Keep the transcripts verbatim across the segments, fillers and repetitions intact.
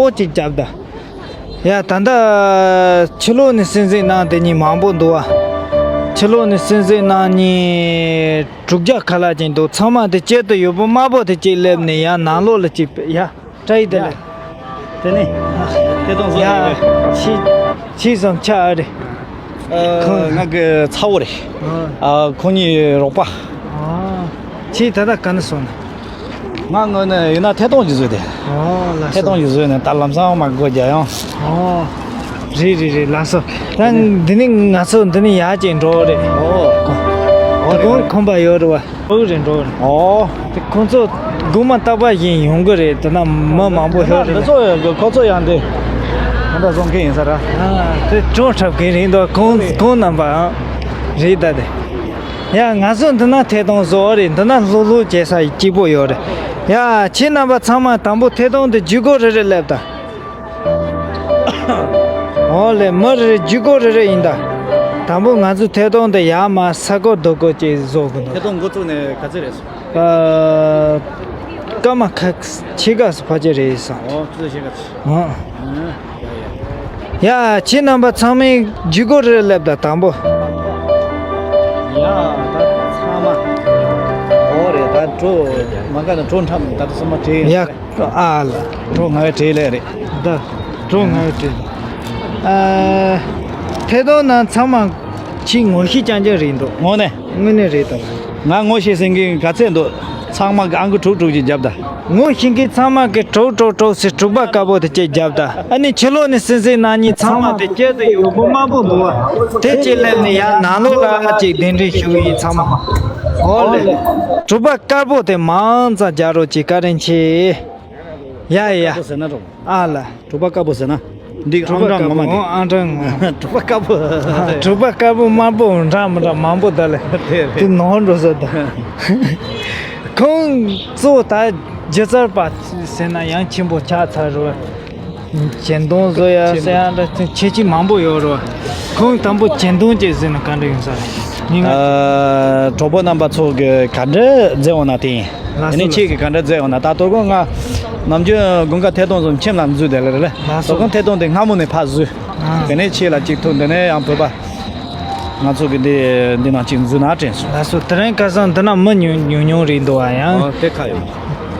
པོ་ཅིག་རྒྱབ་ད། ཡ་ད་ལྟ་ཕྱི་ལོགས་ནས་གསན་གཟིགས་གནང་དེ་གཉིས་མང་པོ་འདུག་བ། ཕྱི་ལོགས་ནས་གསན་གཟིགས་གནང་མཁན་དྲུག་བརྒྱ་ཁ་ལྷག་ཅིག་འདུག་ཚང་མ་དེ་དཀྱིལ་དུ་ཡོད་པོ་དམར་པོ་དེ་གཅིག་སླེབས་ནས་ཡ་ནང་ལོགས་ལ་ཅིག་ཡ། བཀྲ་ཤིས་བདེ་ལེགས། དེ་ནས་ཐད་གཏོང་བཟོ་ཡ་ཡོད་པས། ཕྱི་ཕྱི་ཙམ་ཆ་ཨ་རེ། ཨ། ཁོང་ང་གི་ཚ་བོ་རེད། ཨ། ཨ། ཁོང་གཉིས་རོགས་པ། ཨ། ཁྱེད་ད་ལྟ་ག་ནས་སོང་ན། ང་དངོས་གནས་ཡིན་ན་ཐད་གཏོང་གི་བཟོས་ཏེ། ཨོ་ལགས་སོ། ཐད་གཏོང་གི་བཟོས་ནས་ད་ལམ་སང་མ་སྒོ་རྒྱག་ཡང་། ཨོ། རེད་རེད་རེད། ལགས་སོ། ད་འདི་ནི་ང་ཚོ་འདི་ནི་ཡར་ཅིག་འགྲོ་རེད། ཨོ། ད་གོང་ཁོམ་པ་ཡོད་རེད་བ། ཨོ་རེད་འགྲོ་རེད། ཨོ། དེ་ཁོང་ཚོ་དགོང་མོ་རྟག་པར་བཞིན་ཡོང་གི་རེད། དེ་ན་མི་མང་པོ་ཡོད་རེད། འདི་ཚོ་ཁོ་ཚོ་ཡང་དེ་ད་ལྟ་བཟོ་མཁན་ཡིན་ས་ར། ཨ། དེ་གྲོང་འཁྲབ་མཁན་རེད་འདུག་ཁོང་ཁོང་རྣམ་པའང་རེད་ད་དེ། ཡ་ང་ཚོ་འདི་ན་ཐད་གཏོང་བཟོ་བ་རེད། འདི་ན་ལྷུག་ལྷུག་བྱེད་ས་གཅིག་པོ་ཡོད་རེད། ཡ་ཁྱེད་རྣམ་པ་ཚང་མ་དང་པོ་ཐད་གཏོང་དེ་བརྒྱུད་སྐོར་རེ་རེ་སླེབས་ད། ཨོ་ལེ། མི་རེ་རེ་བརྒྱུད་སྐོར་རེ་རེ་ཡིན་ད། དང་པོ་ང་ཚོ་ཐད་གཏོང་དེ་ཡར་མར་ས་སྐོར་རྡོ་སྐོར་ཅིག་བཟོ་དགོས་འདུག་ཐད་གཏོང་འགོ་བཙུགས་ནས་ག་ཚོད་རེད་སོང་། ཨ། སྐར་མ་ཁ་ཕྱེད་ཀ་ཙམ་ཕལ་ཆེར་རེད་སོང་། ཨོ་ཕྱེད་ཀ་ཙམ། ཨ། ཡ་ཡ། ཡ་ཁྱེད་རྣམ་པ་ཚང་མས་བརྒྱུད་སྐོར་རེ་རེ་སླེབས་ད་དང་པོ། ཡ་ད་ཚང་མ། ཨོ་རེད། ད་གྲོ་མ་ག་ན་གྲོ་འཁྲབ་ད་ད་སོ་མ་བྲེལ། ཡ། ཨ་ལ། གྲོ་ང་བའི་བྲེལ་ལས་རེད། ད་གྲོ་ང་བའི་བྲེལ། ཨ། ཐད་གཏོང་ནང་ཚང་མ་ཕྱི་ངོ་ཤེས་རྐྱང་རྐྱང་རེད་འདུག་དངོས་གནས། དངོས་གནས་རེད་དམ། ང་ངོ་ཤེས་ཟིན་གི་ག་ཚད་འདུག་ཚང་མ་གི་ཨང་ཀི་དྲུག་དྲུག་ཅིག་རྒྱབ་ད། ངོ་ཤེས་མཁན་ཚང་མ་གི་དྲུག་དྲུག་དྲུག་ཟེར་དྲུག་པ་དཀར་པོ་དེ་གཅིག་རྒྱབ་ད། ཨ་ནི་ཕྱི་ལོགས་ནས་གསན་གཟིགས་གནང་མཁན་ཚང་མ་དེ་དཀྱིལ་དུ་ཡོད་པོ་དམར་པོ་འདུག་བ། དེ་གཅིག་སླེབས་ནས་ཡར་ནང་ལོགས་ལ་གཅིག་གདན་འདྲེན་ཞུ་གི་ཡིན་ཚང་མ། ཨོ་ལེ། དྲུག་པ་དཀར་པོ་དེ་མང་ཙམ་རྒྱག་རོགས་གྱིས། བཀའ་དྲིན་ཆེ། ཡ་ཡ་ཡ། དཀར་པོ་ཟེར་ན་རོ། ཨ་ལ། དྲུག་པ་དཀར་པོ་ཟེར་ན། འདི་དྲུག་པ་ཨང་གྲངས་དཀར་ངོ་མ་པོ། དེ། ཨང་གྲངས་ངོ་མ། དྲུག་པ་དཀར་པོ། དྲུག་པ་དཀར་པོ་དམར་པོ་འདྲ་མི་འདྲ་མང་པོ་ད་ལེ། དེ་རེད། དེ་ནོར་འགྲོ་ས་ད། ཁོང་གཙོ་བོ་ད་སྒྱུ་རྩལ་པ་ཟེར་ན་ཡང་ཆེན་པོ་ཆགས་ཚར་རོ། གྱེན་དོང་བཟོ་ཡ་ཟེར་ཡ་འདྲ་ཁྱད་ཆོས་མང་པོ་ཡོད་རོ། ཁོང་དང་པོ་གྱེན་དོང་ཅིག་ཟེར་ན་ག་འདྲ་ཡོང་ས་རེད། ངས་ང་། ཨ། གྲོགས་པོ་རྣམ་པ་ཚོ་གི་ག་འདྲ་མཛད་འོང་ན་དེ་ཡིན། ལགས་སོ། དེ་ནས་ཁྱེད་ཀྱིས་ག་འདྲ་མཛད་འོང་ན། ད་དོ་དགོང་ང་ནམ་རྒྱུན་དགུན་ཁ་ཐད་གཏོང་བཟོ་ཁྱིམ་ལ་འཛུལ་བསྡད་ལེ་རེད་ལེ། ལགས་སོ། དོ་དགོང་ཐད་གཏོང་དེ་སྔ་མོ་ནས་ཕར་བཟོས། ཨ། དེ་ནས་ཁྱེད་ལ་གཅིག་ཐུག་འདི་ནས་ཡང་བོད་པ་ང་ཚོ་གི་འདི་འདི་ནང་གཅིག་འཛུལ་ན་དྲན་སོང་། ལགས་སོ། དེ་རིང་ཁ་སང་འདི་ན་མི་ཉུང་ཉུང་ཉུང་རེད་འདུག་བ་ཡང་། ཨོ་དེ་ཁ་ཡོད།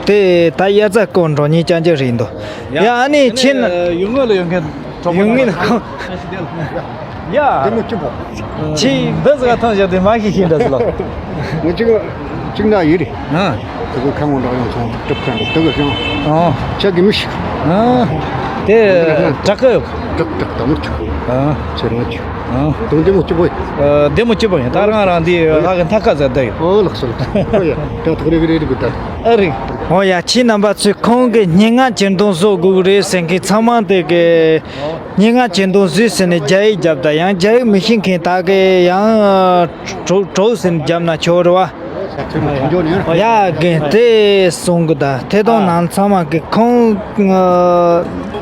དེ་ད་དབྱར་རྩྭ་སྐོར་འགྲོ་མཁན་རྐྱང་རྐྱང་རེད་འདུག་ཡ། ཡ་ཨ་ནི་ཁྱེད་ན། ཡུལ་དངོས་ལ་ཡོད་མཁན་གྲོགས་པོ་ཡུལ་དངོས་ལ་ཁོང་། ཡ། དེ་མོ་སྐྱིད་པོ། ཁྱེད་འདི་ཟིག་ཐང་བཞག་དེ་མ་ཤེས་ཤེས་འདྲ་ཟིག་ལ། ངས་གཅིག་གཅིག་འདྲ་ཡོད་རེད། ཨ། དེ་གི་ཁ་ངོ་འདྲ་ཡོང་སོང་གྲུབ་ཁན་དེ་གི་ཤང་། ཨ། ཆ་གི་མི་ཤིག་ཨ། དེ་དྲག་གི་ཡོད། དྲག་དྲག་དམ་ཆུ། ཨ། ཆེ་རང་ཆུ། ཨ། དུང་དེ་མོ་སྐྱིད་པོ་ཡིན། ཨ། དེ་མོ་སྐྱིད་པོ་ཡིན། ད་རང་རང་དེ་ལྷ་གི་མཐའ་ཁ་ཟེར་བསྡད་ཡོད། ཨོ་ལགས་སོ་ལགས་སོ། ཨོ་ཡ། ད་ཐག་རིག་རིག་རིག་གི་ད། ཨ་རིག་ཨོ་ཡ། ཁྱེད་རྣམ་པ་ཚོས་ཁོང་གི་སྙན་ངག་གྱེན་དོང་བཟོ་དགོས་རེད་ཟེར་མཁན་ཚང་མ་དེ་གི་སྙན་ངག་གྱེན་དོང་བཟོས་ཟེར་ནས་རྒྱ་ཡིག་བརྒྱབ་ད། ཡང་རྒྱ་ཡིག་མི་ཤེས་མཁན་དག་གི་ཡང་གྲོགས་གྲོགས་ཟེར་ནས་བརྒྱབ་ན་ཆོག་རེད་བ། ཡ་རྒན་དེ་གསུང་གི་ད། ཐད་གཏོང་ནང་ཚང་མ་གི་ཁོང་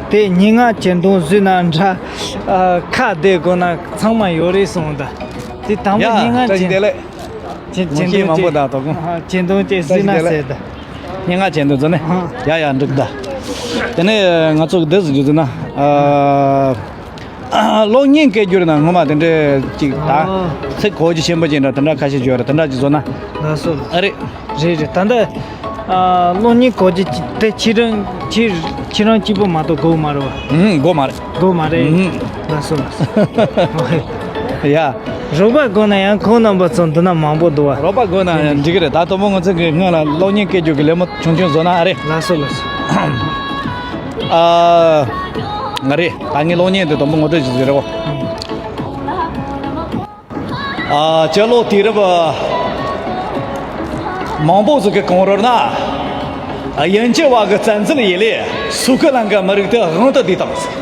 དེ་སྙན་ངག་གྱེན་དོང་བཟོས་ན་འདྲ། ཁ་བདེ་དགོས་ན་ཚང་མ་ཡོད་རེད་གསུང་ད། དེ་དང་པོ་ཡ་སྙན་ངག་བཀྲ་ཤིས་བདེ་ལེགས། ངོ་ཤེས་མང་པོ་དང་དོ་དགོང་། གྱེན་དོང་ཅིག་བཟོས་ན་ཟེར་ད། སྙན་ངག་གྱེན་དོང་བཟོས་ནས། ཡ་ཡ་འགྲིག་ད། དེ་ནས་ང་ཚོ་གི་འདི་ཟེར་རྒྱུ་ཟེར་ན། ཨ། གློག་བརྙན་སྐད་སྒྱུར་ན་ངོ་མ་དེ་འདྲ་ཅིག་ད། ཨ། ཚིག་གོ་རྒྱུ་ཆེན་པོ་ཅིག་འདྲ་དེ་འདྲ་ཁ་ཤས་ཡོད་རེད། དེ་འདྲ་ཅིག་བཟོ་ན། ལགས་སོ། ཨ་རེད། རེད་རེད། ད་ལྟ། ཨ། གློག་བརྙན་གོ་རྒྱུ་དེ་ཁྱེད་རང་ཁྱེད་ཁྱེད་རང་གཅིག་པོ་མ་གཏོགས་དགོས་མ་རེད་བ། ཨུམ། དགོས་མ་རེད། དགོས་མ་རེད། ཨུམ། ལགས་སོ་ལགས་སོ། ཡ། རོགས་པ་དགོས་ན་ཡང་ཁོང་རྣམ་པ་ཚོ་འདི་ན་མང་པོ་འདུག་བ། རོགས་པ་དགོས་ན་ཡང་འགྲིག་གི་རེད། ད་དུང་མོ་ང་ཚོ་གི་སྔོན་ལ་གློག་བརྙན་སྐད་སྒྱུར་གི་ལད་མོ་ཆུང་ཆུང་བཟོ་ན་ཨ་རེད། ལགས་སོ་ལགས་སོ། ཨ། ང་རེད། ད་ངའི་གློག་བརྙན་དེ་དུང་མོ་ངོ་སྤྲོད་ཞིག་བཟོས་རེད་བ། ཨ། སྤྱི་ལོ་དུས་རབས་མང་པོ་ཟིག་གི་གོང་རོལ་ན། དབྱིན་ཇི་བ་གི་བཙན་འཛུལ་ཡིན་ལས་སུའུ་ཀི་ལན་གི་མི་རིགས་དེ་དབང་དུ་བསྡུས་བཏང་ཟིག་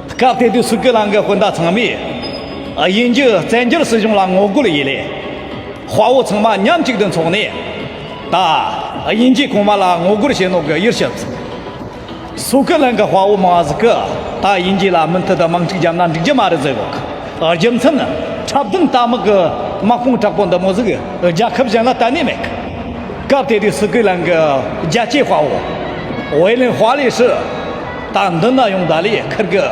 སྐབས་དེ་དུས་སུའུ་ཀི་ལན་གི་སྤུན་ཟླ་ཚང་མས་དབྱིན་ཇི་བཙན་བྱོལ་སྲིད་གཞུང་ལ་ངོ་རྒོལ་ཡིན་ལས། དཔའ་བོ་ཚང་མ་མཉམ་གཅིག་ཏུ་འཚོགས་ནས། ད་དབྱིན་ཇིའི་གོང་མ་ལ་ངོ་རྒོལ་བྱེད་ནོ་གི་ཡིར་ཞིབ། སུའུ་ཀི་ལན་གི་དཔའ་བོ་མང་ཟིག་གི་ད་དབྱིན་ཇི་ལ་མུ་མཐུད་དུ་དམག་འཁྲུག་བརྒྱབ་ན་འགྲིག་རྒྱུ་མ་རེད་ཟེར་གོ། རྒྱུ་མཚན་འཁྲབ་སྟོན་ལྟ་མི་གི་དམག་དཔུང་དྲག་པོ་འདི་མོ་ཟིག་རྒྱལ་ཁབ་གཞན་ལ་གཏན་ནས་མེད་གི། སྐབས་དེ་དུས་སུའུ་ཀི་ལན་གི་རྒྱལ་གཅེས་དཔའ་བོ་ཝེ་ལིན་ཧྭ་ལེ་ཧྲི། ད་འདི་ན་ཡོང་ད་ལས་ཁིར་གི་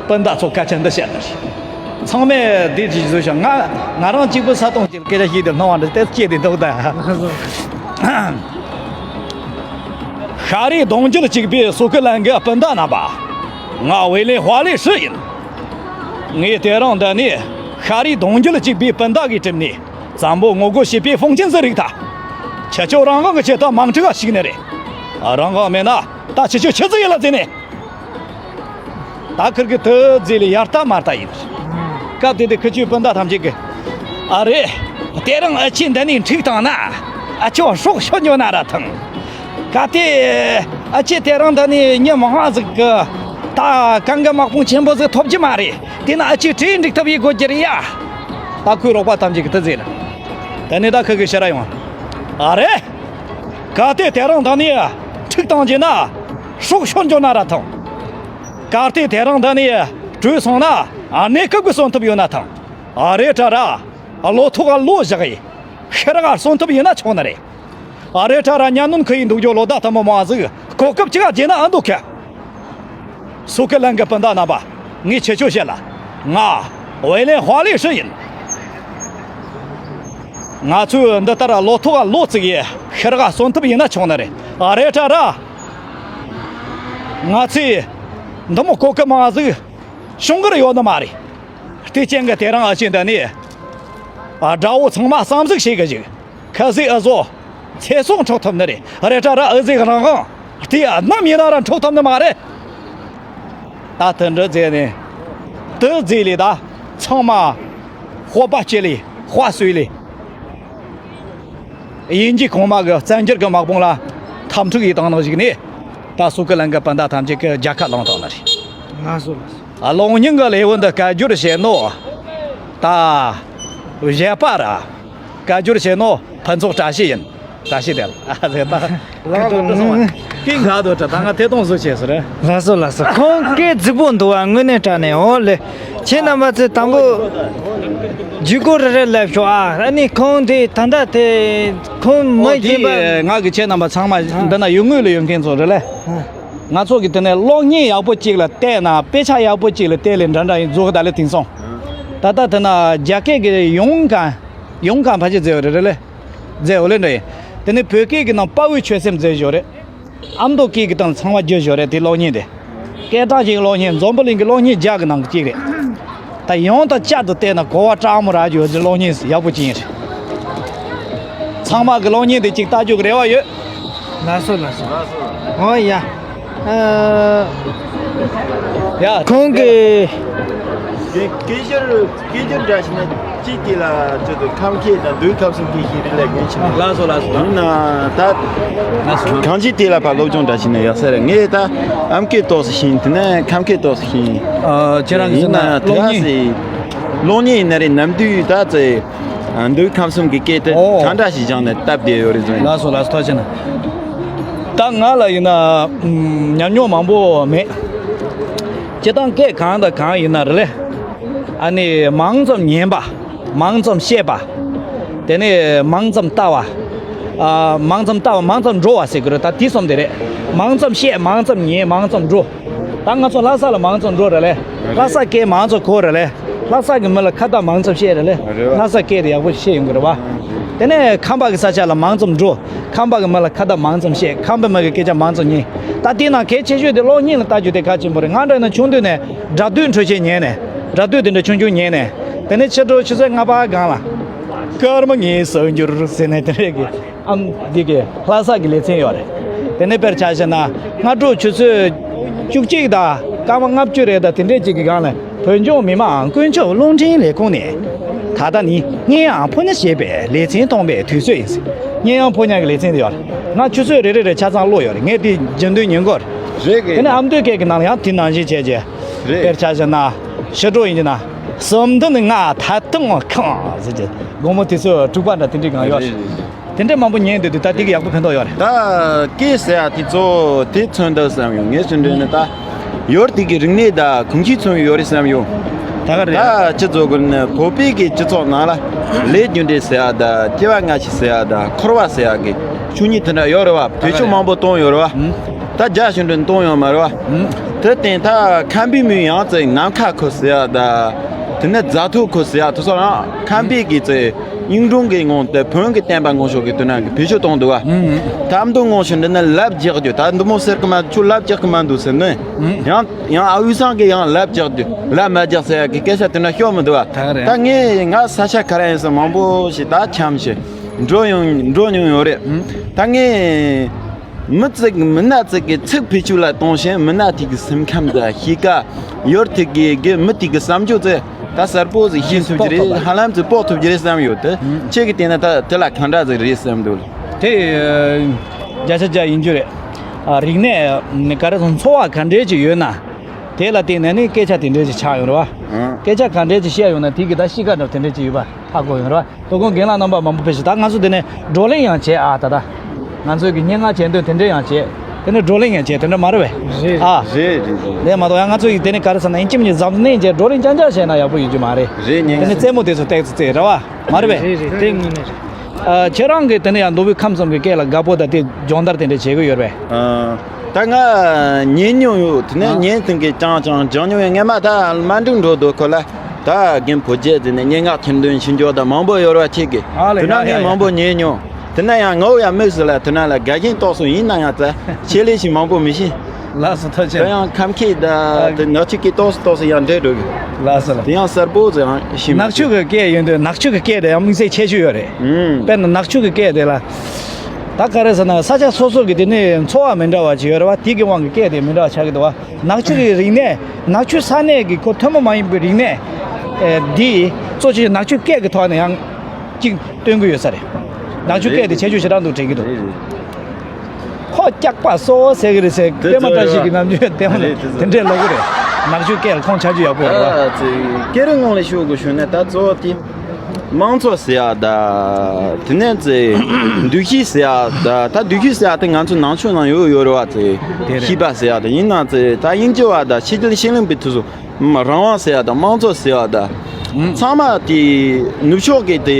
སྤུན་ཟླ་ཚོ་སྐད་ཆ་འདི་བཤད་ནི་རེད། ཚང་མས་འདི་ཅིག་བཟོས་ཤག་ང་ང་རང་གཅིག་པུ་ས་སྟོང་གཅིག་སྐད་ཆ་བཤད་དེ་སྣང་བ་འདི་ལྟར་སྐྱེས་ཏེ་འདུག་ད། ཤ་རུས་གདུང་རྒྱུད་གཅིག་པའི་སོ་ཁི་ལན་གི་སྤུན་ཟླ་རྣམ་པ། ང་ཝེ་ལན་ཧྭ་ལི་ཧྲི་ཡིན། ངས་དེ་རིང་འདི་ནས་ཤ་རུས་གདུང་རྒྱུད་གཅིག་པའི་སྤུན་ཟླ་གི་ཁྲིམས་ནས་བཙན་པོ་ངོ་རྒོལ་བྱེད་པའི་ཧྥུང་ཆིན་ཟི་རིག་ཐ། ཁྱེད་ཚོ་རང་དབང་གི་ཆེད་དུ་དམག་འཁྲུག་ག་ཞུགས་ནི་རེད། རང་དབང་མེད་ན་ད་ཁྱེད་ཚོ་ཆི་ཟིག་ཡིན་ལ་བརྩིས་ནས། ད་ཁིར་གི་དུ་རྫས་ལས་ཡར་ལྟ་མར་ལྟ་ཡིན། སྐབས་དེ་དུས་ཁི་ཆོའི་སྤུན་ཟླ་ཐམས་ཅད་ཀྱིས། ཨ་རེད། དེ་རིང་ཨ་ཆེ་འདི་ནས་འཁྲུག་བཏང་ན། ཨ་ཆོ་སྲོག་ཤོར་འགྱོ་ན་ར་ཐང་། གལ་ཏེ། ཨ་ཆེ་དེ་རིང་འདི་ནས་མྱི་མང་ང་ཟིག་གི། ད་གང་གི་དམག་དཔུང་ཆེན་པོ་ཟིག་ཐོབ་ཀྱི་མ་རེད། དེ་ན་ཨ་ཆེ་གྲས་འགྲིག་ཐབས་ཡེ་དགོས་ཀྱི་རེད་ཡ། ད་ཁོའི་རོགས་པ་ཐམས་ཅད་ཀྱིས་དུ་རྫས་ལ། དེ་ནས་ད་ཁི་གི་ཕྱིར་ར་ཡོང་། ཨ་རེད། གལ་ཏེ་དེ་རིང་འདི་ནས་འཁྲུག་བཏང་རྒྱུ་ན། སྲོག་ཤོར་འགྱོ་ན་ར་ཐང་། གལ་ཏེ་དེ་རིང་འདི་ནས་བྲོས་སོང་ན་གནས་སྐབས་ཀྱི་གསོན་ཐབས་ཡོད་ན་ཐང་། ཨ་རེ་ཏྲ་ར། བློ་ཐོག་ག་བློ་བཞག་ཡིན། ཤི་རག་གསོན་ཐབས་ཡིན་ན་ཆོག་ནི་རེད། ཨ་རེ་ཏྲ་ར་གཉའ་གནོན་ཁུ་ཡིན་འདུག་རྒྱུ་ལོ་ཟླ་ཐ་མ་མང་ཟིག་གོ་སྐབས་ཅི་ག་བརྗེད་ན་ཨ་འདུག་ག་སོ་ཁི་ལན་གི་སྤུན་ཟླ་རྣམ་པ། ངས་ཁྱེད་ཚོ་བཤད་ལ། ང་ཝེ་ལན་ཧྭ་ལི་ཧྲི་ཡིན། ང་ཚོས་འདི་ལྟར་ལོ་ཐོག་ལོ་བརྩིགས་ཡས་ཤི་རག་གསོན་ཐབས་ཡིན་ན་ཆོག་ནི་རེད། ཨ་རེ་ཏྲ་ར། ང་ཚོས་འདི་མོ་གོ་སྐབས་མང་ཟིག་བྱུང་གི་ཡོད་ནི་མ་རེད། དེ་རྐྱེན་གྱིས་དེ་རིང་ཨ་ཆེ་འདི་ནས། དགྲ་བོ་ཚང་མ་བསམ་གཟིགས་བྱེད་གི་ཞིག་ཁ་ཟིག་ཨ་ཟོ། ཚེ་སྲོག་འཕྲོག་ཐུབ་ནི་རེད། རེ་ཏྲ་ར་ཨ་ཟིག་རང་དབང་། དེ་ཨ་ནམ་ཡིན་ན་ར་འཕྲོག་ཐུབ་ནི་མ་རེད། ད་དེ་འདྲ་བྱས་ནས། དེ་རྫས་ལས་ད་ཚང་མ་སྤོབས་པ་སྐྱེ་ལས་དཔའ་སྲོལ་ལས། དབྱིན་ཇི་གོང་མ་གི་བཙན་འགྱུར་གི་དམག་དཔུང་ལ་འཐབ་འཁྲུག་ཡིས་བཏང་ནང་ཞིག་ནས། ད་སོ་ཁི་ལན་གི་སྤུན་ཟླ་ཐམས་ཅད་ཀྱི་རྒྱལ་ཁ་བླངས་བཏང་ནི་རེད། ལགས་སོ་ལགས་སོ། གློག་བརྙན་གི་ལེའུ་འདི་བཀའ་བསྒྱུར་བྱས་ནོ། ད། བཞད་པ་ར། བཀའ་བསྒྱུར་བྱས་ནོ་ཕུན་ཚོགས་བཀྲ་ཤིས་ཡིན། བཀྲ་ཤིས་བདེ་ལ། ཨ་ཟེ་ད། ལགས་སོ། སྐད་ངག་དོ་ཏྲ་ད་ང་ཐད་གཏོང་བཟོ་བྱས་སོ་རེད། ལགས་སོ་ལགས་སོ། ཁོང་སྐད་རྫིག་པོ་འདུག་བ་དངོས་གནས་དྲང་གནས་འོ་ལེ། ཁྱེད་རྣམ་པ་ཚོས་དང་པོ། ཇུས་འགོད་རེ་རེ་ལབ་ཤོག་ཨ། ཨ་ནི་ཁོང་དེ་ད་ལྟ་དེ་ཁོང་མི་ཡིན་པ། ང་གི་ཁྱེད་རྣམ་པ་ཚང་མ་འདི་ན་ཡུལ་དངོས་ལ་ཡོད་མཁན་ཚོ་རེད་ལེ། ང་ཚོ་གི་དེ་ནས་གློག་བརྙན་ཡག་པོ་གཅིག་ལ་བལྟས་ན་དཔེ་ཆ་ཡག་པོ་གཅིག་ལ་བལྟས་ལས་འདྲ་འདྲ་ཡིན་རྫོགས་ད་ལེ་དེང་སང་། ད་ལྟ་དེ་ན་རྒྱ་སྐད་ཀྱི་ཡོང་གང་ཡོང་གང་ཕལ་ཆེར་མཛད་ཡོད་རེད་རེད་ལེ། མཛད་ཡོད་ལེ་འདྲ་ཡིན། དེ་ནས་བོད་སྐད་ཀྱི་ནང་དཔའ་བོའི་ཆོད་སེམས་མཛད་ཡོད་རེད། ཨ་མདོ་སྐད་ཀྱི་སྟེང་ཚང་མ་བསྒྱུར་ཡོད་རེད་དེ་གློག་བརྙན་དེ། སྐད་གྲགས་ཅན་གྱི་གློག་བརྙན་འཛམ་བུ་གླིང་གི་གློག་བརྙན་བརྒྱ་གི་ནང་གི་གཅིག་རེད། ད་ཡང་དང་བསྐྱར་དུ་བལྟས་ན་གོ་བ་སྤྲང་མོ་རག་རྒྱུ་ཡོད་ཀྱི་གློག་བརྙན་ཡག་པོ་ཅིག་ཡིན་རེད། ཚང་མ་གི་གློག་བརྙན་དེ་གཅིག་ལྟ་རྒྱུ་གི་རེ་བ་ཡོད། ལགས་སོ་ལགས་སོ། ཨོ་ཡ། ཨ། ཡ། ཁོང་གི་སྐད་སྐད་སྒྱུར་སྐད་སྒྱུར་འདྲ་ཞིག་ན་གཅིག་དེ་ལ་ཅོ་དུ་ཁམས་སྐད་དང་མདོའི་ཁམས་གསུམ་སྐད་ཞིག་རེད་ལ་ངས་ཆ། ལགས་སོ་ལགས་སོ། ཡིན་ན་ད་ལགས་སོ། གང་ཅི་དེ་ལ་ཕར་སློབ་སྦྱོང་འདྲ་ཞིག་ན་ཡག་ས་རེད། ངས་ད་ཨམ་སྐད་ཏོག་ཙམ་ཤེས། དེ་ནས་ཁམས་སྐད་ཏོག་ཙམ་ཤེས། ཨ། ཁྱེད་རང་གི་ཡིན་ཟེར་ན་ན་གློག་དེ་ག་བརྙན། སེ་གློག་བརྙན་ཡིན་ན་རེད་ནམ་དུས་ད་ཚེ། མདོའི་ཁམས་གསུམ་གྱི་སྐད་དེ་ཨོ། གང་འདྲ་ཞིག་སྦྱངས་ནས་སྟབས་བདེ་ཡོད་རེད་ཟེར། ལགས་སོ་ལགས་སོ་ཐུགས་རྗེ་ཆེ་གནང་། ད་ང་ལ་ཡིན་ན་ཉམས་མྱོང་མང་པོ་མེད། སྤྱིར་བཏང་སྐད་གང་དང་གང་ཡིན་ན་རེད་ལེ། ཨ་ནི་མང་ཙམ་ཉན་པ། མང་ཙམ་བཤད་པ། དེ་ནས་མང་ཙམ་ལྟ་བ། ཨ། མང་ཙམ་ལྟ་བ་མང་ཙམ་འགྲོ་བ་ཟེར་གི་རེད། ད་དེ་གསུམ་དེ་རེད། མང་ཙམ་བཤད་མང་ཙམ་ཉན་མང་ཙམ་འགྲོ། ད་ང་ཚོ་ལྷ་ས་ལ་མང་ཙམ་འགྲོ་རེད་ལེ། ལྷ་ས་སྐད་མང་ཙམ་གོ་རེད་ལེ། ལྷ་ས་གི་མི་ལ་ཁ་བརྡ་མང་ཙམ་བཤད་རེད་ལེ། རེད་བ། ལྷ་ས་སྐད་དེ་ཡག་པོ་བཤད་ཡོང་གི་རེད་བ། དེ་ནས་ཁམས་པ་གི་ས་ཆ་ལ་མང་ཙམ་འགྲོ། ཁམས་པ་གི་མི་ལ་ཁ་བརྡ་མང་ཙམ་བཤད། ཁམས་པའི་མི་གི་སྐད་ཆ་མང་ཙམ་ཉན། ད་དེའི་ནང་གལ་ཆེ་ཤོས་དེ་གློག་བརྙན་ལ་ལྟ་རྒྱུ་དེ་གལ་ཆེན་པོ་རེད། ང་འདྲ་ཡིན་ན་ཆུང་དུས་ནས་སྒྲ་སྡུད་འཕྲོ་ཆས་ཉན་ནས། སྒྲ་སྡུད་དེ་འདྲ་ཆུང་ཆུང་ཉན་ནས། དེ་ནས་ཕྱི་དྲོ་ཆུ་ཚོད་ལྔ་པ་སྒང་ལ། སྐར་མ་ལྔའི་གསར་འགྱུར་ཟེར་ནས་དེ་འདྲས་ཀྱི། ཨམ། འདི་གི་ལྷ་ས་གི་ལེ་ཚན་ཡོད་རེད། དེ་ནས་དཔེར་ཆ་བཞག་ན་སྔ་དྲོ་ཆུ་ཚོད་བཅུ་གཅིག་དང་སྐར་མ་ལྔ་བཅུ་རེད་ད་དེ་འདྲས་ཅིག་གི་སྒང་ལ་བོད་ལྗོངས་མི་དམངས་དཀོན་མཆོག་རླུང་འཕྲིན་ལས་ཁུངས་ནས་ད་ལྟ་ནི་སྙན་དབྱངས་ཕོ་ཉ་ཞེས་པའི་ལེ་ཚན་གཏོང་པའི་དུས་ཚོད་ཡིན། སྙན་དབྱངས་ཕོ་ཉ་གི་ལེ་ཚན་དེ་ཡོད་རེད། ང་ཆུ་ཚོད་རེ་རེ་རེ་ཆ་ཚང་ཀློག་ཡོད་རེད། ངས་དེ་རྒྱུན་དུ་ཉན་གོ་རེད། རེད་གི། དེ་ནས་ཨ་མདོའི་སྐད་ཀྱི་ནང་ལ་ཡང་དེ་ནང་བཞིན་བྱས་རྗེས། རེད། དཔེར་ཆ་བཞག་ན་ཕྱི་དྲོ་ཡིན་གྱི་ན་བསམ་འདུན་ནི་ང་ད་དུང་ཁང་ཟེར་གྱི་དགོང་མོ་དུས་ཚོད་དྲུག་པ་འདྲ་དེ་འདྲའི་སྒང་ཡོད་རེད། རེད་རེད། དེ་འདྲ་མང་པོ་ཉན་འདུག་དུས་ད་དེ་གི་ཡག་པོ་ཕན་ཐོགས་ཡོད་རེད། ད་སྐད་ཟེར་ཡ་དེ་ཚོ་དེ་མཚོན་འདུག་བསམ་ཡོང་། ངས་ཟེར་འདོད་ནི་ད་ཡོད་དེ་གི་རིག་གནས་ད་གོམས་གཤིས་མཚོན་ཡོད་རེད་བསམ་ཡོང་། ད་ག་རེད། ད་ཅི་ཚོ་གི་ནི་བོད་པའི་གི་སྤྱི་ཚོགས་ནང་ལ་ལས་རྒྱུ་འབྲས་ཟེར་ཡ་ད་སྐྱེ་བ་སྔ་ཕྱི་ཟེར་ཡ་ད་འཁོར་བ་ཟེར་ཡ་གི་ཆོས་ཉིད་དེ་འདྲ་ཡོད་རེད་བ། བེད་སྤྱོད་མང་པོ་གཏོང་ཡོད་རེད་བ། ད་རྒྱ་ཞུ་འདྲ་གཏོང་ཡོད་མ་རེད་བ། དེ་བརྟེན་ད་ཁམས་པའི་མི་ཡང་ཙེ་ནམ་མཁའ་ཁུ་ཟེར་ཡ་ད། དེ་ནས་རྫ་ཐོག་ཁུ་ཟེར་ཡ་དེ་ཚོ་རང་ཁམས་པའི་གི་ཙེ་གཡུང་དྲུང་གི་ངང་དེ་བོན་གི་བསྟན་པ་ངོ་ཤོག་གི་དུ་ན་གི་བེད་སྤྱོད་གཏོང་འདུག་བ། ད་མདོ་ངོ་ཤོག་འདི་ནས་ལབ་རྒྱག་རྒྱུ་ད་འདི་མོ་ཟེར་གི་མ་ཁྱོད་ལབ་རྒྱག་གི་མ་འདུག་ཟེར་ནས། ཡང་ཡང་ཨ་འུ་ཚང་གི་ཡང་ལབ་རྒྱག་རྒྱུ་ལབ་མ་རྒྱག་ཟེར་ཡ་གི་སྐད་ཆ་དེ་ན་ཤོར་མི་འདུག་བ། ད་ངས་ང་ས་ཆ་ག་རེ་ཡིན་ས་མང་པོ་ཞིག་ད་འཁྱམས་ཤིག་འགྲོ་ཡོང་འགྲོ་མྱོང་ཡོད་རེད། ད་ངས་མི་ཚིག་མི་སྣ་ཚིག་གི་ཚིག་བེད་སྤྱོད་ལ་གཏོང་ཞིང་མི་སྣ་དེ་གི་སེམས་ཁམས་དང་གཤིས་ཀ་ཡོད་དེ་གི་གི་མི་དེ་གི་བསམ་སྤྱོད་ཚེ་ད་གསལ་པོ་ཟིག་ཤེས་ཐུབ་ཀྱི་རེད། ཧ་ལམ་ཚེ་དཔོག་ཐུབ་ཀྱི་རེད་བསམ་ཡོད་དེ། ཁྱེད་ཀྱི་དེ་ན་ད་དེ་ལ་གང་འདྲ་ཟིག་རེད་བསམ་འདུག་དེ་བརྒྱ་ཆ་བརྒྱ་ཡིན་རྒྱུ་རེད། ཨ་རིག་གནས་ག་རེ་སོང་འཚོ་བ་ག་འདྲས་ཅིག་ཡོད་ན། དེ་ལ་བརྟེན་ནས་ནི་སྐད་ཆ་དེ་འདྲས་ཅིག་ཆགས་ཡོང་རེད་བ། སྐད་ཆ་ག་འདྲས་ཅིག་བཤད་ཡོང་ན་དེ་གི་ད་གཤིས་ཀ་འདྲ་དེ་འདྲས་ཅིག་ཡོད་པ་ཧ་གོ་ཡོང་རེད་བ། དོ་དགོང་རྒན་ལགས་རྣམ་པ་མང་པོ་ཕེབས་ཤིག་ད་ང་ཚོ་དེ་ནས་བགྲོ་གླེང་ཡང་བྱས་ཨ་ད་ད། ང་ཚོའི་གི་སྙན་ངག་བྱེད་འདོད་དེ་འདྲས་ཡང་བྱས། དེ་ནས་བགྲོ་གླེང་ཡང་བྱས་དེ་འདྲ་མ་རེད་བས། རེད་ཨ། རེད་རེད་རེད། དེ་མ་གཏོགས་ཡང་ང་ཚོ་ཡི་དེ་ནས་ག་རེ་ཟེར་ན་ཡིན་གཅིག་མིན་གཅིག་གཟབ་ནན་བྱས་བགྲོ་གླེང་རྐྱང་རྐྱང་བྱས་ན་ཡག་པོ་ཡོད་རྒྱུ་མ་རེད། རེད་ཉན། དེ་ནས་རྩེད་མོ་དེ་ཚོ་ཏོག་ཙམ་རྩེ་རེད་བ། མ་རེད་བས། རེད་རེད་དེ་དངོས་གནས་རེད། ཨ་ཁྱེད་རང་གི་དེ་ནས་ཡང་མདོ་དབུས་ཁམས་གསུམ་གྱི་སྐད་ལ་དགའ་པོ་དང་དེ་སྦྱོང་བརྡར་དེ་འདྲ་བྱེད་ཀྱི་ཡོད་རེད་བས། ཨ། ད་ང་ཉན་མྱོང་ཡོད། དེ་ནས་ཨ། ཉན་ཐུང་གི་ཅང་ཅང་སྦྱང་མྱོང་ཡོད། ངས་མ་ད་མ་འགྲིག་འགྲོ་འདུག་ཁོ་ལ། ད་རྒན་བུ་རྒྱལ་དེ་ནས་སྙན་ངག་ཐེར་འདོན་ཞུ་འཇོག་དང་མང་པོ་ཡོད་ར་ཁྱེད་ཀྱི། ཨ་ལེ་དེ་ན་ཡ་ངས་ཡ་མང་པོ་ཉན་མྱོང་། དེ་ན་ཡང་ངའོ་ཡ་དམིགས་སུ་ལ་དེ་ན་ལ་དགའ་ཞེན་རྟོགས་སོང་ཡིན་ན་ཡང་ད་ཆེད་ལས་ཞིག་མང་པོ་མི་ཤེས། ལགས་སོ་ཐུགས་རྗེ་ཆེ། དེ་ཡང་ཁམས་སྐད་ད་དེ་ནག་ཆུ་སྐད་ཏོག་ཙམ་ཏོག་ཙམ་ཡང་འདྲེས་འགྲོ་གི། ལགས་སོ་ལགས། དེ་ཡང་གསལ་པོ་ཟེར་ཡང་ཤེས་མ་ནག་ཆུ་གི་སྐད་ཡིན་དུས་ནག་ཆུ་གི་སྐད་དེ་ཡང་དམིགས་བསལ་ཁྱད་ཆོས་ཡོད་རེད། ཨུམ། དཔེར་ན་ནག་ཆུ་གི་སྐད་དེ་ལ། ད་ག་རེ་ཟེར་ན་ས་ཆ་སོ་སོ་གི་དེ་ནས་འཚོ་བ་མི་འདྲ་བ་ཅིག་ཡོད་རེད་བ། དེ་གི་དབང་གི་སྐད་དེ་མི་འདྲ་བ་ཆགས་ཀྱི་འདུག་བ། ནག་ཆུ་གི་རིག་གནས་ནག་ཆུ་ས་གནས་ཀྱི་ཁོ་ཐུན་མོང་མ་ཡིན་པའི་རིག་གནས་འདི་གཙོ་ཆེ་ནག་ཆུ་སྐད་ཀྱི་ཐོག་ནས་ཡང་གཅིག་སྟོན་གྱི་ཡོད་ས་རེད། ནག་ཆུ་སྐད་དེ་ཁྱད་ཆོས་ཞེ་དྲག་འདུག་དྲན་གྱི་འདུག་རེད་རེད། ཁོ་སྐྱག་པ་སོ་ཟེར་གི་རེད་ཟེར་དེ་པད་མ་བཀྲ་ཤིས་ཀྱི་ནམ་རྒྱུན་དེ་མོ་རེད་དེ་དེ་འདྲས་ལབ་གི་རེད། ནག་ཆུ་སྐད་ལ་ཁོང་ཆ་རྒྱུས་ཡག་པོ་ཡོད་རེད་བ། ཨ་ཙི། སྐད་རིགས་ངོ་ལ་ཤོད་དགོས་ཤོད་ན་ད་གཙོ་བོ་དེ་དམངས་གཙོ་ཟེར་ཡ་ད། དེ་ནས་ཙི་འདུ་ཤེས་ཟེར་ཡ་ད། ད་འདུ་ཤེས་ཟེར་ཡ་ད་ང་ཚོ་ནང་ཆོས་ནང་ཡོད་ཡོད་རེད་བ་ཙི། དེ་རེད། ཤེས་པ་ཟེར་ཡ་ད་ཡིན་ན་ཙི་ད་དབྱིན་ཇི་བ་ད་ཕྱི་རྒྱལ་ཕྱི་གླིང་པའི་དུས་སུ། མ་རང་དབང་ཟེར་ཡ་དང་དམངས་གཙོ་ཟེར་ཡ་དང་། ཨང་། ཚང་མ་དེ་ནུབ་ཕྱོགས་ཀྱི་དེ་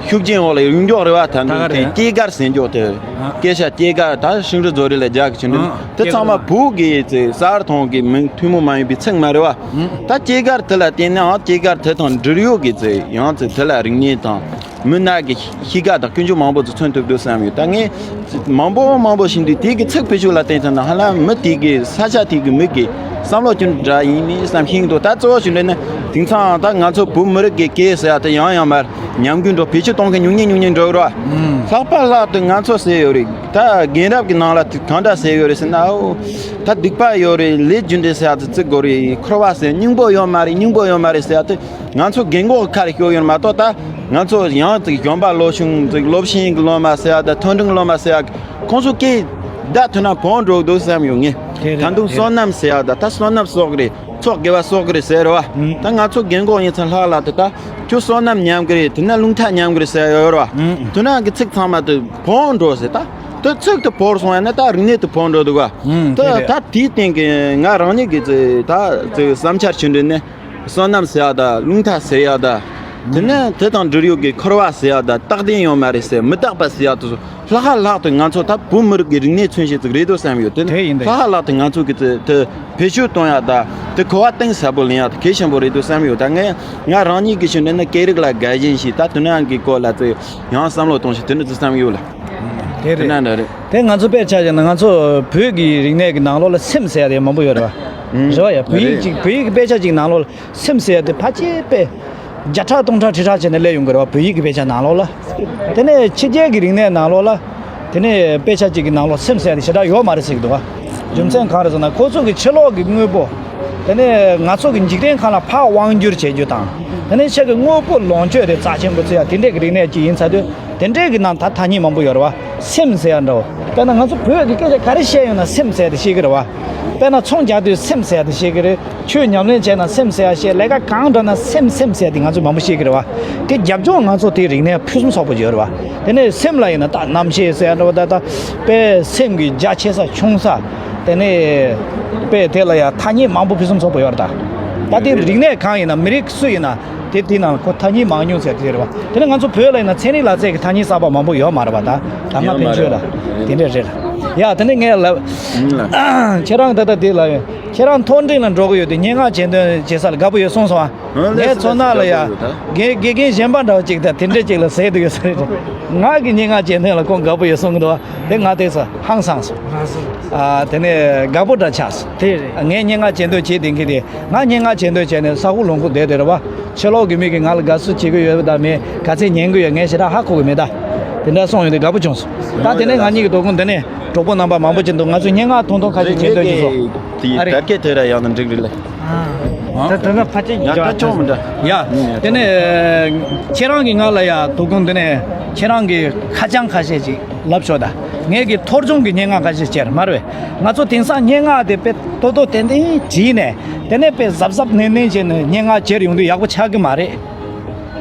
ཤུགས་རྐྱེན་འོག་ལ་ཡོང་མགྱོགས་རེད་བ། ད་ད་ག་འདི་དེ་རེད། སྐྱེས་སྐར་ཟེར་མགྱོགས་དེ། ཨང་། སྐད་ཆ་སྐྱེས་སྐར་ད་ཤིང་རི་རྫོ་རི་ལ་རྒྱག་གི་ཆུ་འདི་ཨང་། དེ་སྐྱེས་ཚང་མ་སྐར་བོད་ཀྱི་དེ་གསར་ཐོང་གི་མིང་ཐུན་མོང་མ་ཡིན་པའི་ཚིག་མ་རེད་བ། ཨང་། ད་སྐྱེས་སྐར་དེ་ལ་བརྟེན་ནའང་སྐྱེས་སྐར་དེ་དང་འབྲེལ་ཡོད་ཀྱི་ཚེ་ཡང་ཚེ་དེ་ལ་རིག་གནས་དང་། མི་སྣ་གི་གཤིས་ཀ་དང་ཀུན་སྤྱོད་མང་པོ་ཚོ་མཚོན་ཐུབ་འདུག་བསམ་ཡོད། ད་ངས་མང་པོ་མང་པོ་ཤེས་འདུག་དེ་གི་ཚིག་བེད་སྤྱོད་ལ་བརྟེན་ཙང་ན་ཧ་ལམ་མི་དེ་གི་ས་ཆ་དེ་གི་མི་གི་བསམ་བློ་ཅུང་འདྲ་ཡིན་མིན་བསམ་ཤེས་འདུག་ད་གཙོ་བོ་ཞིག་འདྲ་ན་དེང་སང་ད་ང་ཚོ་བོད་མི་རིགས་ཀྱི་སྐད་ཟེར་ཡ་དེ་ཡང་ཡང་མར་ཉམས་རྒུད་འགྲོ་བེད་སྤྱོད་གཏོང་མཁན་ཉུང་ཉུང་ཉུང་ཉུང་འགྲོ་གི་རེད་བ། ལྷག་པར་ལྷག་ཏུ་ང་ཚོ་ཟེར་ཡོད་རེད། ད་རྒན་རབས་ཀྱི་ནང་ལ་དེ་གང་འདྲ་ཟེར་ཡོད་རེད་ཟེར་ན། ཨོ། ད་སྡིག་པ་ཡོད་རེད། ལས་རྒྱུ་འབྲས་ཟེར་ཡ་དེ་བརྩི་དགོས་རེད། འཁོར་བ་ཟེར་སྙིང་པོ་ཡོད་མ་རེད། སྙིང་པོ་ཡོད་མ་རེད་ཟེར་ཡ་དེ། ང་ཚོ་རྒན་གོག་ཁ་ལ་ཤོར་ཡོད་མ་གཏོགས་ད་ང་ཚོ་ཡང་ཅིག་གཞོན་པ་ལོ་ཆུང་ཅིག་སློབ་ཆེན་གྱི་སློབ་མ་ཟེར་ཡ་ད་མཐོ་འབྲིང་སློབ་མ་ཟེར་ཡ་ཁོང་ཚོ་སྐད་བརྡ་ཐོས་ན་བོང་འགྲོ་གི་འདུག་བསམ་ཡོད་ངས། དེ་རེད། ད་དུང་དེ་བསོད་རེད། ནམས་ཟེར་ཡ་ད་ད་བསོད་ནམས་གསོག་གི་རེད། ཚོགས་དགེ་བ་གསོག་གི་རེད་ཟེར་རེད་བ། ཨང་། ད་ང་ཚོ་རྒན་གོག་ཡིན་ཙང་ལྷག་ལྷག་ཏུ་ད་ཁྱོད་བསོད་ནམས་ཉམས་གི་རེད། དེ་ན་རླུང་རྟ་ཉམས་གི་རེད་ཟེར་ཡ་ཡོད་རེད་བ། ཨང་། དེ་ན་གི་ཚིག་ཚང་མ་དེ་བོང་འགྲོ་ཟེར་ད། དེ་ཚིག་དེ་བོར་སོང་ཡ་ན་ད་རིག་གནས་དེ་བོང་འགྲོ་འདུག་བ། ཨང་། དེ་དེ་རེད། ད་དེའི་སྟེང་གི་ང་རང་ཉིད་ཀྱི་ཚེ་ད་ཚེ་བསམ་འཆར་ཆུང་འདྲ་ནི། བསོད་ནམས་ཟེར་ཡ་ད་རླུང་རྟ་ཟེར་ཡ་ད། དེ་ནས་དེ་དང་འབྲེལ་ཡོད་ཀྱི་འཁོར་བ་ཟེར་ཡ་ད་རྟག་བརྟན་ཡོད་མ་རེད་ཟེར། མི་རྟག་པ་ཟེར་ཡ་དེ་ཚོ་ལྷག་ཧ་ལྷག་ཏུ་ང་ཚོ་ད་བོད་མི་རིགས་ཀྱི་རིག་གནས་མཚོན་བྱེད་ཅིག་རེད་འདུག་བསམ་ཡོད། དེ་ནི་དེ་ཡིན་ད་ལྷག་ཧ་ལྷག་ཏུ་ང་ཚོ་གི་དེ་དེ་བེད་སྤྱོད་གཏོང་ཡ་ད་དེ་གོ་བ་གཏིང་ཟབ་པོ་ལེན་ཡ་དེ་གལ་ཆེན་པོ་རེད་འདུག་བསམ་ཡོད། ད་ངས་ང་རང་ཉིད་ཀྱི་ཞུ་འདོད་ནི་སྐད་རིགས་ལ་དགའ་ཞེན་ཞིག་ད་དེ་ནང་གི་སྐོར་ལ་ཚེ་ཡང་བསམ་བློ་གཏོང་ཞིག་དེ་འདྲ་ཚོ་བསམ་ཡོད་ལ། དེ་དེ་རེད། ན་འདྲ་རེད། དེ་ང་ཚོ་དཔེར་ཆ་བཞག་ན་ང་ཚོ་བོད་ཀྱི་རིག་གནས་ཀྱི་ནང་ལོགས་ལ་སེམས་ཟེར་ཡ་དེ་མང་པོ་ཡོད་རེད་བ། ཨུམ། རེད་བ་ཡ། བོད་ཡིག་རེད། ཅིག་བོད་ཡིག་གི་དཔེ་ཆ་ཅིག་ནང་ལོགས་ལ་སེམས་ཟེར་ཡ་དེ་ཕལ་ཆེར་དཔེ་བརྒྱ་ཕྲག་སྟོང་ཕྲག་ཁྲི་ཕྲག་བྱས་ནས་སླེབས་ཡོང་གི་རེད་བ། བོད་ཡིག་གི་དཔེ་ཆ་ནང་ལོགས་ལ། དེ་ནས་ཕྱི་རྒྱལ་གྱི་རིག་གནས་ནང་ལོགས་ལ། དེ་ནས་དཔེ་ཆ་གཅིག་གི་ནང་ལོགས་སེམས་ཟེར་ཡ་དེ་ཞེ་དྲག་ཡོད་མ་རེད་ཟེར་གྱི་འདུག་བ། རྒྱུ་མཚན་གང་རེད་ཟེར་ན་ཁོ་ཚོ་གི་ཕྱི་ལོགས་ཀྱི་དངོས་པོ། དེ་ནས་ང་ཚོ་གི་འཇིག་རྟེན་ཁམས་ལ་ཕར་དབང་བསྒྱུར་བྱེད་རྒྱུ་དང་། དེ་ནས་ཆེད་ཀྱི་དངོས་པོ་ལོངས་སྤྱོད་དེ་རྩ་ཆེན་པོ་བརྩི་ཡ་དེ་འདྲས་ཀྱི་རིག་གནས་ཅིག་ཡིན་ཚར་དུས། དེ་འདྲས་ཀྱི་ནང་ད་ཐ་སྙད་མང་པོ་ཡོད་རེད་བ། སེམས་ཟེར་ཡ་འདྲ་བོ། དཔེར་ན་ང་ཚོ་བོད་ཀྱི་སྐད་ཆ་ག་རེ་བཤད་ཡོང་ན་སེམས་ཟེར་ཡ་དེ་བཤད་ཀྱི་རེད་བ། དཔེར་ན་ཚོང་རྒྱག་དུས་སེམས་ཟེར་ཡ་དེ་བཤད་ཀྱི་རེད། ཆོས་ཉམས་ལེན་བྱས་ན་སེམས་ཟེར་ཡ་བཤད། ལས་ཀ་གང་འགྲོ་ན་སེམས་སེམས་ཟེར་ཡ་དེ་ང་ཚོས་མང་པོ་བཤད་ཀྱི་རེད་བ། དེ་རྒྱབ་ལྗོངས་ང་ཚོ་དེའི་རིག་གནས་ཕུན་སུམ་ཚོགས་པོ་ཡོད་རེད་བ། དེ་ནས་སེམས་ལ་ཡིན་ན་ད་རྣམ་ཤེས་ཟེར་ཡ་འདྲ་བོ་ད་ལྟ་དཔེ་སེམས་ཀྱི་རྒྱ་ཆེ་ས་ཆུང་ས། དེ་ནས་དཔེ་དེ་ལ་ཡ་ཐ་སྙད་མང་པོ་ཕུན་སུམ་ཚོགས་པོ་ཡོད་རེད་ད། ད་དེ་རིག་གནས་གང་ཡིན་ན་མི་རིགས་སུ་ཡིན་ན། དེ་དེའི་ནང་ཁོ་ཐ་སྙད་མང་ཉུང་ཟེར་དེ་རེད་བ། དེ་ནས་ང་ཚོ་བོད་ལ་ཡིན་ན་ཚན་རིག་ལག་རྩལ་གྱི་ཐ་སྙད་གསར་པ་མང་པོ་ཡོད་མ་རེད་བ་ད། ད་སྔ་ཡོད་མ་ཕན་ཆོད་རེད། ལ་དེ་འདྲས་རེད། ཡ་དེ་ནས་ངས་ལབ། ཨུམ་ལ། ཁྱེད་རང་ད་ལྟ་དེ་ལ་ ཁྱེད་རང་མཐོ་འབྲིང་ལ་འགྲོ་གི་ཡོད་དེ། སྙན་ངག་གྱེར་འདོན་བྱེད་ས་ལ་དགའ་པོ་ཡོད་གསུངས་སོང་ཨ། ཨ་ལེ་ངས་ཚོ་ནག་ལ་ཡ། དགའ་པོ་ཡོད་ད། དགེ་དགེ་རྒན་གཞན་པ་འདྲ་བོ་ཅིག་དང་དེ་འདྲས་ཅིག་ལ་ཟེར་དུ་ཡོད་ས་རེད། ང་གི་སྙན་ངག་གྱེར་འདོན་ལ་ཁོང་དགའ་པོ་ཡོད་གསུང་གི་འདུག་བ། དེ་ང་དེ་ས་ཧང་སངས་སོང་། ཨ་དེ་ནས་དགའ་པོ་འདྲ་ཆགས་སོང་། དེ་རེད། ངས་སྙན་ངག་གྱེར་འདོན་བྱེད་བསྡད་མཁན་དེ། ང་སྙན་ངག་གྱེར་འདོན་བྱས་ནས་ས་ཁུག་ལུང་ཁུག་བསྡད་དེ་རེད་བ། ཕྱི་ལོགས་ཀྱི་མི་གིས་ང་ལ་དགའ་བསུ་བྱེད་ཀྱི་ཡོད་པ་དང་མེད། ག་ཚད་ཉན་གྱི་ཡོད། ངས་ཞེ་དྲག་ཧ་གོ་གི་མེད་ད། དེ་འདྲ་གསུངས་ཡོང་དུས་དགའ་པོ་བྱུང་སོང་། ད་དེ་ནས་ང་གཉིས་ཀྱི་དོ་དགོང་འདི་ནས་གྲོགས་པོ་རྣམ་པ་མང་པོ་ཅིག་འདུག་ང་ཚོས་སྙན་ངག་ཐུང་ཐུང་ཁ་ཤས་གྱེར་འདོན་གྱིན་སོང་། ཨ་རེ། དར་སྐད་ཐོས་ར་ཡང་ན་འགྲིག་རེད་ལེ། ད་ད་ད་ཕ་ཅིག་ཡང་ཁ་ཆོག་མི་འདྲ། ཡ། དེ་ནས་ཁྱེད་རང་གིས་ང་ལ་ཡ་དོ་དགོང་འདི་ནས་ཁྱེད་རང་གི་ཁ་བྱང་ཁ་ཤས་ཅིག་ལབ་ཤོག་ད། ངས་གི་ཐོར་ཅུང་གི་སྙན་ངག་ཁ་ཤས་གྱེར་མ་རེད། ང་ཚོ་དེང་སང་སྙན་ངག་དེ་དཔེ་ཏོག་ཏོག་ཏན་ཏན་བྲིས་ནས། དེ་ནས་དཔེ་གཟབ་གཟབ་ནན་ནན་བྱས་ནས་སྙན་ངག་གྱེར་ཡོང་དུས་ཡག་པོ་ཆགས་ཀྱི་མ་རེད།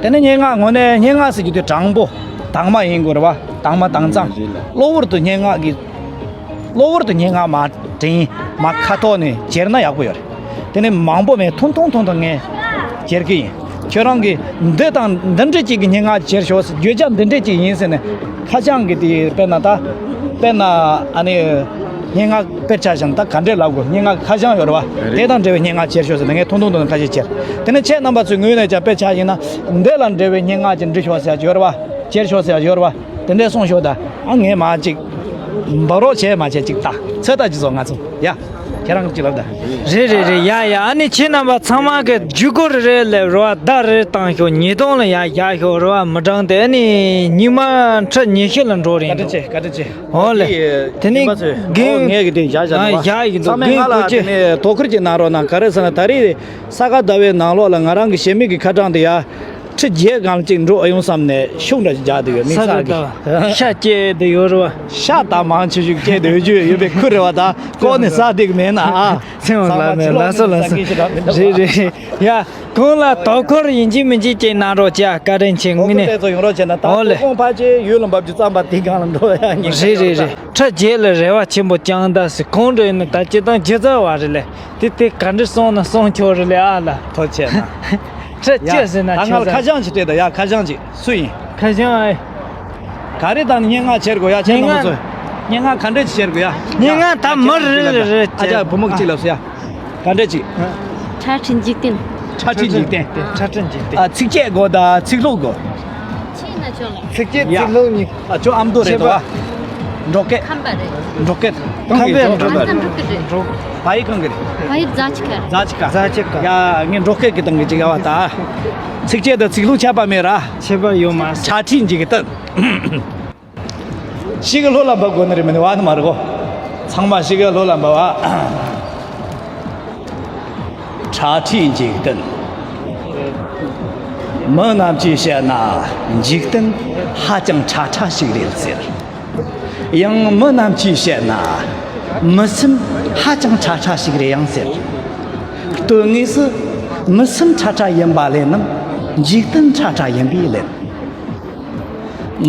དེ་ནས་སྙན་ངག་ངོ་ནས་སྙན་ངག་ཟེར་རྒྱུ་དེ་དྲང་པོ་དྭངས་མ་ཡིན་དགོས་རེད་བ། དྭངས་མ་དྭངས་གཙང་། གློ་བུར་དུ་སྙན་ངག་གི། གློ་བུར་དུ་སྙན་ངག་མ་དྲན་མ་ཁ་ཐོག་ནས་གྱེར་ན་ཡག་པོ་ཡོད་རེད། དེ་ནས་མང་པོ་མེད། ཐུང་ཐུང་ཐུང་ཐུང་ངས་གྱེར་གི་ཡིན། ཁྱོད་རང་གིས་འདི་དང་འདི་འདྲ་ཅིག་གི་སྙན་ངག་གྱེར་ཤོག་ཟེར། བརྗོད་བྱ་འདི་འདྲ་ཅིག་ཡིན་ཟེར་ནས་ཁ་བྱང་གི་དེ་དཔེར་ན་ད། དཔེར་ན་ཨ་ནི། སྙན་ངག་དཔེར་ཆ་བཞག་ན་ད་ག་འདྲས་ལབ་དགོས། སྙན་ངག་ཁ་བྱང་ཡོད་རེད་བ། རེད། དེ་དང་འབྲེལ་བའི་སྙན་ངག་གྱེར་ཤོག་ཟེར་ནས་ངས་ཐུང་ཐུང་ཐུང་ཐུང་ཁ་ཤས་གྱེར། དེ་ནས་ཁྱེད་རྣམ་པ་ཚོའི་ངོས་ནས་ཀྱང་དཔེར་ཆ་ཡིན་ན་འདི་ལ་འབྲེལ་བའི་སྙན་ངག་ཅིག་འབྲི་ཤོག་ཟེར་ཡག་ཡོད་རེད་བ། གྱེར་ཤོག་ཟེར་ཡག་ཡོད་རེད་བ། དེ་འདྲས་གསུངས་ཤོག་ད། ཨ་ངས་མ་ཅིག་འབབ་རོགས་བྱས་མ་བྱས་ཅིག་ལྟ། ཚོད་ལྟ་ཅིག་བཟོ་ང་ཚོ། ཡ། ཁྱེད་རང་གིས་ཅིག་ལབ་ད། རེད་རེད་རེད། ཡ་ཡ། ཨ་ནི་ཁྱེད་རྣམ་པ་ཚང་མ་གི་བརྒྱུད་སྐུར་རེ་ལབ་རོགས། བརྡ་རེ་བཏང་ཤོག་ཉིས་སྟོང་ལ་ཡར་བཞག་ཤོག་རེད་བ། མི་གྲངས་དེ་ཨ་ནི་ཉི་མ་ཁྲི་ཉི་ཤུ་ལ་འགྲོ་རེད་འདུག་བཀའ་དྲིན་ཆེ། བཀའ་དྲིན་ཆེ། ཨོ་ལེ། དེ་ནས་རྒན། ཨོ་ངས་གི་དེ་བཞག་བཞག་ཨ་ནས་བཞག་ཡིན་འདུག་ཚང་མས་ང་ལ་དེ་ནས་དོ་ཁུར་ཅིག་གནང་རོགས་གནང་། ག་རེ་ཟེར་ན་ད་རེས་ས་ག་ཟླ་བའི་ནང་ལོགས་ལ་ང་རང་གི་གཞས་མེད་ཀྱི་ཁ་གྲངས་དེ་ཡ། ཁྲི་བརྒྱད་སྒང་ཅིག་འགྲོ་ཨེ་ཡོང་བསམ་ནས་ཤུགས་འདྲ་ཞིག་རྒྱག་བསྡད་ཡོད། དམིགས་བསལ་གྱི། ཤ་སྐྱེས་བསྡད་ཡོད་རེད་བ། ཤ་ད་མང་ཆེ་ཤོས་སྐྱེས་བསྡད་ཡོད་རྒྱུ་ཡོད་པའི་ཁུལ་རེད་བ། ད་ལྐོག་ནས་ཟ་བསྡད་ཀྱི་མེད་ན་ཨ། ཚེ་དབང་ལགས་ནས་ལགས་སོ་ལགས་སོ། རེད་རེད་རེད། ཡ། གང་ལ་དོ་ཁུར་ཡིན་གཅིག་མིན་གཅིག་ཅིག་གནང་རོགས་བྱ། བཀའ་དྲིན་ཆེ། དངོས་གནས། དེ་ཚོ་ཡོང་རོགས་བྱས་ན་ད། ཨོ་ལེ། ཁོ་ཁོང་ཕལ་ཆེར་ཡུལ་ལ་འབབ་རྒྱུ་ཙམ་པ་དེ་སྒང་ལ་འགྲོ་ཡ་ཉེན་ཁ། རེད་རེད་རེད། ཁྲི་བརྒྱད་ལ་རེ་བ་ཆེན་པོ་བཅངས་ད་ཟེར། གང་འདྲ་ཡིན་ན་ད་སྤྱིར་བཏང་སྒྱུ་རྩལ་བ་རེད་ལེ། དེ་དེ་ག་འདྲ་སོང་ན་སོང་ཆོག་རེད་ལེ་ཨ་ལ། ཐུགས་རྗེ་ཆེ་གནང་། ཁྲི་བཅུ་ཟེར་ན་ད་ང་ལ་ཁ་བྱང་ཅིག་སྤྲད་དང་ཡ། ཁ་བྱང་ཅིག་སུ་ཡིན། ཁ་བྱང་ཨེ། ག་རེ་དང་སྙན་ངག་བྱེད་དགོས་ཡ། ཁྱེད་རྣམ་པ་ཚོས་སྙན་ངག་ག་འདྲ་ཅིག་བྱེད་དགོས་ཡ། སྙན་ངག་ད་མི་རེ་རེ་རེ་ཨ་ཅག་བུ་མོ་གཅིག་ལབ་སོ་ཡ། ག་འདྲ་ཅིག་ཁྲ་ཁྲི་འཇིག་རྟེན། ཁྲ་ཁྲི་འཇིག་རྟེན། ཁྲ་ཁྲི་འཇིག་རྟེན། ཨ་ཚིགས་བཅད་དགོས་དང་ཚིག་ལྷུག་དགོས། ཚིགས་བཅད་ཚིག་ལྷུག་གཉིས། ཨ་ཅོ་ཨ་མདོ་རེད་དོ། འབྲོག་སྐད། ཁམས་པ་རེད། འབྲོག་སྐད། ཁམས་པའི་འབྲོག་སྐད་རེད། འབྲོག་སྐད་རེད། བ་ཡིག་གང་གི་རེད། བ་ཡིག་རྫ་ཆུ་ཁ་རེད། རྫ་ཆུ་ཁ། རྫ་ཆུ་ཁ། ཡ་ངས་འབྲོག་སྐད་ཀྱི་སྟེང་གི་ཅིག་ཡ་བ་ད། ཚིགས་བཅད་དང་ཚིག་ལྷུག་ཁྱད་པར་མེད་ར། ཁྱད་པར་ཡོད་མ་རེད། ཁྲ་ཁྲི་འཇིག་རྟེན། ཤི་གི་ལྷོད་ལ་འབབ་དགོས་ནི་རེད་མིན་ནི་བ་ནི་མ་རེད་གོ། ཚང་མ་ཤི་གི་ལྷོད་ལ་འབབ་བ། ཁྲ་ཁྲིའི་འཇིག་རྟེན། མི་རྣམས་ཀྱིས་བཤད་ན་འཇིག་རྟེན་ཧ་ཅང་ཁྲ་ཁྲ་ཞིག་རེད་ཟེར། ཡང་མི་རྣམས་ཀྱིས་བཤད་ན་མི་སེམས་ཧ་ཅང་ཁྲ་ཁྲ་ཞིག་རེད་ཡང་ཟེར། དོན་དངོས་སུ་མི་སེམས་ཁྲ་ཁྲ་ཡིན་པ་ལས་རྣམས་འཇིག་རྟེན་ཁྲ་ཁྲ་ཡིན་པས་ལན།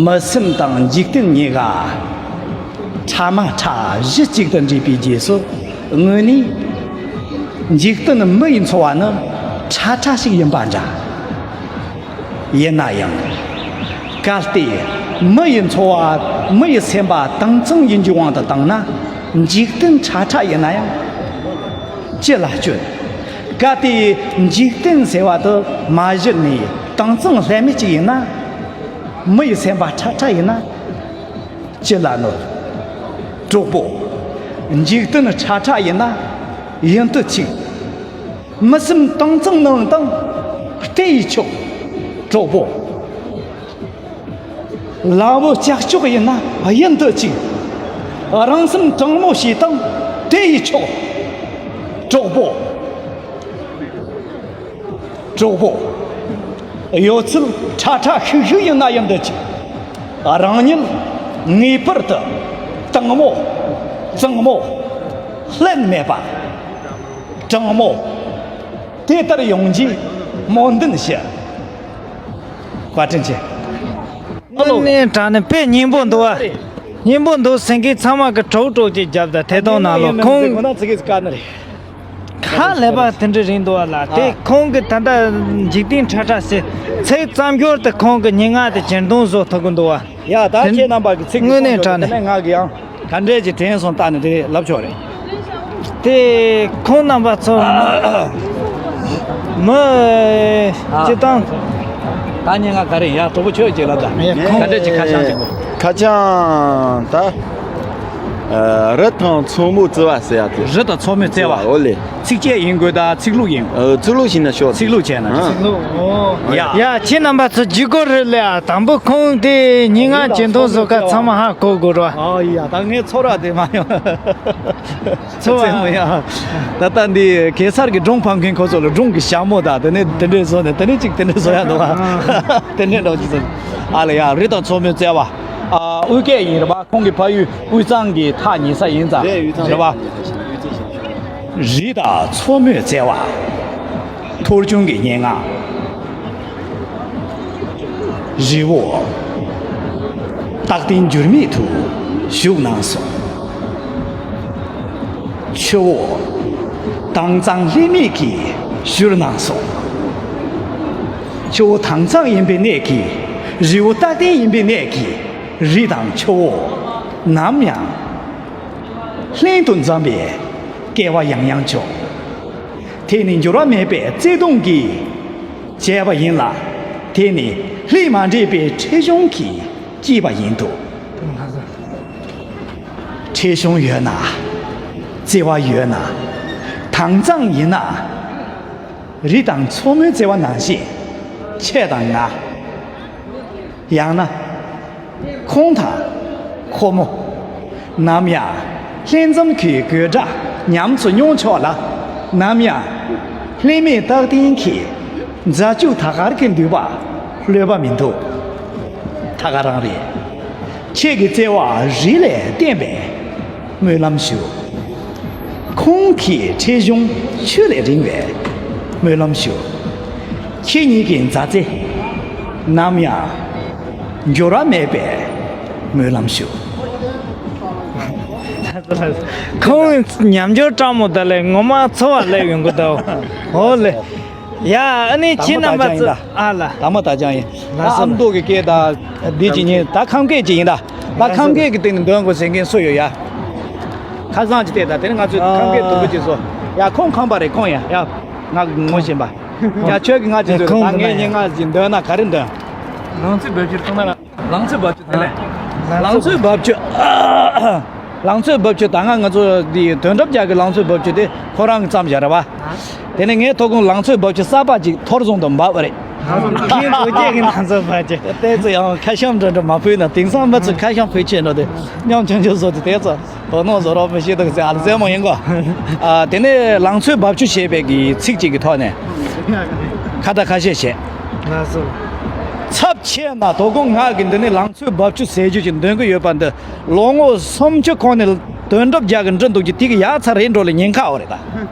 མི་སེམས་དང་འཇིག་རྟེན་གཉིས་ཀ་ཕྲ་མ་ཕྲ་གཞི་གཅིག་ཏུ་འདྲེས་པའི་རྗེས་སུ་དངོས་གནས་འཇིག་རྟེན་མི་ཡི་འཚོ་བ་ནི་ཕྲ་ཕྲ་ཞིག་ཡིན་པ་འདྲ། ཡིན་ན་ཡང་གལ་ཏེ་མི་ཡི་འཚོ་བ་མི་ཡི་སེམས་པ་དྭངས་གཙང་ཡིན་རྒྱུའི་དབང་དུ་བཏང་ན་འཇིག་རྟེན་ཕྲ་ཕྲ་ཡིན་ན་ཡང་ཅི་ལ་སྐྱོན། གལ་ཏེ་འཇིག་རྟེན་ཟེར་བ་དེ་མ་གཞི་ནས་དྭངས་གཙང་ལྷད་མེད་ཅིག་ཡིན་ན། མི་ཡི་སེམས་པ་ཁྲ་ཁྲ་ཡིན་ན་ཅི་ལ་གནོད། གྲོགས་པོ། འཇིག་རྟེན་ཁྲ་ཁྲ་ཡིན་ན་ཡིན་དུ་ཆུག། མི་སེམས་དྭངས་གཙང་ནང་དང་བལྟས་ཡིས་ཆོག། གྲོགས་པོ། ལ་བུ་ལྕགས་སྐྱོག་ཡིན་ན་ཡིན་དུ་ཆུག། རང་སེམས་དྲང་མོ་ཞིག་དང་བལྟས་ཡིས་ཆོག། གྲོགས་པོ། གྲོགས་པོ། ཡོད་ཚད་ཁྲ་ཁྲ་ཤིག་ཤིག་ཡིན་ན་ཡང་འདོད་ཀྱི། རང་ཉིད་ངེས་པར་དུ་དྭངས་མོ། གཙང་མོ། ལྷད་མེད་པ། དྲང་མོ། དེ་ལྟར་ཡོང་རྒྱུའི་སྨོན་འདུན་ཞུ། བཀའ་དྲིན་ཆེ། ཨ་ལོ། ནས་དྲ་ནས་དཔེ་སྙན་པོ་འདུག་ཨ། སྙན་པོ་འདུག་ཟེར་མཁན་ཚང་མ་གི་གྲོགས་གྲོགས་ཅིག་རྒྱབ་དང་ཐད་གཏོང་ནང་ལོགས་ཁོང་། ཁ་ལས་པ་དེ་འདྲ་རིང་འདུག་ཨ་ལ། དེ་ཨ། ཁོང་གི་ད་ལྟ་འཇིག་རྟེན་ཁྲ་ཁྲ་ཟེར་ཚིག་ཙམ་སྦྱོར་དེ་ཁོང་གི་སྙན་ངག་དེ་གྱེར་འདོན་བཟོ་ཐུབ་ཀྱི་འདུག་ཨ། ཡ་ད་དེ་ཁྱེད་རྣམ་པ་གི་ཚིག་དངོས་གནས་དྲང་གནས། དེ་ནས་ང་གི་ཡང་ག་འདྲས་ཀྱི་དྲན་སོང་ལྟ་ནས་དེ་ལབ་ཆོག་རེད། དེ་ཁོང་རྣམ་པ་ཚོ་མི་སྤྱི་བཏང་། ད་སྙན་ངག་ག་རེ་ཡ་གྲོགས་པོ་ཁྱོད་ཀྱིས་ལབ་ད། ཁོང་ག་འདྲ་ཅིག་ཁ་བྱང་ཅིག་དགོས། ཁ་བྱང་ད། ཨ། རི་དང་མཚོ་མོ་བརྩེ་བ་ཟེར་ཡ་དེ། རི་དང་མཚོ་མོ་བརྩེ་བ། འོ་ལེ། ཚིགས་བཅད་ཡིན་དགོས་ད་ཚིག་ལྷུག་ཡིན་དགོས། ཨ། ཚིག་ལྷུག་བྱས་ན་ཤོག་ཚིག་ལྷུག་བྱས་ན་ཨ། ཚིག་ལྷུག་འོ། ཡ། ཡ། ཁྱེད་རྣམ་པ་ཚོ་བརྒྱུད་སྐུར་རེད་ལ། དང་པོ་ཁོང་དེ་སྙན་ངག་ཅི་འདོན་བཟོ་ག་ཚང་མ་ཧ་གོ་དགོས་ར། ཨ་ཡ། ད་ངས་ཚོར་བ་དེ་མ་ཡོང་། ཚོ་བ་ཡ། ད་ལྟ་འདི་གེ་སར་གྱི་སྒྲུང་ཕབ་མཁན་ཁོ་ཚོ་ལ་སྒྲུང་གི་ཞྭ་མོ་དང་དེ་ནས་དེ་འདྲས་བཟོ་ནས་དེ་ནས་གཅིག་དེ་འདྲས་བཟོ་ཡ་འདུག་བ། དེ་འདྲས་འདྲ་བོ་ཅིག་བཟོ། ཨ་ལ་ཡ། རི་དང་མཚོ་མོའི་བརྩེ་བ། ཨ། དབུས་སྐད་ཡིན་རེད་པ། ཁོང་གི་ཕ་ཡུལ་དབུས་གཙང་གི་ཐག་ཉེ་ས་ཡིན་ཙང་རེད་པ། རི་དང་མཚོ་མོའི་བརྩེ་བ། ཐོར་ཆུང་གི་སྙན་ངག་རི་བོ་རྟག་བརྟན་འགྱུར་མེད་དུ་བཞུགས་གནང་སོང་། ཆུ་བོ་དྭངས་གཙང་ལྷད་མེད་ཀྱིས་བཞུར་གནང་སོང་། ཆུ་བོ་དྭངས་གཙང་ཡིན་པའི་གནད་ཀྱིས། རི་བོ་རྟག་བརྟན་ཡིན་པའི་གནད་ཀྱིས། རི་དང་ཆུ་བོ་ནམ་ཡང་ལྷན་དུ་འཛོམས་པའི་སྐལ་བ་ཡང་ཡང་བྱུང་། དེ་ནི་འགྱུར་བ་མེད་པའི་བརྩེ་དུང་གིས་བྱས་པ་ཡིན་ལ། དེ་ནི་ལྷད་མ་འདྲེས་པའི་ཁྲེལ་གཞུང་གིས་བསྐྱེད་པ་ཡིན་འདུག་ཁྲེལ་གཞུང་ཡོད་ན། བརྩེ་བ་ཡོད་ན། དྭངས་གཙང་ཡིན་ན། རི་དང་མཚོ་མོའི་བརྩེ་བ་ནང་བཞིན་ཁྱེད་དང་ང་། ཡང་ན་ཁོང་དང་ཁོ་མོ། ནམ་ཡང་ལྷན་འཛོམས་ཀྱི་དགོད་སྒྲ་ཉམས་སུ་མྱོང་ཆོག་ལ། ནམ་ཡང་ལྷད་མེད་རྟག་བརྟན་གྱི་མཛའ་གཅུགས་ཐད་ཀར་གྱི་འདུས་པ་ལྷོད་པ་མི་འདུག་ད་ག་རང་རེད། ཁྱེད་ཀྱི་བརྩེ་བ་རི་ལས་བརྟན་པའི་སྨོན་ལམ་ཞུ། ཁོང་གི་ཁྲེལ་གཞུང་ཆུ་ལས་རིང་བའི་སྨོན་ལམ་ཞུ། ཁྱེད་གཉིས་ཀྱི་མཛའ་བརྩེ་ནམ་ཡང་འགྱུར་བ་མེད་པའི་སྨོན་ལམ་ཞུ། ཁོང་ཉམས་འགྱུར་སྤྲང་མོ་ད་ལས་ངོ་མ་ཚོར་བ་སླེབས་ཡོང་གི་འདུག་འོ་ལེ། ཡ། ཨ་ནི་ཁྱེད་རྣམ་པ་ཚོ་ཨ་ལ། དང་པོ་ད་ཅང་ཡིན། ད་ཨ་མདོ་གི་སྐད་དང་འདི་ཅི་ཡིན། ད་ཁམས་སྐད་ཅི་ཡིན། ད་ད་ཁམས་སྐད་ཀྱི་སྟེང་ནས་འདོན་དགོས་ཟེར་མཁན་སུ་ཡོད་ཡ། ཁ་སང་ཅི་བལྟས། ད་དེ་ནི་ང་ཚོས་ཁམས་སྐད་དུམ་བུ་ཅིག་བཟོ། ཡ། ཁོང་ཁམས་པ་རེད་ཁོང་ཡ། ཡ། ང་ངོ་ཤེས་པ། ཡ། ཁྱོད་ཀྱིས་ང་ཅི་བཟོས། ད་ངས་སྙན་ངག་ཅིག་འདོན་ན་ག་རེ་འདོན། ལང་ཚོའི་རྦབ་ཆུ་བཏང་ན། ལང་ཚོའི་རྦབ་ཆུ་དེ་ལས། ལང་ཚོའི་རྦབ་ཆུ། ལང་ཚོའི་རྦབ་ཆུ། ད་སྔ་ང་ཚོ་འདི་དོན་གྲུབ་རྒྱལ་གྱི་ལང་ཚོའི་རྦབ་ཆུ་དེ་ཁོ་རང་གིས་བརྩམས་བཞག་རེད་པ། དེ་ནས་ངས་ཐོག་ཁོང་ལང་ཚོའི་རྦབ་ཆུ་གསར་པ་ཅིག་ཐོར་བཟུང་དུ་འབབ་པ་རེད། ངའི་བོད་སྐད་ཀྱི་ལང་ཚོའི་རྦབ་ཆུ། དེ་ཚོ་ཡང་ཁ་བྱང་འདྲ་འདྲ་མ་ཕུལ་ན། དེང་སང་མི་ཚོ་ཁ་བྱང་ཕུལ་ཆེ་འགྲོ་དེ་ཉམ་ཆུང་ཆུང་བཟོ་དེ་དེ་ཚོ་དོ་སྣང་བཟོ་རོགས་མི་བྱེད་འདུག་ཟེར། ཨ་ལ་རྩེད་མོ་ཡིན་གོ། ཨ། དེ་ནས་ལང་ཚོའི་རྦབ་ཆུ་ཞེས་པའི་གི་ཚིག་ཅིག་གི་ཐོག་ནས་ཁ་བརྡ་ཁ་ཤས་བྱས། ལགས་སོ། ཚབས་ཆེ་ན་དོ་དགོང་ང་གི་འདི་ནས་ལང་ཚོའི་རྦབ་ཆུ་ཟེར་རྒྱུ་ཞིག་འདོན་གི་ཡོད་པ་འདི། ལོ་ངོ་སུམ་ཅུ་གོང་ནས་དོན་གྲུབ་རྒྱལ་གྱིས་འབྲི་འདུག་རྒྱུ་དེ་གི་ཡ་ཚ་རེད་འགྲོ་ལ་ཉེན་ཁ་ཡོད་རེད་ད།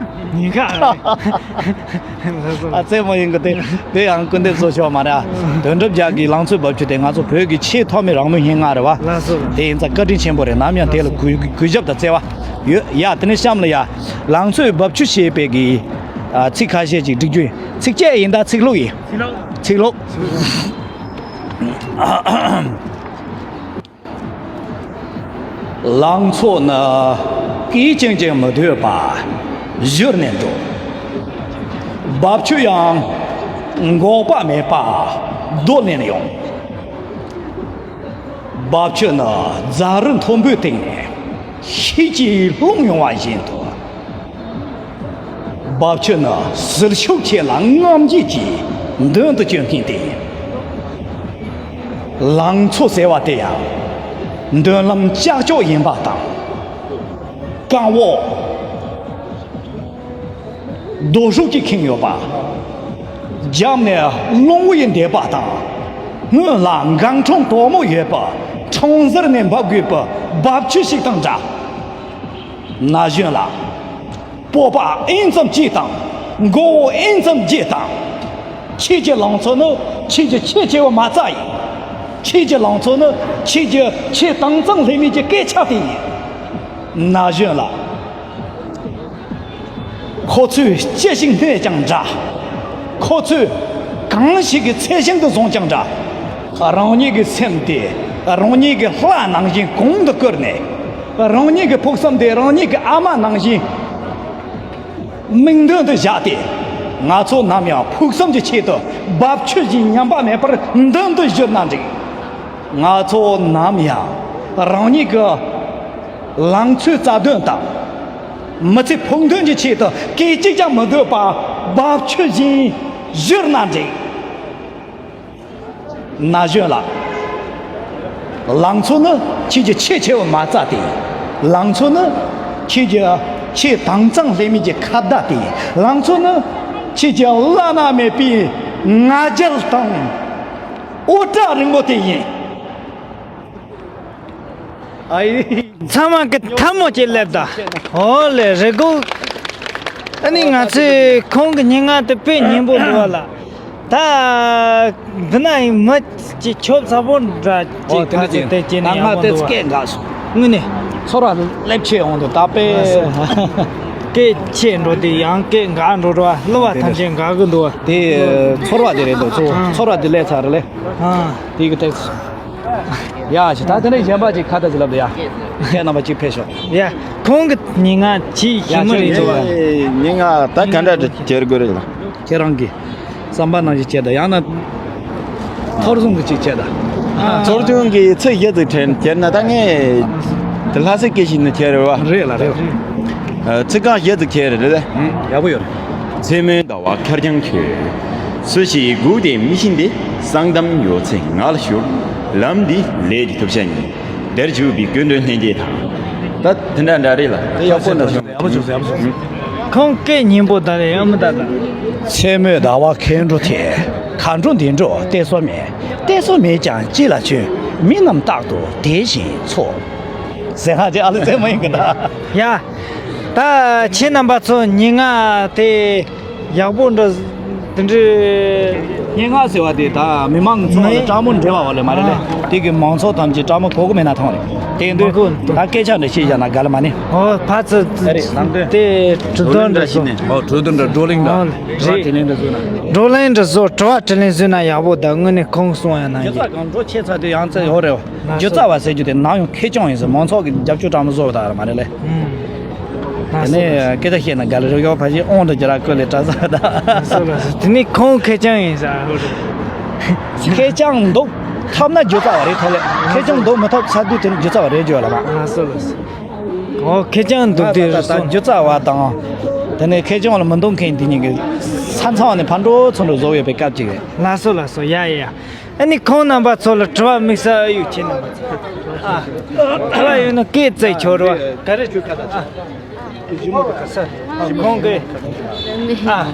ཉེན་ཁ་ཡོད་རེད། ལགས་སོ། ཨ། རྩེད་མོ་ཡིན་གི། དེ་དེ་ཡང་སྐུར་འདེབས་བཟོ་ཆོག་མ་རེད། དོན་གྲུབ་རྒྱལ་གྱི་ལང་ཚོའི་རྦབ་ཆུ་དེ་ང་ཚོ་བོད་ཀྱི་ཆེས་ཐོག་མའི་རང་མོས་སྙན་ངག་རེད་པ། ལགས་སོ། དེ་ཡིན་ཙང་བཀའ་དྲིན་ཆེན་པོ་རེད། ནམ་ཡང་དེ་ལ་གུས་གུས་ཞབས་དང་བརྩེ་བ་ཡོད་ཡ། དེ་ནས་གཤམ་ལ་ཡ། ལང་ཚོའི་རྦབ་ཆུ་ཞེས་པའི་གི། ཨ། ཚིག་ཁ་ཤས་ཅིག་བསྒྲིག་རྒྱུ་ཡིན། ཚིགས་བཅད་ཡིན་ད་ཚིག་ལྷུག་ཡིན། ཚིག་ལྷུག། ལང་ཚོ་ནི་སྐད་ཅིག་ཀྱང་མི་སྡོད་པར་བཞུར་ནས་འགྲོ། རྦབ་ཆུ་ཡང་འགོག་པ་མེད་པར་རྡོལ་ནས་ཡོང་། རྦབ་ཆུ་ནི་རྫ་རི་མཐོན་པོའི་སྟེང་ནས་ཤུགས་ཀྱིས་ལྷུང་ཡོང་བ་བཞིན་དུ། རྦབ་ཆུ་ནི་ཟིལ་ཤུགས་ཆེ་ལ་རྔམ་བརྗིད་ཀྱིས་མདུན་དུ་བསྐྱོད་མཁན་དེ་ཡིན། ལང་ཚོ་ཟེར་བ་དེ་ཡང་མདུན་ལམ་ཀྱག་ཀྱོག་ཡིན་པ་དང་། རྐང་འོག་རྡོ་ཧྲུག་གིས་ཁེངས་ཡོད་པ། རྒྱབ་ནས་རླུང་བུ་ཡིས་འདེད་པ་དང་། སྔོན་ལ་འགངས་ཆུང་དོག་མོ་ཡོད་པ། ཁྲོང་ཟུར་ནས་འབབ་དགོས་པའི་རྦབ་ཆུ་ཞིག་དང་འདྲ། ན་གཞོན་ལགས། སྤོབས་པ་ཨེན་ཙམ་གཅིག་དང་། མགོ་བོ་ཨེན་ཙམ་རྒྱས་དང་། ཁྱེད་ཀྱི་ལང་ཚོ་ནི་ཁྱེད་ཀྱི་ཁྱེད་ཆེ་བ་མ་རྩ་ཡིན། ཁྱེད་ཀྱི་ལང་ཚོ་ནི་ཁྱེད་ཀྱི་ཆེས་དྭངས་གཙང་ལྷད་མེད་ཀྱི་སྐད་ཆ་དེ་ཡིན། ན་གཞོན་ལགས། ཁོ་ཚོས་ཅི་ཞིག་སྨྲས་ཀྱང་འདྲ། ཁོ་ཚོས་གང་ཞིག་གི་ཚད་ཞེན་དུ་བཟུང་ཀྱང་འདྲ། རང་ཉིད་ཀྱི་སེམས་དེ་རང་ཉིད་ཀྱི་ལྷ་ནང་བཞིན་གོང་དུ་བཀུར་ནས། རང་ཉིད་ཀྱི་ཕུགས་བསམ་དེ་རང་ཉིད་ཀྱི་ཨ་མ་ནང་བཞིན་ མིག་མདུན་དུ་བཞག་སྟེ། ང་ཚོ་ནམ་ཡང་ཕུགས་བསམ་གྱི་ཆེད་དུ་རྦབ་ཆུ་བཞིན་ཉམས་པ་མེད་པར་མདུན་དུ་བཞུར་ན་འགྲིག་ང་ཚོ་ནམ་ཡང་རང་ཉིད་ཀྱི་ལང་ཚོའི་རྩ་དོན་དང་། མི་ཚེ་ཕུགས་འདུན་གྱི་ཆེད་དུ་སྐད་ཅིག་ཀྱང་མི་སྡོད་པར་རྦབ་ཆུ་བཞིན་བཞུར་ན་འགྲིག་ན་གཞོན་ལགས། ལང་ཚོ་ནི་ཁྱེད་ཀྱི་ཆེས་ཆེ་བ་མ་རྩ་སྟེ། ལང་ཚོ་ནི་ཁྱེད་ཀྱི་ཆེས་དྭངས་གཙང་ལྷད་མེད་ཀྱི་ཁ་བརྡ་སྟེ། ལང་ཚོ་ནི་ཁྱེད་ཀྱི་བླ་ན་མེད་པའི་ང་རྒྱལ་དང་དབུ་སྐྲ་རིང་མོ་དེ་ཡིན། ཨ་ཡེ། ཚང་མ་གི་ཐལ་མོ་ཅིག་སླེབས་ད། ཨོ་ལེ་རེ་སྒུག་ཨ་ནི་ང་ཚོས་ཁོང་གི་སྙན་ངག་དེ་དཔེ་སྙན་པོ་འདུག་བ་ལ། ད། འདི་ན་ཡིན་མི་ཅིག་ཆོབ་ཚ་པོ་འདྲ་ཅིག་ཨོ་དེ་འདྲ་ཕར་ཚུར་ཅིག་དེ་བྱས་ནས་ཡག་པོ་འདུག་བ། སྐད་འགག་སོང་། དངོས་གནས། ཚོར་བ་སླེབས་ཆེ་འོང་དུས་ད་དཔེ། སྐད་ཆེ་འགྲོ་དུས་ཡང་སྐད་འགག་འགྲོ་འགྲོ་བ། གླུ་བ་ཐམས་ཅད་འགག་གི་འདུག་བ། དེ་ཚོར་བ་དེ་རེད་འདུག་ཚོར་ཚོར་བ་དེ་སླེབས་ཚར་རེད་ལེ། དེ་གི་ཐེག་ཡ་ཞེ་ད་དེ་ནས་གཞན་པ་ཅིག་ཁ་ཏ་ཅིག་ལབ་དུ་ཡ། ཁྱེད་རྣམ་པ་ཅིག་ཕེབས་ཤོག་ཡ། ཁོང་གི་སྙན་ངག་ཅིག་ཞིག་མི་རེད་འདུག་བ། སྙན་ངག་ད་ག་འདྲ་འདྲ་བྱེད་དགོས་རེད་ལ། ཁྱེད་རང་གི་བསམ་པ་ནང་བཞིན་བྱས་ད་ཡང་ན། ཐོར་བཟུང་གི་ཅིག་བྱས་ད། ཚོར་ཐུང་གི་ཚིག་བཞི་ཙིག་དྲན་བྱས་ན་ད་ངས། དེ་ལྷ་སའི་སྐད་ཞིག་ནི་ཁྱེད་རེད་བ། རེད་ལ་རེད་ལ། ཚིག་རྐང་བཞི་ཙིག་ཁྱེད་རེད་ལ། ཡག་པོ་ཡོད་རེད། མཚན་མོའི་ཟླ་བ་ཁེར་རྐྱང་ཁྱོད། སུ་ཞིག་སྒུག་སྟེ་མི་ཤེས་འདི། གསང་གཏམ་ཡོད་ཚད་ང་ལ་ཞུ། ལམ་འདི་ལས་ཀྱི་ཐུབ་ཆ་ཡིན། འདིར་བཞུགས་པའི་སྐུ་མགྲོན་ལྷན་རྒྱས་དང་། ད་དེ་འདྲ་འདྲ་རེད་ལ། དེ་ཡག་པོ་འདྲ་བྱུང་། ཡག་པོ་བྱུང་ཡག་པོ་བྱུང་། ཁོང་སྐད་སྙན་པོ་ད་རེད་ཡང་མི་ད་ད། མཚན་མོའི་ཟླ་བ་ཁེར་འགྲོ་དེ། གར་འགྲོ་འདི་འགྲོ་གཏད་སོ་མེད། གཏད་སོ་མེད་ཀྱང་ཅི་ལ་བྱོན། མི་རྣམས་རྟག་ཏུ་དེ་བཞིན་འཚོ། ཟེར་ཧ་ཅེ་ཨ་ལི་ཙེ་མ་ཡིན་གི་ད། ཡ། ད་ཁྱེད་རྣམ་པ་ཚོ་སྙན་ངག་དེ་ཡག་པོ་འདྲ་དེ་འདྲའི། སྙན་ངག་ཟེར་བ་དེ་ད་མི་མང་གི་ཚོགས་ལ་མི་སྤྲང་མོ་འབྲེལ་བ་བ་ལས་མ་རེད་ལེ། ཨ། དེ་གི་མང་ཚོགས་ཐམས་ཅད་སྤྲང་མོ་གོ་གི་མེད་ན་ཐང་རེད། དེ་འདུག་མ་གོ་འདུག་ད་སྐད་ཆ་འདྲ་བཤད་བཞག་ན་ག་ལ་མ་ནི། ཨོ་ཕ་ཚོ་ཨ་རེད་ནང་དོན། དེ་གྲུབ་དོན་འདྲ་བཟོ། ཨོ་གྲུབ་དོན་འདྲ་བགྲོ་གླེང་འདྲ། ཨོ་རེད། དྲི་བ་དྲིས་ལན་འདྲ་བཟོས་ན། བགྲོ་གླེང་འདྲ་བཟོ་དྲི་བ་དྲིས་ལན་བཟོས་ན་ཡག་པོ་ད་དངོས་གནས་ཁོང་གསུང་ཡ་ན་ཡོད། ཡོད་ས་གང་འགྲོ་ཆེ་ཚ་དེ་ཡང་ཚེ་ཡོད་རེད། སྒྱུ་རྩལ་བ་ཟེར་རྒྱུ་དེ་ནམ་ཡང་ཁེར་རྐྱང་ཡིན་ཟེར། མང་ཚོགས་ཀྱི་རྒྱབ་སྐྱོར་སྤྲང་མོ་བཟོ་བ་དག་རེད་མ་རེད་ལེ། དེ་ནས་སྐད་ཆ་བཤད་ན་དགའ་ལེ་རོགས་ཡོད་ཕ་ཞིག་ཨོང་དུ་ཅི་ར་བཀོད་ལེ་གྲྭ་ས་དང་། དེ་ནས་ཁོང་ཁེར་རྐྱང་ཡིན་ཟེར། ཁེར་རྐྱང་འདུག་ཐབས་ན་སྒྱུ་རྩལ་བ་རེད་ཐ་ལེ། ཁེར་རྐྱང་འདུག་མི་ཐབས་ཚ་དུས་དེ་ནི་སྒྱུ་རྩལ་བ་རེད་བརྗོད་ལ་མ། ཨོ་ཁེར་རྐྱང་འདུག་དེ་ད་ད་སྒྱུ་རྩལ་བ་དང་། དེ་ནས་ཁེར་རྐྱང་ལ་མི་འདུག་མཁན་དེ་གཉིས་ཀྱི་ས་མཚམས་ནས་ཕར་འགྲོ་ཚུར་འགྲོ་བཟོ་ཡོད་པའི་སྐབས་ཅིག་རེད། ལགས་སོ་ལགས་སོ་ཡ་ཡ་ཡ། ཨ་ནི་ཁོང་རྣམ་པ་ཚོ་ལ་དྲི་བ་དམིགས་བསལ་ཨ་ཡོད་ཁྱེད་རྣམ་པ་ཚོ། ཨ། དྲི་བ་ཡོད་ན་སྐད་བཙལ་ཆོག་རེད་བ། ག་རེ་བྱོས་ཁ་ད་ཆ། ཞི་མོ་དུ་ག་ས། ཁོང་གི། ཨ།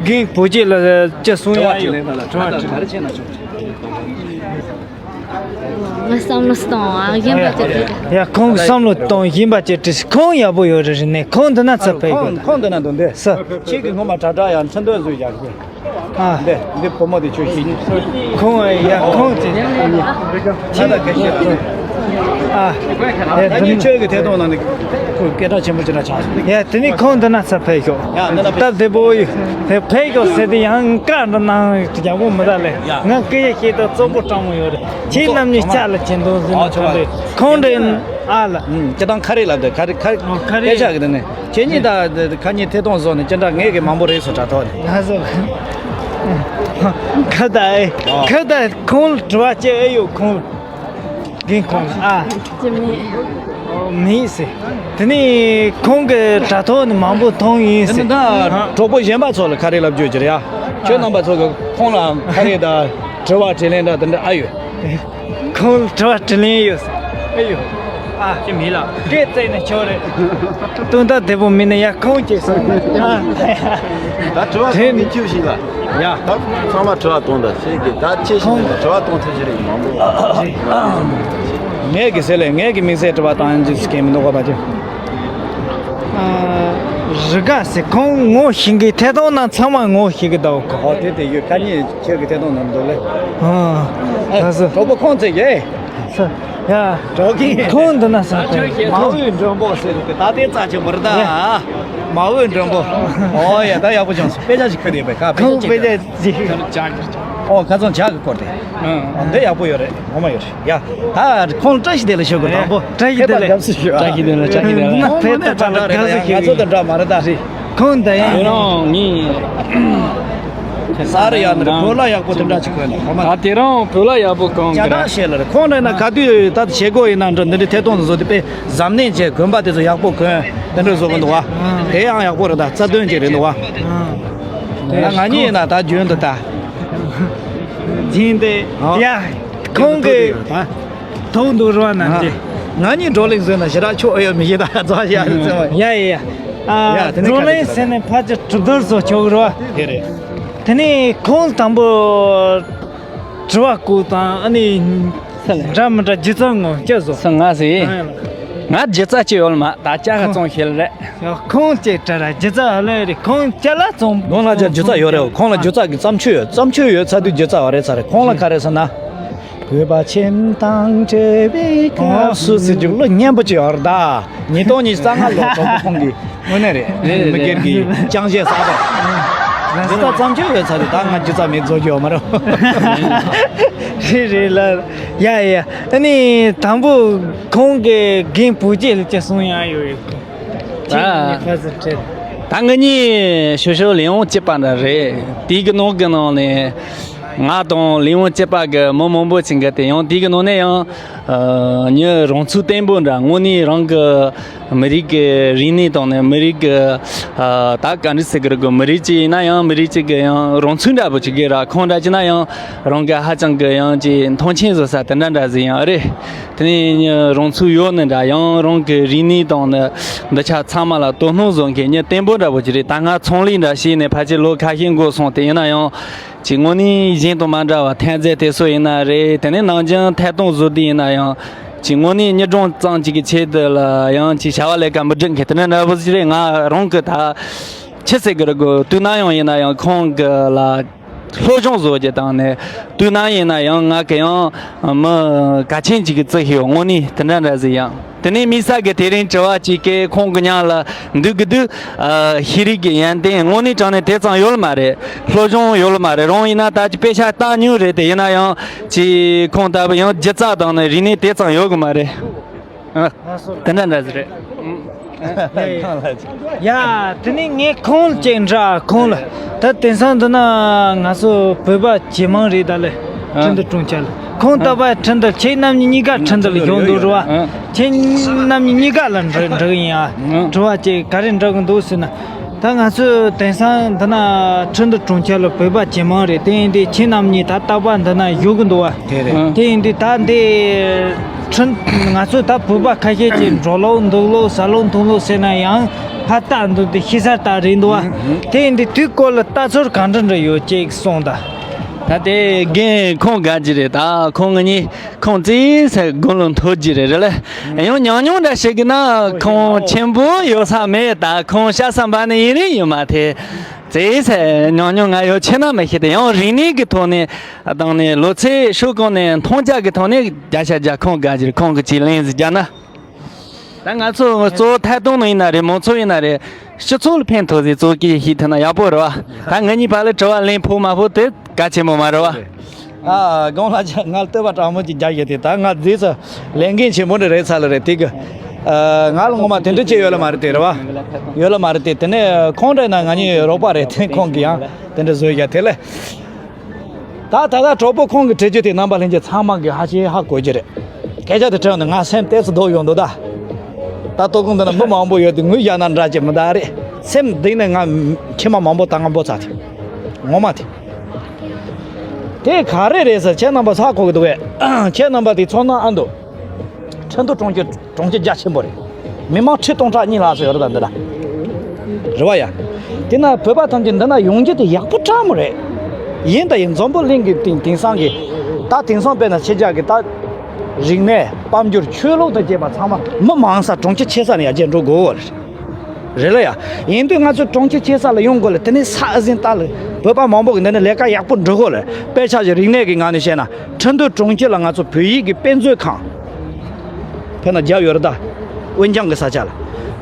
རྒན་བུ་རྒྱུད་ལ་ཅི་གསུང་ཡ་ཡོད། དྲི་བ་དྲི། ང་བསམ་བློ་གཏོང་ཨ་གཞན་པ་ཅི་དྲི། ཡ་ཁོང་གི་བསམ་བློ་གཏོང་གཞན་པ་ཅི་དྲི། ཁོང་ཡག་པོ་ཡོད་རེད་རེད་ནས་ཁོང་འདི་ན་ཚ་ཕེབས་དགོས། ཁོང་འདི་ན་འདུག་འདི་ས། ཁྱེད་ཀྱི་སྔོན་མ་དྲ་གྲགས་ཡང་ཁྲི་འདོད་བཟོས་ཡག་གི། ཨ། འདི་འདི་བུ་མོ་དེ་ཁྱོད་ཤེས་ཀྱི། ཁོང་ཨ་ཡ་ཁོང་ཅི། ཁྱེད་ལ་ག་ཤེས་ཨ། ཨ་ནི་ཁྱོད་ཀྱི་ཐད་གཏོང་ནང་ནས་ཁོ་སྐད་གྲགས་ཆེན་པོ་ཅི་འདྲ་ཆགས་སོང་། ཡ་དེ་ནི་ཁོང་འདི་ན་ཚ་ཕེབས་ཤོག་ཡ་འདི་ན་ཕེབས། སྟབས་བདེ་པོ་ཡོད། དེ་ཕེབས་ཤོག་ཟེར་དེ་ཡང་བཀའ་འདྲ་གནང་ཡག་པོ་མི་ད་ལེ། ང་སྐད་ཡ་ཤེས་ད་བཙོག་པོ་སྤྲང་མོ་ཡོད་རེད། ཁྱེད་རྣམ་གཉིས་ལྕགས་ལ་གྱེན་དོང་ཟེར་ན་ཁོང་འདྲ་ཁོང་འདྲ་ཨ་ལ། ཁྱེད་དང་ཁ་རེ་ལབ་དེ་ཁ་རེ་ཁ་རེ་ཁ་རེ་སྐད་ཆ་གི་དེ་ནི། ཁྱེད་གཉིས་ད་ཁ་གཉིས་ཐད་གཏོང་བཟོ་ནས་ཅི་འདྲ་ངས་གི་མང་པོ་རེད་སོ་དྲ་ཐོག་ནས། ང་ཚོ་ཁ་ད་ཨེ་ཨོ། ཁ་ད་ཁོང་དྲི་བ་བཅད་ཨེ་ཡོད་ཁོང་རྒན་ཁོང་ཨ། ཅི་མེད། མེད་ཟེར། དེ་ནས་ཁོང་གི་དྲ་ཐོག་ནས་མང་པོ་མཐོང་ཡིན་ཟེར། དེ་ནི་ད་གྲོགས་པོ་གཞན་པ་ཚོ་ལ་ཁ་རེ་ལབ་རྒྱུ་ཅི་རེད་ཡ། ཁྱོད་རྣམ་པ་ཚོ་གི་ཁོང་ལ་ཁ་རེ་ད་དྲི་བ་དྲིས་ལན་འདྲ་དེ་འདྲ་ཨ་ཡོད། ཁོང་དྲི་བ་དྲིས་ལན་ཡོད་ཟེར། ཨེ་ཡོད། ཨ། ཅི་མིན་ལ། སྐད་བཙལ་ནས་ཆོག་རེད། དོན་དག་བདེ་པོ་མིན་ན་ཡ་ཁོང་ཅིག་སོང་། ཨ། ད་དྲི་བ་དྲིས་ལན་ཁྱོད་ཞིག་ལ། ཡ། ད་ཚང་མ་དྲི་བ་གཏོང་ད་ཤེས་ཀྱི་ད་ཅི་ཞིག་ནས་དྲི་བ་གཏོང་ཐུབ་ཀྱི་རེད་མང་པོ། ངས་ཀྱི་ཟེར་ལས་ངས་ཀྱི་དམིགས་བསལ་དྲི་བ་བཏང་ཡང་ཅི་ཞིག་གི་མི་འདུག་གོ་བ་ཅི། རི་དགའ་ཟེར་ཁོང་ངོ་ཤེས་ཀྱི་ཐད་གཏོང་ནང་ཚང་མ་ངོ་ཤེས་ཀྱི་འདུག་གོ། ཨོ་དེ་དེ་ཡོད་ཁ་ཉིན་ཁྱེད་ཀྱི་ཐད་གཏོང་ནང་འདུག་ལེ། ཨ། ཨེ། ད་སོ། གྲོགས་པོ་ཁོང་ཚེ་གེ། ཡ། གྲོགས་ཀྱི། ཁོང་འདི་ན་ས་ཏེ། མ་འོས་མགྲོན་པོ་ཟེར་ཏེ་ད་ལྟའི་རྩ་ཆེན་པོ་རེད་ད། ཡ། མ་འོས་མགྲོན་པོ། ཨོ་ཡ་ད་ཡག་པོ་བྱུང་སོང་དཔེ་ཆ་ཞིག་ཁུར་ཡོད་པས་ཁ་དཔེ་ཆ་ཁོང་ཞིག་དཔེ་ཆ་ཅིག་ཨོ་ཁ་སང་ཇག་གི་སྐོར་དེ། ཨ་འདི་ཡག་པོ་ཡོད་རེད། ངོ་མ་ཡོད་རེད་ཡ། ད་ཁོང་བཀྲ་ཤིས་བདེ་ལེགས་ཞུ་དགོས། དང་པོ་བཀྲ་ཤིས་བདེ་ལེགས། ཕེབས་པར་དགའ་བསུ་ཞུ། བཀྲ་ཤིས་བདེ་ལེགས། བཀྲ་ཤིས་བདེ་ལེགས། ང་ཚོ་དང་འདྲ་མ་རེད་ད། ཁོང་ད་ཡང་དེ་རང་ངས་ས་རུ་ཡག་འདིར་བོད་ལྭ་ཡག་པོ་དེ་འདྲ་ཅིག་གོན་ནས་ཁོ་མ། ད་དེ་རང་བོད་ལྭ་ཡག་པོ་གོན་གི་ར། ཇ་དྲག་བཤད་ལ་རེད། ཁོང་འདྲ་ཡིན་ན་ག་དུས་ད་བྱེད་སྒོ་ཡིན་ན་འདྲ་འདི་འདྲའི་ཐད་གཏོང་དུ་བཟོ་དེ་དཔེ་གཟབ་ནན་བྱས་གོན་པ་དེ་ཚོ་ཡག་པོ་གོན་དེ་འདྲ་བཟོ་གི་འདུག་བ། དེ་ཡང་ཡག་པོ་རེད། ད་རྩ་དོན་ཅིག་རེད་འདུག་བ། ད་ང་གཉིས་ཡིན་ན་ད་རྒྱུན་དུ་ད། སྦྱིན་ཏེ། ཨ། ཡ། ཁོང་གི་ཐོག་འདུག་རོགས་གནང་རྗེ། ང་གཉིས་བགྲོ་གླེང་བཟོས་ན་ཞེ་དྲག་ཆོག་ཨེ་ཡོད་མི་ཤེས། ད་རྫོགས་བྱ་ཡ་ཡ་ཡ། ཨ་ཡ་དེ་ནས་བགྲོ་གླེང་ཟེར་ནས་ཕལ་ཆེར་གྲུབ་རྡོར་བཟོ་ཆོག་རོགས། དེ་རེད། དེ་ནས་ཁོང་དང་པོ་དྲི་བ་བཀོད་དང་ཨ་ནི་འདྲ་མི་འདྲ་སྒྱུ་རྩལ་ངོ་སྐྱོ་བཟོ། ང་ཟེར། ང་སྒྱུ་རྩལ་ཅི་ཡོད་ལ་མ་ད་ཅག་ག་ཙོང་ཤེལ་རེད། ཡ་ཁོང་ཅེ་དྲ་ར་སྒྱུ་རྩལ་ཨ་ལེ་རེད། ཁོང་ཅ་ལག་ཙོང་། ཁོང་ལ་ཅག་སྒྱུ་རྩལ་ཡོད་རེད། ཁོང་ལ་སྒྱུ་རྩལ་གི་བརྩམས་ཆོས་ཡོད། བརྩམས་ཆོས་ཡོད་ཚ་དུས་སྒྱུ་རྩལ་བ་རེད་ཚ་རེད། ཁོང་ལ་ག་རེ་ཟེར་ན། བོད་པ་ཁྱིམ་དང་བྲལ་བའི་སྐབས་སུ་ཟེར་རྒྱུ་བློ་སྙན་པོ་ཅིག་ཡོད་རེད་ད། ཉིས་སྟོང་ཉི་ཤུ་རྩ་ལྔ་ལོ་གྲོགས་པོ་ཁོང་གི་དངོས་གནས་རེད། རེད་མི་སྒེར་གྱི་རྐྱང་གཞས་གསར་པ། སྒྱུ་རྩལ་བརྩམས་ཆོས་ཡོད་ཚ་དུས་ད་ང་སྒྱུ་རྩལ་མེད་བཟོ་རྒྱུ་ཡོད་མ་རེད། རེད་རེད་ལ། ཡ་ཡ། ཨ་ནི་དང་པོ་ཁོང་གི་རྒན་བུ་སྐྱེས་ལ་ཅི་གསུང་ཡ་ཡོད་ཡོད། ད་ད་ང་གཉིས་ཞོ་ཞོ་ལས་ཡོང་སྐྱིད་པ་འདྲ་རེད། དེའི་གི་ནང་གི་ནང་ནས་ང་དང་ལས་ཡོང་སྐྱིད་པ་གི་མི་མང་པོ་ཅིག་གི་དེ་ཡང་དེའི་གི་ནང་ནས་ཡང་ཉི་རང་ཚུགས་བརྟན་པོ་འདྲ། དངོས་གནས་རང་གི་མི་རིགས་ཀྱི་རིག་གནས་དང་ནི་མི་རིགས་ཀྱི་ད་ག་འདྲ་ཟེར་གི་རེད་གོ། མི་རིགས་གཅིག་ཡིན་ན་ཡང་མི་རིགས་གཅིག་གི་ཡང་རང་ཚུགས་འདྲ་པོ་ཅིག་གི་ར། ཁོང་འདྲ་ཅིག་ན་ཡང་རང་གི་ཧ་ཅང་གི་ཡང་ཅིག་མཐོང་ཆེན་བཟོ་ས་དེ་འདྲ་འདྲ་ཟིག་ཡང་རེད། དེ་ནས་ཉི་རང་ཚུགས་ཡོད་ནི་འདྲ། ཡང་རང་གི་རིག་གནས་དང་ནི་འདི་ཆ་ཚང་མ་ལ་དོ་སྣང་བཟོ་མཁན་ཉི་བརྟན་པོ་འདྲ་པོ་ཅིག་རེད། ད་ང་ཚོང་ལས་འདྲ་བྱས་ནས་ཕལ་ཆེར་ལོ་ཁ་ཤས་འགོར་སོང་། དེ་ཡིན་ན་ཡང་ཅིག་དངོས་གནས་གཞན་དང་མ་འདྲ་བ་ཐན་རྫས་དེ་ཚོ་ཡིན་ན་རེད། དེ་ནས་ནང་ཆེན་ཐད་གཏོང་བཟོ་དུས་ཡིན་ན་ཡང་ཅིག་དངོས་གནས་ཉི་སྒྲོན་གཙང་ཅིག་གི་ཆེད་དུ་ལ་ཡང་ཅིག་བྱ་བ་ལས་ཀ་མི་སྒྲུབ་མཁན་དེ་འདྲ་འདྲ་པོ་ཅིག་རེད། ང་རང་གི་ད་ཆི་ཟེར་གི་རེད་གོ། དུས་ན་ཡང་ཡིན་ན་ཡང་ཁོང་གི་ལ་སློབ་སྦྱོང་བཟོ་རྒྱུ་དང་ནས་དུས་ན་ཡིན་ན་ཡང་ང་གི་ཡང་མི་གལ་ཆེན་ཅིག་གི་བརྩི་ཤེས་ཡོད། དངོས་གནས་དེ་འདྲ་འདྲ་ཟིག་ཡང་། དེ་ནས་དམིགས་བསལ་གི་དེ་རིང་དྲི་བ་གཅིག་གི་ཁོང་གི་མཉམ་ལ་འདུག་གི་འདུག་ཨ་ཤེས་རིག་གི་ཡོན་ཏན་དངོས་གནས་དྲང་གནས་དེ་ཙམ་ཡོད་ལ་མ་རེད། སློབ་སྦྱོང་ཡོད་ལ་མ་རེད། རང་ཡིན་ན་ད་ཅི་དཔེ་ཆ་ལྟ་མྱོང་རེད། དེ་ཡིན་ན་ཡང་ཅི་ཁོང་ལྟ་བུ་ཡང་སྒྱུ་རྩལ་དང་ནི་རིག་གནས་དེ་ཙམ་ཡོད་གི་མ་རེད། ཨ། དེ་འདྲ་འདྲ་ཟིག་རེད། ཡ། དེ་ནས་ངས་ཁོང་ལ་ཅིག་འདྲི། ཁོང་ལ་ད་དེང་སང་འདི་ན་ང་ཚོ་བོད་པ་ཇེ་མང་རེད་ད་ལེ། ཨ། ཁྲིན་ཏུ་གྲོང་ཁྱེར་ལ་ཁོང་ལྟ་བུ་ཁྲིན་ཏུ་ཁྱེད་རྣམ་གཉིས་གཉིས་ཀ་ཁྲིན་ཏུ་ལ་ཡོང་འདུག་རེད་བ། ཨ། ཁྱེད་རྣམ་གཉིས་གཉིས་ཀ་ལ་འདྲི་འདྲི་གི་ཡིན་ཨ། ཨ། དྲི་བ་ཅིག་ག་རེ་འདྲི་གི་འདུག་ཟེར་ན། ད་ང་ཚོས་དེང་སང་འདི་ན་ཁྲིན་ཏུ་གྲོང་ཁྱེར་ལ་བོད་པ་ཇེ་མང་རེད། དེ་ཡིན་དུས་ཁྱེད་རྣམ་གཉིས་ད་རྟག་པར་འདི་ན་བཞུགས་གི་འདུག་བ། དེ་རེད། དེ་ཡིན་དུས་ད་འདི་ཁྲིན་ང་ཚོས་ད་བོད་པ་ཁ་ཤས་ཀྱིས་འགྲོ་ལོག་འདུག་ལོག་ཟ་ལོག་འཐུང་ལོག་ཟེར་ན་ཡང་ཕར་ལྟ་འདུག་དེ་ཤི་ས་ལྟ་རེད་འདུག་བ། དེ་ཡིན་དུས་དེའི་སྐོར་ལ་ལྟ་ཚུལ་ག་འདྲ་འདྲ་ཡོད་ཅིག་གསུངས་དང་། ད་དེ་རྒན་ཁོང་དགའ་གི་རེད། ད་ཁོང་ངེད་གཉིས་ཁོང་རྩིས་ཟེར་དགུང་ལོ་མཐོ་རྒྱུ་རེད་རེད་ལེ། ཡང་ཉུང་ཉུང་འདྲ་ཞིག་གི་ན་ཁོང་ཆེན་པོ་ཡོད་ས་མེད། ད་ཁོང་ཤ་ས་འབའ་ནི་ཡིན་རེད་ཡོད་མ་ཐེ། རྩིས་ཟེར་ཉུང་ཉུང་ང་ཡོད་ཆེ་ན་མི་ཤེས་ཏེ། ཡང་རིག་གནས་ཀྱི་ཐོག་ནས་དང་ནས་ལོ་ཚད་ཤོག་གོང་ནས་མཐོང་རྒྱ་གི་ཐོག་ནས་བརྒྱ་ཆ་བརྒྱ་ཁོང་དགའ་གི་རེད། ཁོང་གི་ཅིག་ལན་ཟིག་རྒྱག་ན། ད་ང་ཚོ་གཙོ་བོ་ཐད་གཏོང་ནང་ཡིན་ན་རེད། མང་ཚོགས་ཡིན་ན་རེད། སྤྱི་ཚོགས་ལ་ཕན་ཐོགས་ཟིག་གཙོ་གི་ཤེས་ཐུབ་ན་ཡག་པོ་རེད་བ། ད་ང་གཉིས་བར་ལ་དྲི་བ་ལན་ཕོག་མ་ཕོག་དེ་གལ་ཆེན་པོ་མ་རེད་བ། ཨ། དགོངས་ལ་ང་ལྟོས་པ་དྲང་མོ་ཅིག་རྒྱག་ཡོད་དེ། ད་ང་རྗེས་སུ་ལས་འགན་ཆེན་པོ་འདྲ་རེད་ཚར་ལ་རེད་དེ་གི། ཨ། ང་ལ་ངོ་མ་དེ་འདྲ་ཅིག་ཡོད་ལ་མ་རེད་དེ་རེད་བ། ཡོད་ལ་མ་རེད་དེ། དེ་ནས་ཁོང་འདྲ་ཡིན་ན་ང་གཉིས་རོགས་པ་རེད་དེ། ཁོང་གིས་ཡང་དེ་འདྲ་བཟོས་ཡ་དེ་ལས། ད་ད་ལྟ་གྲོགས་པོ་ཁོང་གི་དྲི་རྒྱུ་དེ་རྣམ་པ་ལྷན་རྒྱས་ཚང་མ་གི་ཧ་ཅང་ཧ་གོ་རྒྱུ་རེད། སྐད་ཆ་དེ་དྲན་ནས་ང་སེམས་ཏོག་ཙམ་སྡུག་ཡོང་འདུག་ད། ད་ལྟ་གོང་དེ་ན་མི་མང་པོ་ཡོད་དེ་ངུས་བཞག་ན་འདྲ་ཅིག་མི་འདུག་རེད། སེམས་གཏིང་ནས་ང་མཆི་མ་མང་པོ་བཏང་ང་འབོ་ཚར་དེ། ངོ་མ་དེ། དེ་ག་རེ་རེད་ཟེར་ཁྱེད་རྣམ་པ་ཧ་གོ་གི་འདུག་གས། ཁྱེད་རྣམ་པ་དེ་ཚོར་སྣང་ཨ་འདུག་ཁྲིན་ཏུ་གྲོང་ཁྱེར་གྲོང་ཁྱེར་རྒྱ་ཆེན་པོ་རེད། མི་མང་ཁྲི་སྟོང་ཕྲག་གཉིས་ལྷག་ཙམ་ཡོད་རེད་ད་འདི་ལ། རེད་བ་ཡ། དེ་ན་བོད་པ་ཐམས་ཅད་འདི་ན་ཡོང་རྒྱུ་དེ་ཡག་པོ་དྲག་མོ་རེད། ཡིན་ད་ཡིན་འཛམ་བུ་གླིང་གི་དེང་དེང་སང་གི་ད་དེང་སང་དཔེར་ན་ཕྱི་རྒྱལ་གི་ད་རིག་གནས་དཔལ་འབྱོར་ཆོས་ལུགས་དང་བཅས་པ་ཚང་མ་མི་མང་ས་གྲོང་ཁྱེར་ཆེ་ས་ནས་ཡར་རྒྱས་འགྲོ་དགོས་རེད། རེད་ལ་ཡ། ཡིན་དུས་ང་ཚོ་གྲོང་ཁྱེར་ཆེ་ས་ལ་ཡོང་དགོས་ལ་དེ་ནས་ས་ཨ་ཟིན་ལྟ་ལ་བོད་པ་མང་པོ་གི་འདི་ནས་ལས་ཀ་ཡག་པོ་འགྲོ་དགོས་ལ། དཔེ་ཆ་ཞིག་རིག་གནས་ཀྱི་ངང་ནས་བཤད་ན་ཁྲིན་ཏུ་གྲོང་ཁྱེར་ལ་ང་ཚོ་བོད་ཡིག་གི་དཔེ་མཛོད་ཁང་ཕེ་ན་རྒྱབ་ཡོད་རེད་ད། དབོན་ལྗང་གི་ས་ཆ་ལ།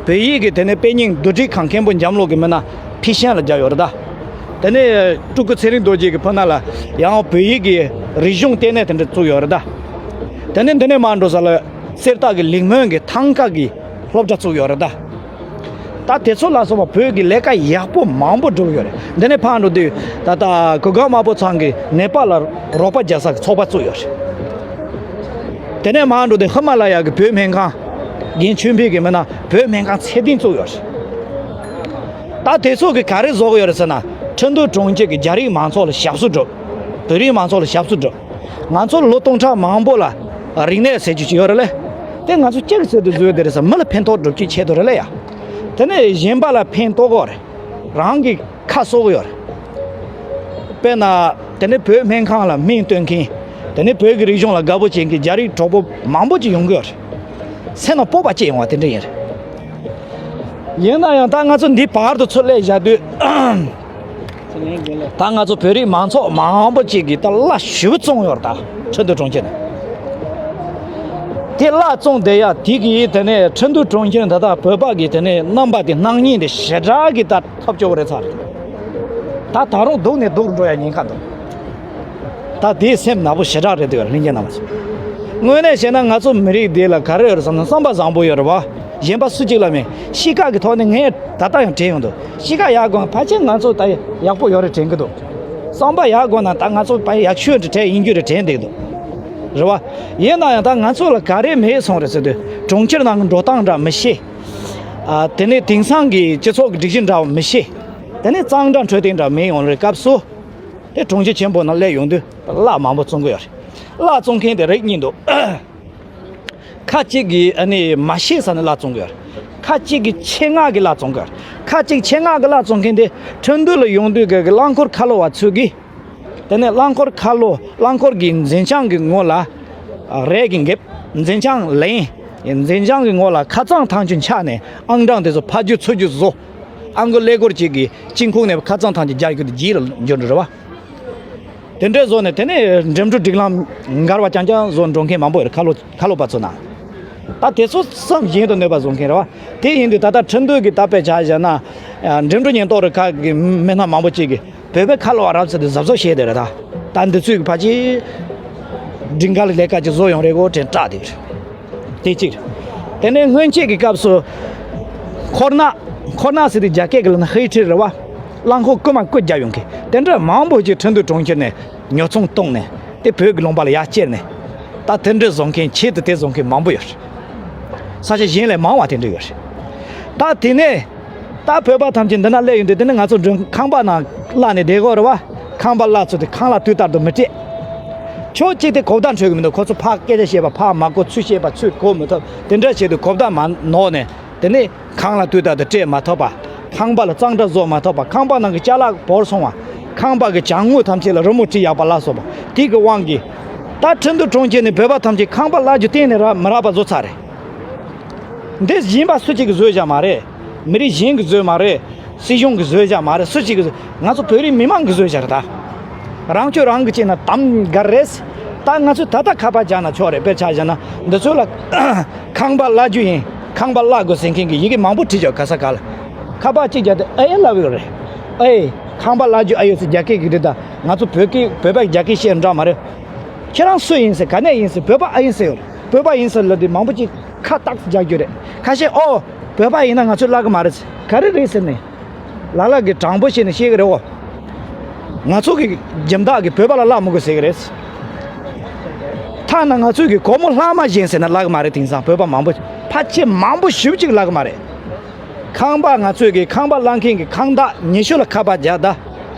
བོད་ཡིག་གི་དེ་ནས་དཔེ་རྙིང་བསྡུ་སྒྲིག་ཁང་མཁན་པོ་འཇམ་ལོག་གི་མི་ན་ཕི་ཤན་ལ་རྒྱབ་ཡོད་རེད་ད། དེ་ནས་སྤྲུལ་སྐུ་ཚེ་རིང་རྡོ་རྗེ་གི་ཕུ་ན་ལ་ཡང་བོད་ཡིག་གི་རིག་གཞུང་ལྟེ་གནས་དེ་འདྲ་བཙུགས་ཡོད་རེད་ད། དེ་ནས་འདི་ནས་མར་འགྲོ་ས་ལ་གསེར་རྟ་གི་ལིང་སྨོན་གྱི་ཐང་ཀ་གི་སློབ་གྲྭ་བཙུགས་ཡོད་རེད་ད། ད་དེ་ཚོ་ལ་སོགས་པ་བོད་ཀྱི་ལས་ཀ་ཡག་པོ་མང་པོ་བསྒྲུབས་ཡོད་རེད། འདི་ནས་ཕར་འགྲོ་དུས་ད་ལྟ་གུར་དཀར་དམར་པོ་ཚང་གིས་ནེ་པ་ལ་རོགས་པ་རྒྱག་ས་གི་ཚོགས་པ་བཙུགས་ཡོད་རེད། དེ་ནས་མར་འགྲོ་དུས་ཧི་མ་ལ་ཡ་གི་བོད་སྨན་ཁང་། རྒན་ཆོས་འཕེལ་གྱི་མིང་ནས་བོད་སྨན་ཁང་ཚད་ལྡན་བཙུགས་ཡོད་རེད། ད་དེ་ཚོ་གིས་ག་རེ་བཟོ་གི་ཡོད་རེད་ཟེར་ན། ཁྲིན་ཏུའུ་གྲོང་ཁྱེར་གྱི་རྒྱ་རིགས་མང་ཚོགས་ལ་ཞབས་ཞུ་སྒྲུབ། བོད་རིགས་མང་ཚོགས་ལ་ཞབས་ཞུ་སྒྲུབ། ང་ཚོ་ལོ་སྟོང་ཕྲག་མང་པོ་ལ་རིག་གནས་ཟེར་རྒྱུ་ཅིག་ཡོད་རེད་ལེ། དེ་ང་ཚོ་གཅིག་གི་ཆེད་དུ་བཟོས་དེ་རེད་ཟེར། མི་ལ་ཕན་ཐོགས་སྒྲུབ་རྒྱུའི་ཆེད་དུ་རེད་ལེ་ཡ། དེ་ནས་གཞན་པ་ལ་ཕན་ཐོགས་ཀྱི་ཡོད་རེད། རང་གི་ཁ་གསོ་གི་ཡོད་རེད། དཔེར་ན། དེ་ནས་བོད་སྨན་ཁང་ལ་སྨན་སྟོན་མཁན། དེ་ནས་བོད་ཀྱི་རིག་གཞུང་ལ་དགའ་པོ་བྱེད་མཁན་རྒྱ་རིགས་གྲོགས་པོ་མང་པོ་ཅིག་ཡོང་གི་ཡོད་རེད། སེམས་ནང་སྤོབས་པ་སྐྱེ་ཡོང་བ་དེ་འདྲ་ཡིན་རེད། ཡིན་ན་ཡང་ད་ང་ཚོ་འདི་བར་དུ་ཚུར་སླེབས་བཞག་དུས། ད་ང་ཚོ་བོད་རིགས་མང་ཚོགས་མང་པོ་ཅིག་གིས་ད་གླ་ཞེ་པོ་བཙོངས་ཡོད་རེད་ད། ཁྲིན་ཏུའུ་གྲོང་ཁྱེར་ནས། དེ་གླ་བཙོངས་བསྡད་ཡ་དེ་གིས་དེ་ནས་ཁྲིན་ཏུའུ་གྲོང་ཁྱེར་ད་ལྟ་བོད་པ་གི་དེ་ནས་རྣམ་པ་དེ་སྣང་བརྙན་དེ་ཞེ་དྲག་གི་ད་ཐོབ་ཆོག་རེད་ཚར་རེད། ད་ད་རུང་སྡུག་ནས་སྡུག་འགྲོ་ཡ་ཉེན་ཁ་འདུག་ད་དེའི་སེམས་ནག་པོ་ཞེ་དྲག་རེད་འདུག་ལྷན་རྒྱས་རྣམ་པ་ཚོ། དངོས་གནས་བཤད་ན་ང་ཚོ་མི་རིགས་འདི་ལ་ག་རེ་ཡོད་རེད་བསམ་ན་བསམ་པ་བཟང་པོ་ཡོད་རེད་བ། གཞན་པ་སུ་གཅིག་ལ་མེད། གཤིས་ཀ་གི་ཐོག་ནས་ངས་ད་ལྟ་ཡང་དྲན་ཡོང་འདུག་གཤིས་ཀ་ཡག་དགོས་ན་ཕལ་ཆེར་ང་ཚོ་ད་ཡག་པོ་ཡོད་རེད་དྲན་གི་འདུག་བསམ་པ་ཡག་དགོས་ན་ད་ང་ཚོ་ཕལ་ཡག་ཤོས་འདྲ་དྲན་ཡིན་རྒྱུ་རེད་དྲན་བསྡད་འདུག་རེད་བ། ཡིན་ན་ཡང་ད་ང་ཚོ་ལ་ག་རེ་མེད་སོང་རེད་ཟེར་དུས་གྲོང་ཁྱེར་ནང་གི་འགྲོ་སྟངས་འདྲ་མི་ཤེས། ཨ། དེ་ནས་དེང་སང་གི་སྤྱི་ཚོགས་ཀྱི་སྒྲིག་གཞི་འདྲ་བ་མི་ཤེས། དེ་ནས་གཙང་སྦྲ་འཕྲོད་བསྟེན་འདྲ་མེད་ཡོང་རེད་སྐབས་སུ། དེ་གྲོང་ཁྱེར་ཆེན་པོ་ནང་སླེབས་ཡོང་དུས་གླ་མང་པོ་བཙོང་གི་ཡོད་རེད། གླ་བཙོང་མཁན་དེ་རིགས་གཉིས་འདུག་ཁ་ཅིག་གིས་ཨ་ནི་མ་ཤེས་ས་ནས་གླ་བཙོང་གི་ཡོད་རེད། ཁ་ཅིག་གིས་ཆེད་མངགས་ཀྱིས་གླ་བཙོང་གི་ཡོད་རེད། ཁ་ཅིག་ཆེད་མངགས་ཀྱིས་གླ་བཙོང་མཁན་དེ་ཁྲིན་ཏུའུ་ལ་ཡོང་དུས་ཀྱི་རླངས་འཁོར་ཁ་ལོ་བ་ཚོས་ཀྱིས། དེ་ནས་རླངས་འཁོར་ཁ་ལོ་རླངས་འཁོར་གྱི་འཛིན་བྱང་གི་ངོས་ལ་རས་ཀྱིས་འགེབས། འཛིན་བྱང་ལེན། འཛིན་བྱང་གི་ངོས་ལ་ཁ་རྩང་ཐང་ཅིག་འཕྱག་ནས་ཨང་གྲངས་དེ་ཚོ་ཕར་རྒྱུག་ཚུར་རྒྱུག་བཟོ། ཨང་ཀི་ཀླད་ཀོར་གཅིག་གི་དཀྱིལ་ཁུག་ནས་ཁ་རྩང་ཐང་ཅིག་རྒྱག་རྒྱུ་དེ་རྗེས་ལ་འགྱུར་འགྲོ་རེད་བ། དེ་འདྲས་བཟོ་ནས་དེ་ནས་འགྲིམ་འགྲུལ་སྒྲིག་ལམ་འགལ་བ་རྐྱང་རྐྱང་བཟོ་འགྲོ་མཁན་མང་པོ་ཡོད་རེད། ཁ་ལོ་ཁ་ལོ་བ་ཚོ་ནང་། ད་དེ་ཚོ་བསམ་བཞིན་དུ་གནོད་པ་བཟོ་མཁན་རེད་བ། དེ་ཡིན་དུས་ད་ལྟ་ཁྲིན་ཏུའུ་གི་ད་དཔེ་ཆ་བཞག་ན། འགྲིམ་འགྲུལ་ཉེན་རྟོག་རུ་ཁག་གི་མི་སྣ་མང་པོ་ཅིག་གིས་བོད་པའི་ཁ་ལོ་བ་རབ་ཚ་དེ་གཟབ་གཟབ་བྱས་བསྡད་རེད་ད། ད་འདི་ཚོས་ཕལ་ཆེར་སྒྲིག་འགལ་ལས་ཀ་ཅིག་བཟོ་ཡོང་རེད་གོ་དྲན་སྐྲག་བསྡད་རེད། དེ་གཅིག་རེད། དེ་ནས་སྔོན་ཆད་ཀྱི་སྐབས་སུ། འཁོར་ནག་འཁོར་ནག་ཟེར་དུས་རྒྱ་སྐད་ཀྱི་ལབ་ན་ཧེ་ཁྲི་རེད་བ། རླངས་འཁོར་རྐུ་མ་རྐུ་རྒྱག་ཡོང་མཁན་དེ་འདྲ་མང་པོ་ཅིག་ཁྲིན་ཏུའུ་གྲོང་ཁྱེར་ནས་ཉོ་ཚོང་བཏང་ནས་དེ་བོད་ཀྱི་ལུང་པ་ལ་ཡར་བསྐྱལ་ནས། ད་དེ་འདྲ་བཟོ་མཁན་ཆེད་དུ་དེ་བཟོ་མཁན་མང་པོ་ཡོད་རེད། ས་ཆ་གཞན་ལས་མང་བ་དེ་འདྲ་ཡོད་རེད། ད་དེ་ནས་ད་བོད་པ་ཐམས་ཅད་འདི་ན་སླེབས་ཡོང་དུས་དེ་ནས་ང་ཚོ་མགྲོན་ཁང་པ་ནང་གླ་ནས་བསྡད་དགོས་རེད་བ། ཁང་པ་གླ་ཚོ་དེ་ཁང་གླ་དུས་ལྟར་དུ་མི་སྤྲད། ཕྱོགས་གཅིག་དེ་གོ་བརྡ་འཕྲོད་ཀྱི་མི་འདུག་ཁོ་ཚོ་ཕར་སྐད་ཆ་བཤད་པ་ཕར་མ་གོ། ཚུར་བཤད་པ་ཚུར་གོ་མི་ཐུབ། དེ་འདྲ་བྱས་དུས་གོ་བརྡ་མ་ནོར་ནས་དེ་ནས་ཁང་གླ་དུས་ལྟར་དུ་སྤྲད་མ་ཐུབ་པ། ཁང་པ་ལ་གཙང་སྦྲ་བཟོ་མ་ཐུབ་པ། ཁང་པ་ནང་གི་ཅ་ལག་བོར་སོང་བ། ཁང་པ་གི་གྱང་ངོས་ཐམས་ཅད་ལ་རི་མོ་བྲིས་ཡག་པ་ལ་སོགས་པ་དེ་གི་དབང་གིས། ད་ཁྲིན་ཏུའུ་གྲོང་ཁྱེར་ནས་བོད་པ་ཐམས་ཅད་ཁང་པ་གླ་རྒྱུ་གཏན་ནས་རག་མི་རག་པ་བཟོ་ཚར་རེད། འདི་གཞན་པ་སུ་གཅིག་གིས་བཟོས་བཞག་མ་རེད། མི་རིགས་གཞན་གྱིས་བཟོས་མ་རེད། སྲིད་གཞུང་གིས་བཟོས་བཞག་མ་རེད། སུ་གཅིག་གིས་བཟོས། ང་ཚོ་བོད་རིགས་མི་མང་གིས་བཟོས་བཞག་རེད་ད། རང་སྐྱོན་རང་གིས་བྱས་ན་དམ་དགའ་རེད། ད་ང་ཚོས་ད་ལྟ་ཁ་པར་རྒྱག་ན་ཆོག་རེད། དཔེར་ཆ་བཞག་ན་འདི་ཚོ་ལ་ཁང་པ་གླ་རྒྱུ་ཡིན། ཁང་པ་གླ་དགོས་ཟེར་མཁན་གྱི་ཡི་གེ་མང་པོ་བྲིས་བཞག་ག་ས་ག་ལ། ཁ་པར་གཅིག་རྒྱག་དུས་ཨེ་ལབ་ཡོད་རེད། ཨེ། ཁང་པ་གླ་རྒྱུ་ཨེ་ཡོད་ཟེར་རྒྱ་སྐད་ཀྱིས་བྲིས། ད་ང་ཚོ་བོད་སྐད་བོད་པ་རྒྱ་སྐད་བཤད་འདྲ་མ་རེད། ཁྱེད་རང་སུ་ཡིན་ཟེར། ག་ནས་ཡིན་ཟེར། བོད་པ་ཨེ་ཡིན་ཟེར་ཡོད་རེད། བོད་པ་ཡིན་ཟེར་ལབ་དུས་མང་པོ་ཅིག་ཁ་ཏག་ཙམ་རྒྱག་རྒྱུ་རེད། ཁ་ཤས་ཨོ། བོད་པ་ཡིན་ན་ང་ཚོས་གླ་གི་མ་རེད་ཟེར། ག་རེ་རེད་ཟེར་ནས། ལ་ལ་གིས་དྲང་པོ་བྱས་ནས་བཤད་གི་རེད་འོ། ང་ཚོ་གི་སྦྱིན་བདག་གིས་བོད་པ་ལ་གླ་མི་དགོས་ཟེར་གི་རེད། ཐ་ན་ང་ཚོས་གི་སྒོར་མོ་ལྷག་མ་བཞེངས་ཟེར་ན་གླ་གི་མ་རེད། དེང་སང་བོད་པ་མང་པོ་ཕལ་ཆེར་མང་པོ་ཞེ་པོ་ཅིག་གླ་གི་མ་རེད། ཁང་པ་ང་ཚོས་གི་ཁང་པ་གླ་མཁན་གི་ཁང་བདག་ཉི་ཤུ་ལ་ཁ་པར་རྒྱག་ད།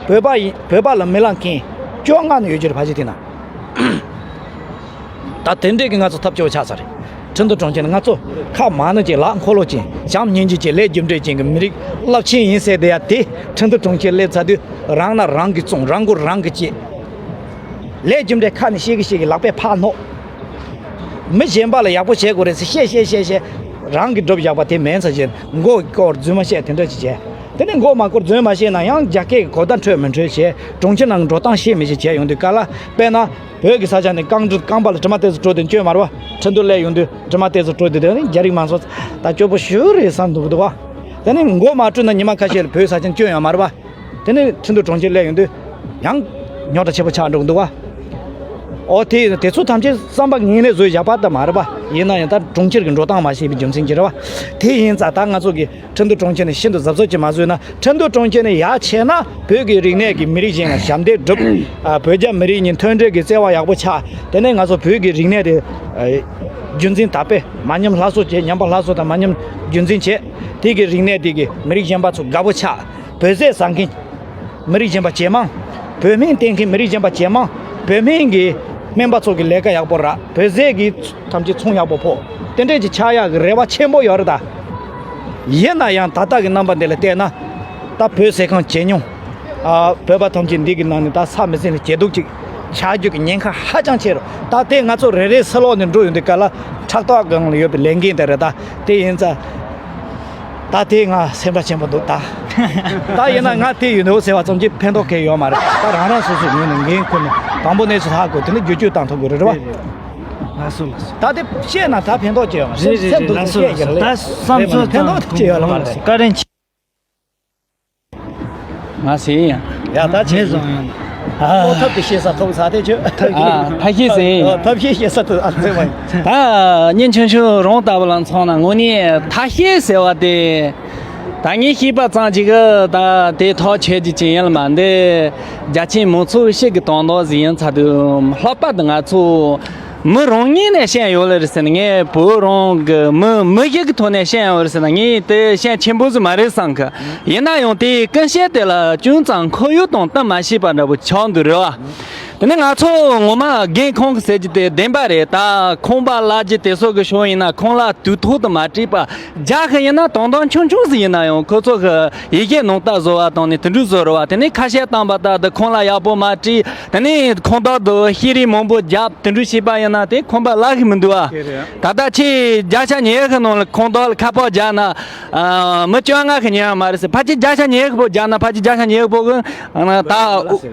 བོད་པ་ཡིན་བོད་པ་ལ་མི་གླ་མཁན་བཅོ་ལྔ་ནས་ཡོད་རྒྱུ་རེད་ཕལ་ཆེར་དེ་ན། ད་དེ་འདྲས་ཀྱི་ང་ཚོ་ཐབས་སྐྱོ་བོ་ཆགས་ཚར་རེད། ཁྲིན་ཏུའུ་གྲོང་ཁྱེར་ནས་ང་ཚོ་ཁ་མང་ནི་ཅན་ལག་འཁོར་ལོ་ཅན་བྱམས་སྙིང་རྗེ་ཅན་ལས་རྒྱུ་འབྲས་ཅན་གྱི་མི་རིགས་རླབས་ཆེན་ཡིན་ཟེར་བསྡད་ཡ་དེ་ཁྲིན་ཏུའུ་གྲོང་ཁྱེར་སླེབས་ཚར་དུས་རང་ན་རང་གིས་བཙོང་། རང་མགོ་རང་གིས་བཅད། ལས་རྒྱུ་འབྲས་ཁ་ནས་བཤད་གི་བཤད་གི་ལག་པས་ཕར་སྣོག་མི་གཞན་པ་ལ་ཡག་པོ་བྱེད་དགོས་རེད་ཟེར་བཤད་བཤད་བཤད་བཤད། རང་གིས་སྒྲུབ་བཞག་པ་དེ་མིན་ཚ་བྱས་མགོ་སྐོར་རྫུན་མ་བཤད་དེ་འདྲ་ཅིག་བྱས། དེ་ནས་མགོ་མ་སྐོར་རྫུན་མ་བཤད་ན་ཡང་རྒྱ་སྐད་ཀྱི་གོ་བརྡ་འཕྲོད་མི་འཕྲོད་བྱས། གྲོང་ཁྱེར་ནང་གི་འགྲོ་སྟངས་ཤེས་མི་ཤེས་བྱས་ཡོང་དུས་ག་ལ་དཔེར་ན། བོད་ཀྱི་ས་ཆ་ནས་རྐང་གྲུ་རྐང་པ་ལ་དྲི་མ་ཏོག་ཙམ་རྐང་པ་ལ་བྲོ་དེ་འགྲོ་དུས་སྐྱོན་མ་རེད་བ། ཁྲིན་ཏུའུ་སླེབས་ཡོང་དུས་དྲི་མ་ཏོག་ཙམ་བྲོ་དེ་དེ་ནི་རྒྱ་རིགས་མང་ཚོགས་ད་སྐྱོ་པོ་ཞེ་པོ་རེད་བསམ་འདུག་འདུག་བ། དེ་ནི་མགོ་མ་བཀྲུས་ན་ཉི་མ་ཁ་ཤས་ལ་བོད་ས་ཆ་ནས་སྐྱོན་ཡོད་མ་རེད་བ། དེ་ནས་ཁྲིན་ཏུའུ་གྲོང་ཁྱེར་སླེབས་ཡོང་དུས་ཡང་རྙོག་དྲ་ཆེ་པོ་ཆགས་འགྲོ་གི་འདུག་བ། ཨོ་དེ་དེ་ཚོ་ཐམས་ཅད་བསམ་པ་ངན་ལས་བཟོས་བཞག་པ་ད་མ་རེད་པ། ཡིན་ན་ཡང་ད་གྲོང་ཁྱེར་གྱི་འགྲོ་སྟངས་མ་ཤེས་པའི་རྒྱུ་མཚན་གྱིས་རེད་བ། དེ་ཡིན་ཙང་ད་ང་ཚོ་གི་ཁྲིན་ཏུའུ་གྲོང་ཁྱེར་ནས་ཤིན་ཏུ་གཟབ་གཟབ་ཅིག་མ་བཟོས་ན། ཁྲིན་ཏུའུ་གྲོང་ཁྱེར་ནས་ཡར་ཆས་ན་བོད་ཀྱི་རིག་གནས་ཀྱི་མི་རིགས་གཞན་ལ་ཞབས་འདེགས་སྒྲུབ། ཨ་བོད་རྒྱ་མི་རིགས་གཉིས་མཐུན་འབྲེལ་གྱི་བརྩེ་བ་ཡག་པོ་ཆགས། དེ་ནས་ང་ཚོ་བོད་ཀྱི་རིག་གནས་དེ་ཨ་རྒྱུན་འཛིན་དར་སྤེལ། མ་ཉམས་སླར་གསོ་བྱས། ཉམས་པ་སླར་གསོ་དང་མ་ཉམས་རྒྱུན་འཛིན་བྱས། དེ་གི་རིག་གནས་དེ་གི་མི་རིགས་གཞན་པ་ཚོ་དགའ་པོ་ཆགས། བོད་ཟས་ཟ་མཁན་མི་རིགས་གཞན་པ་ཇེ་མང་། བོད་སྨན་བསྟེན་མཁན་མི་རིགས་གཞན་པ་ཇེ་མང་། བོད་སྨན་གྱི་སྨན་པ་ཚོ་གི་ལས་ཀ་ཡག་པོ་རག། བོད་ཟས་ཀྱི་ཐམས་ཅད་ཚོང་ཡག་པོ་ཕོག། དེ་འདྲས་ཀྱི་ཆགས་ཡག་གི་རེ་བ་ཆེན་པོ་ཡོད་རེད་ད། ཡིན་ན་ཡང་ད་ལྟ་གི་རྣམ་པ་འདི་ལ་བལྟས་ན། ད་བོད་ཟས་ཁང་ཇེ་ཉུང་། ཨ་བོད་པ་ཐམས་ཅད་འདི་གི་ནང་ནས་ད་ས་མི་སེམས་ལ་ཇེ་སྡུག་ཅིག་ཆགས་རྒྱུ་གི་ཉེན་ཁ་ཧ་ཅང་ཆེ་རེད། ད་དེ་ང་ཚོ་རེ་རེ་སི་ལོག་ནས་འགྲོ་ཡོང་དུས་ག་ལ་ཕྲག་ཐོག་སྒང་ལ་ཡོད་པའི་ལས་འགན་དེ་རེད་ད། དེ་ཡིན་ཙང་། ད་དེ་ང་སེམས་ཁྲལ་ཆེན་པོ་འདུག་ད། ད་ཡིན་ན་ང་དེ་ཡོད་འདུག་ཟེར་བ་ཙམ་གྱིས་ཕན་ཐོགས་གང་ཡང་ཡོད་མ་རེད། ད་རང་རང་སོ་སོའི་ངོས་ནས་འགན་ཁུར་ནས་དང་པོ་གནས་ཚུལ་ཧ་གོ། དེ་ནས་བསྒྱུར་བཅོས་བཏང་ཐུབ་དགོས་རེད། རེད་བ། ལགས་སོ་ལགས་སོ། ད་དེ་བཤད་ན་ད་ཕན་ཐོགས་ཅི་ཡོད་མ་རེད། རེད་རེད་སེམས་རེད། སྡུག་ལགས་སོ་ལགས་སོ། ད་བསམ་ཚུལ་ཕན་ཐོགས་ཅི་ཡོད་ལ་མ་རེད། བཀའ་དྲིན་ཆེ། ང་ཟེར་ཡ། ཡ་ད་ཆེ་ཟེར་ཡ། ཨ་ཐབས་ཀྱི་ཤེས་ས་ཐོབ་ས་དེ་ཆོས། ཨ་ཐབས་ཤེས་ཟེར་ཡ། ཨ་ཐབས་ཤེས་ཤེས་ས་དེ་ཨ་ཟེར་བ་ཡིན། ད་སྙན་ཆུང་ཆུང་རང་ལྟ་བུ་ལ་མཚོན་ན་དངོས་གནས་ཐབས་ཤེས་ཟེར་བ་དེ། ད་ངས་ཤེས་པ་ཙམ་ཅིག་གི་ད་དེ་ཐག་ཆོད་རྒྱུ་ཅན་ཡིན་ལ་མ་འདི། རྒྱ་ཆེན་མང་ཚོགས་ཤིག་གི་དོན་དག་ཟིག་ཡིན་ཚར་དུས་ལྷག་པར་དུ་ང་ཚོ་མི་རང་ངོས་ནས་བཤད་ཡོད་ལེ་རེད་ཟེར་ན། ངས་བོད་རང་གི་མི་མི་གཞི་གི་ཐོག་ནས་བཤད་ཡོད་ལེ་ཟེར་ན། ངས་དེ་བཤད་ཆེན་པོ་ཟིག་མ་རེད་བསམ་གི། ཡིན་ན་ཡང་དེའི་ཀུན་གཤིས་དེ་ལ་ཅུང་ཙམ་ཁོར་ཡུག་དང་བསྟུན་མ་ཤེས་པ་འདྲ་པོ་ཆགས་འདུག་རེད་བ། དེ་ནས་ང་ཚོ་ངོ་མ་རྒན་ཁོང་གི་ཟེར་རྒྱུ་དེ་བདེན་པ་རེད། ད་ཁང་པ་གླ་རྒྱུ་དེ་ཚོ་གི་ཕྱོགས་ཡིན་ན་ཁོང་ལ་དུས་ཐོག་ཏུ་མ་སྤྲད་པ། རྒྱ་ཁ་ཡིན་ན་དོན་དག་ཆུང་ཆུང་ཟིག་ཡིན་ན་ཡང་ཁོ་ཚོ་གི་ཡི་གེ་ནང་ལྟ་བཟོ་བ་དང་ནི་དེ་འདྲ་བཟོ་རེད་བ། དེ་ནས་ཁ་ཤས་བཏང་པ་ལྟར་དུ་ཁོང་ལ་ཡག་པོ་མ་སྤྲད། དེ་ནས་ཁང་བདག་དུ་ཤེས་རིག་མང་པོ་བརྒྱབ། དེ་འདྲ་བྱས་པ་ཡིན་ན་དེ་ཁང་པ་གླ་གི་མི་འདུག་བ། ད་ལྟ་ཁྱེད་བརྒྱ་ཆ་ཉི་ཤུ་ནང་ལ་ཁང་བདག་ལ་ཁ་པར་རྒྱག་ན། ཨ་མི་བཅོ་ལྔ་གི་ཉན་ཡ་མ་རེད་ཟེར། ཕལ་ཆེར་བརྒྱ་ཆ་ཉི་ཤུ་པོ་རྒྱག་ན་ཕལ་ཆེར་བརྒྱ་ཆ་ཉི་ཤུ་པོ་གི་ཨ་ད་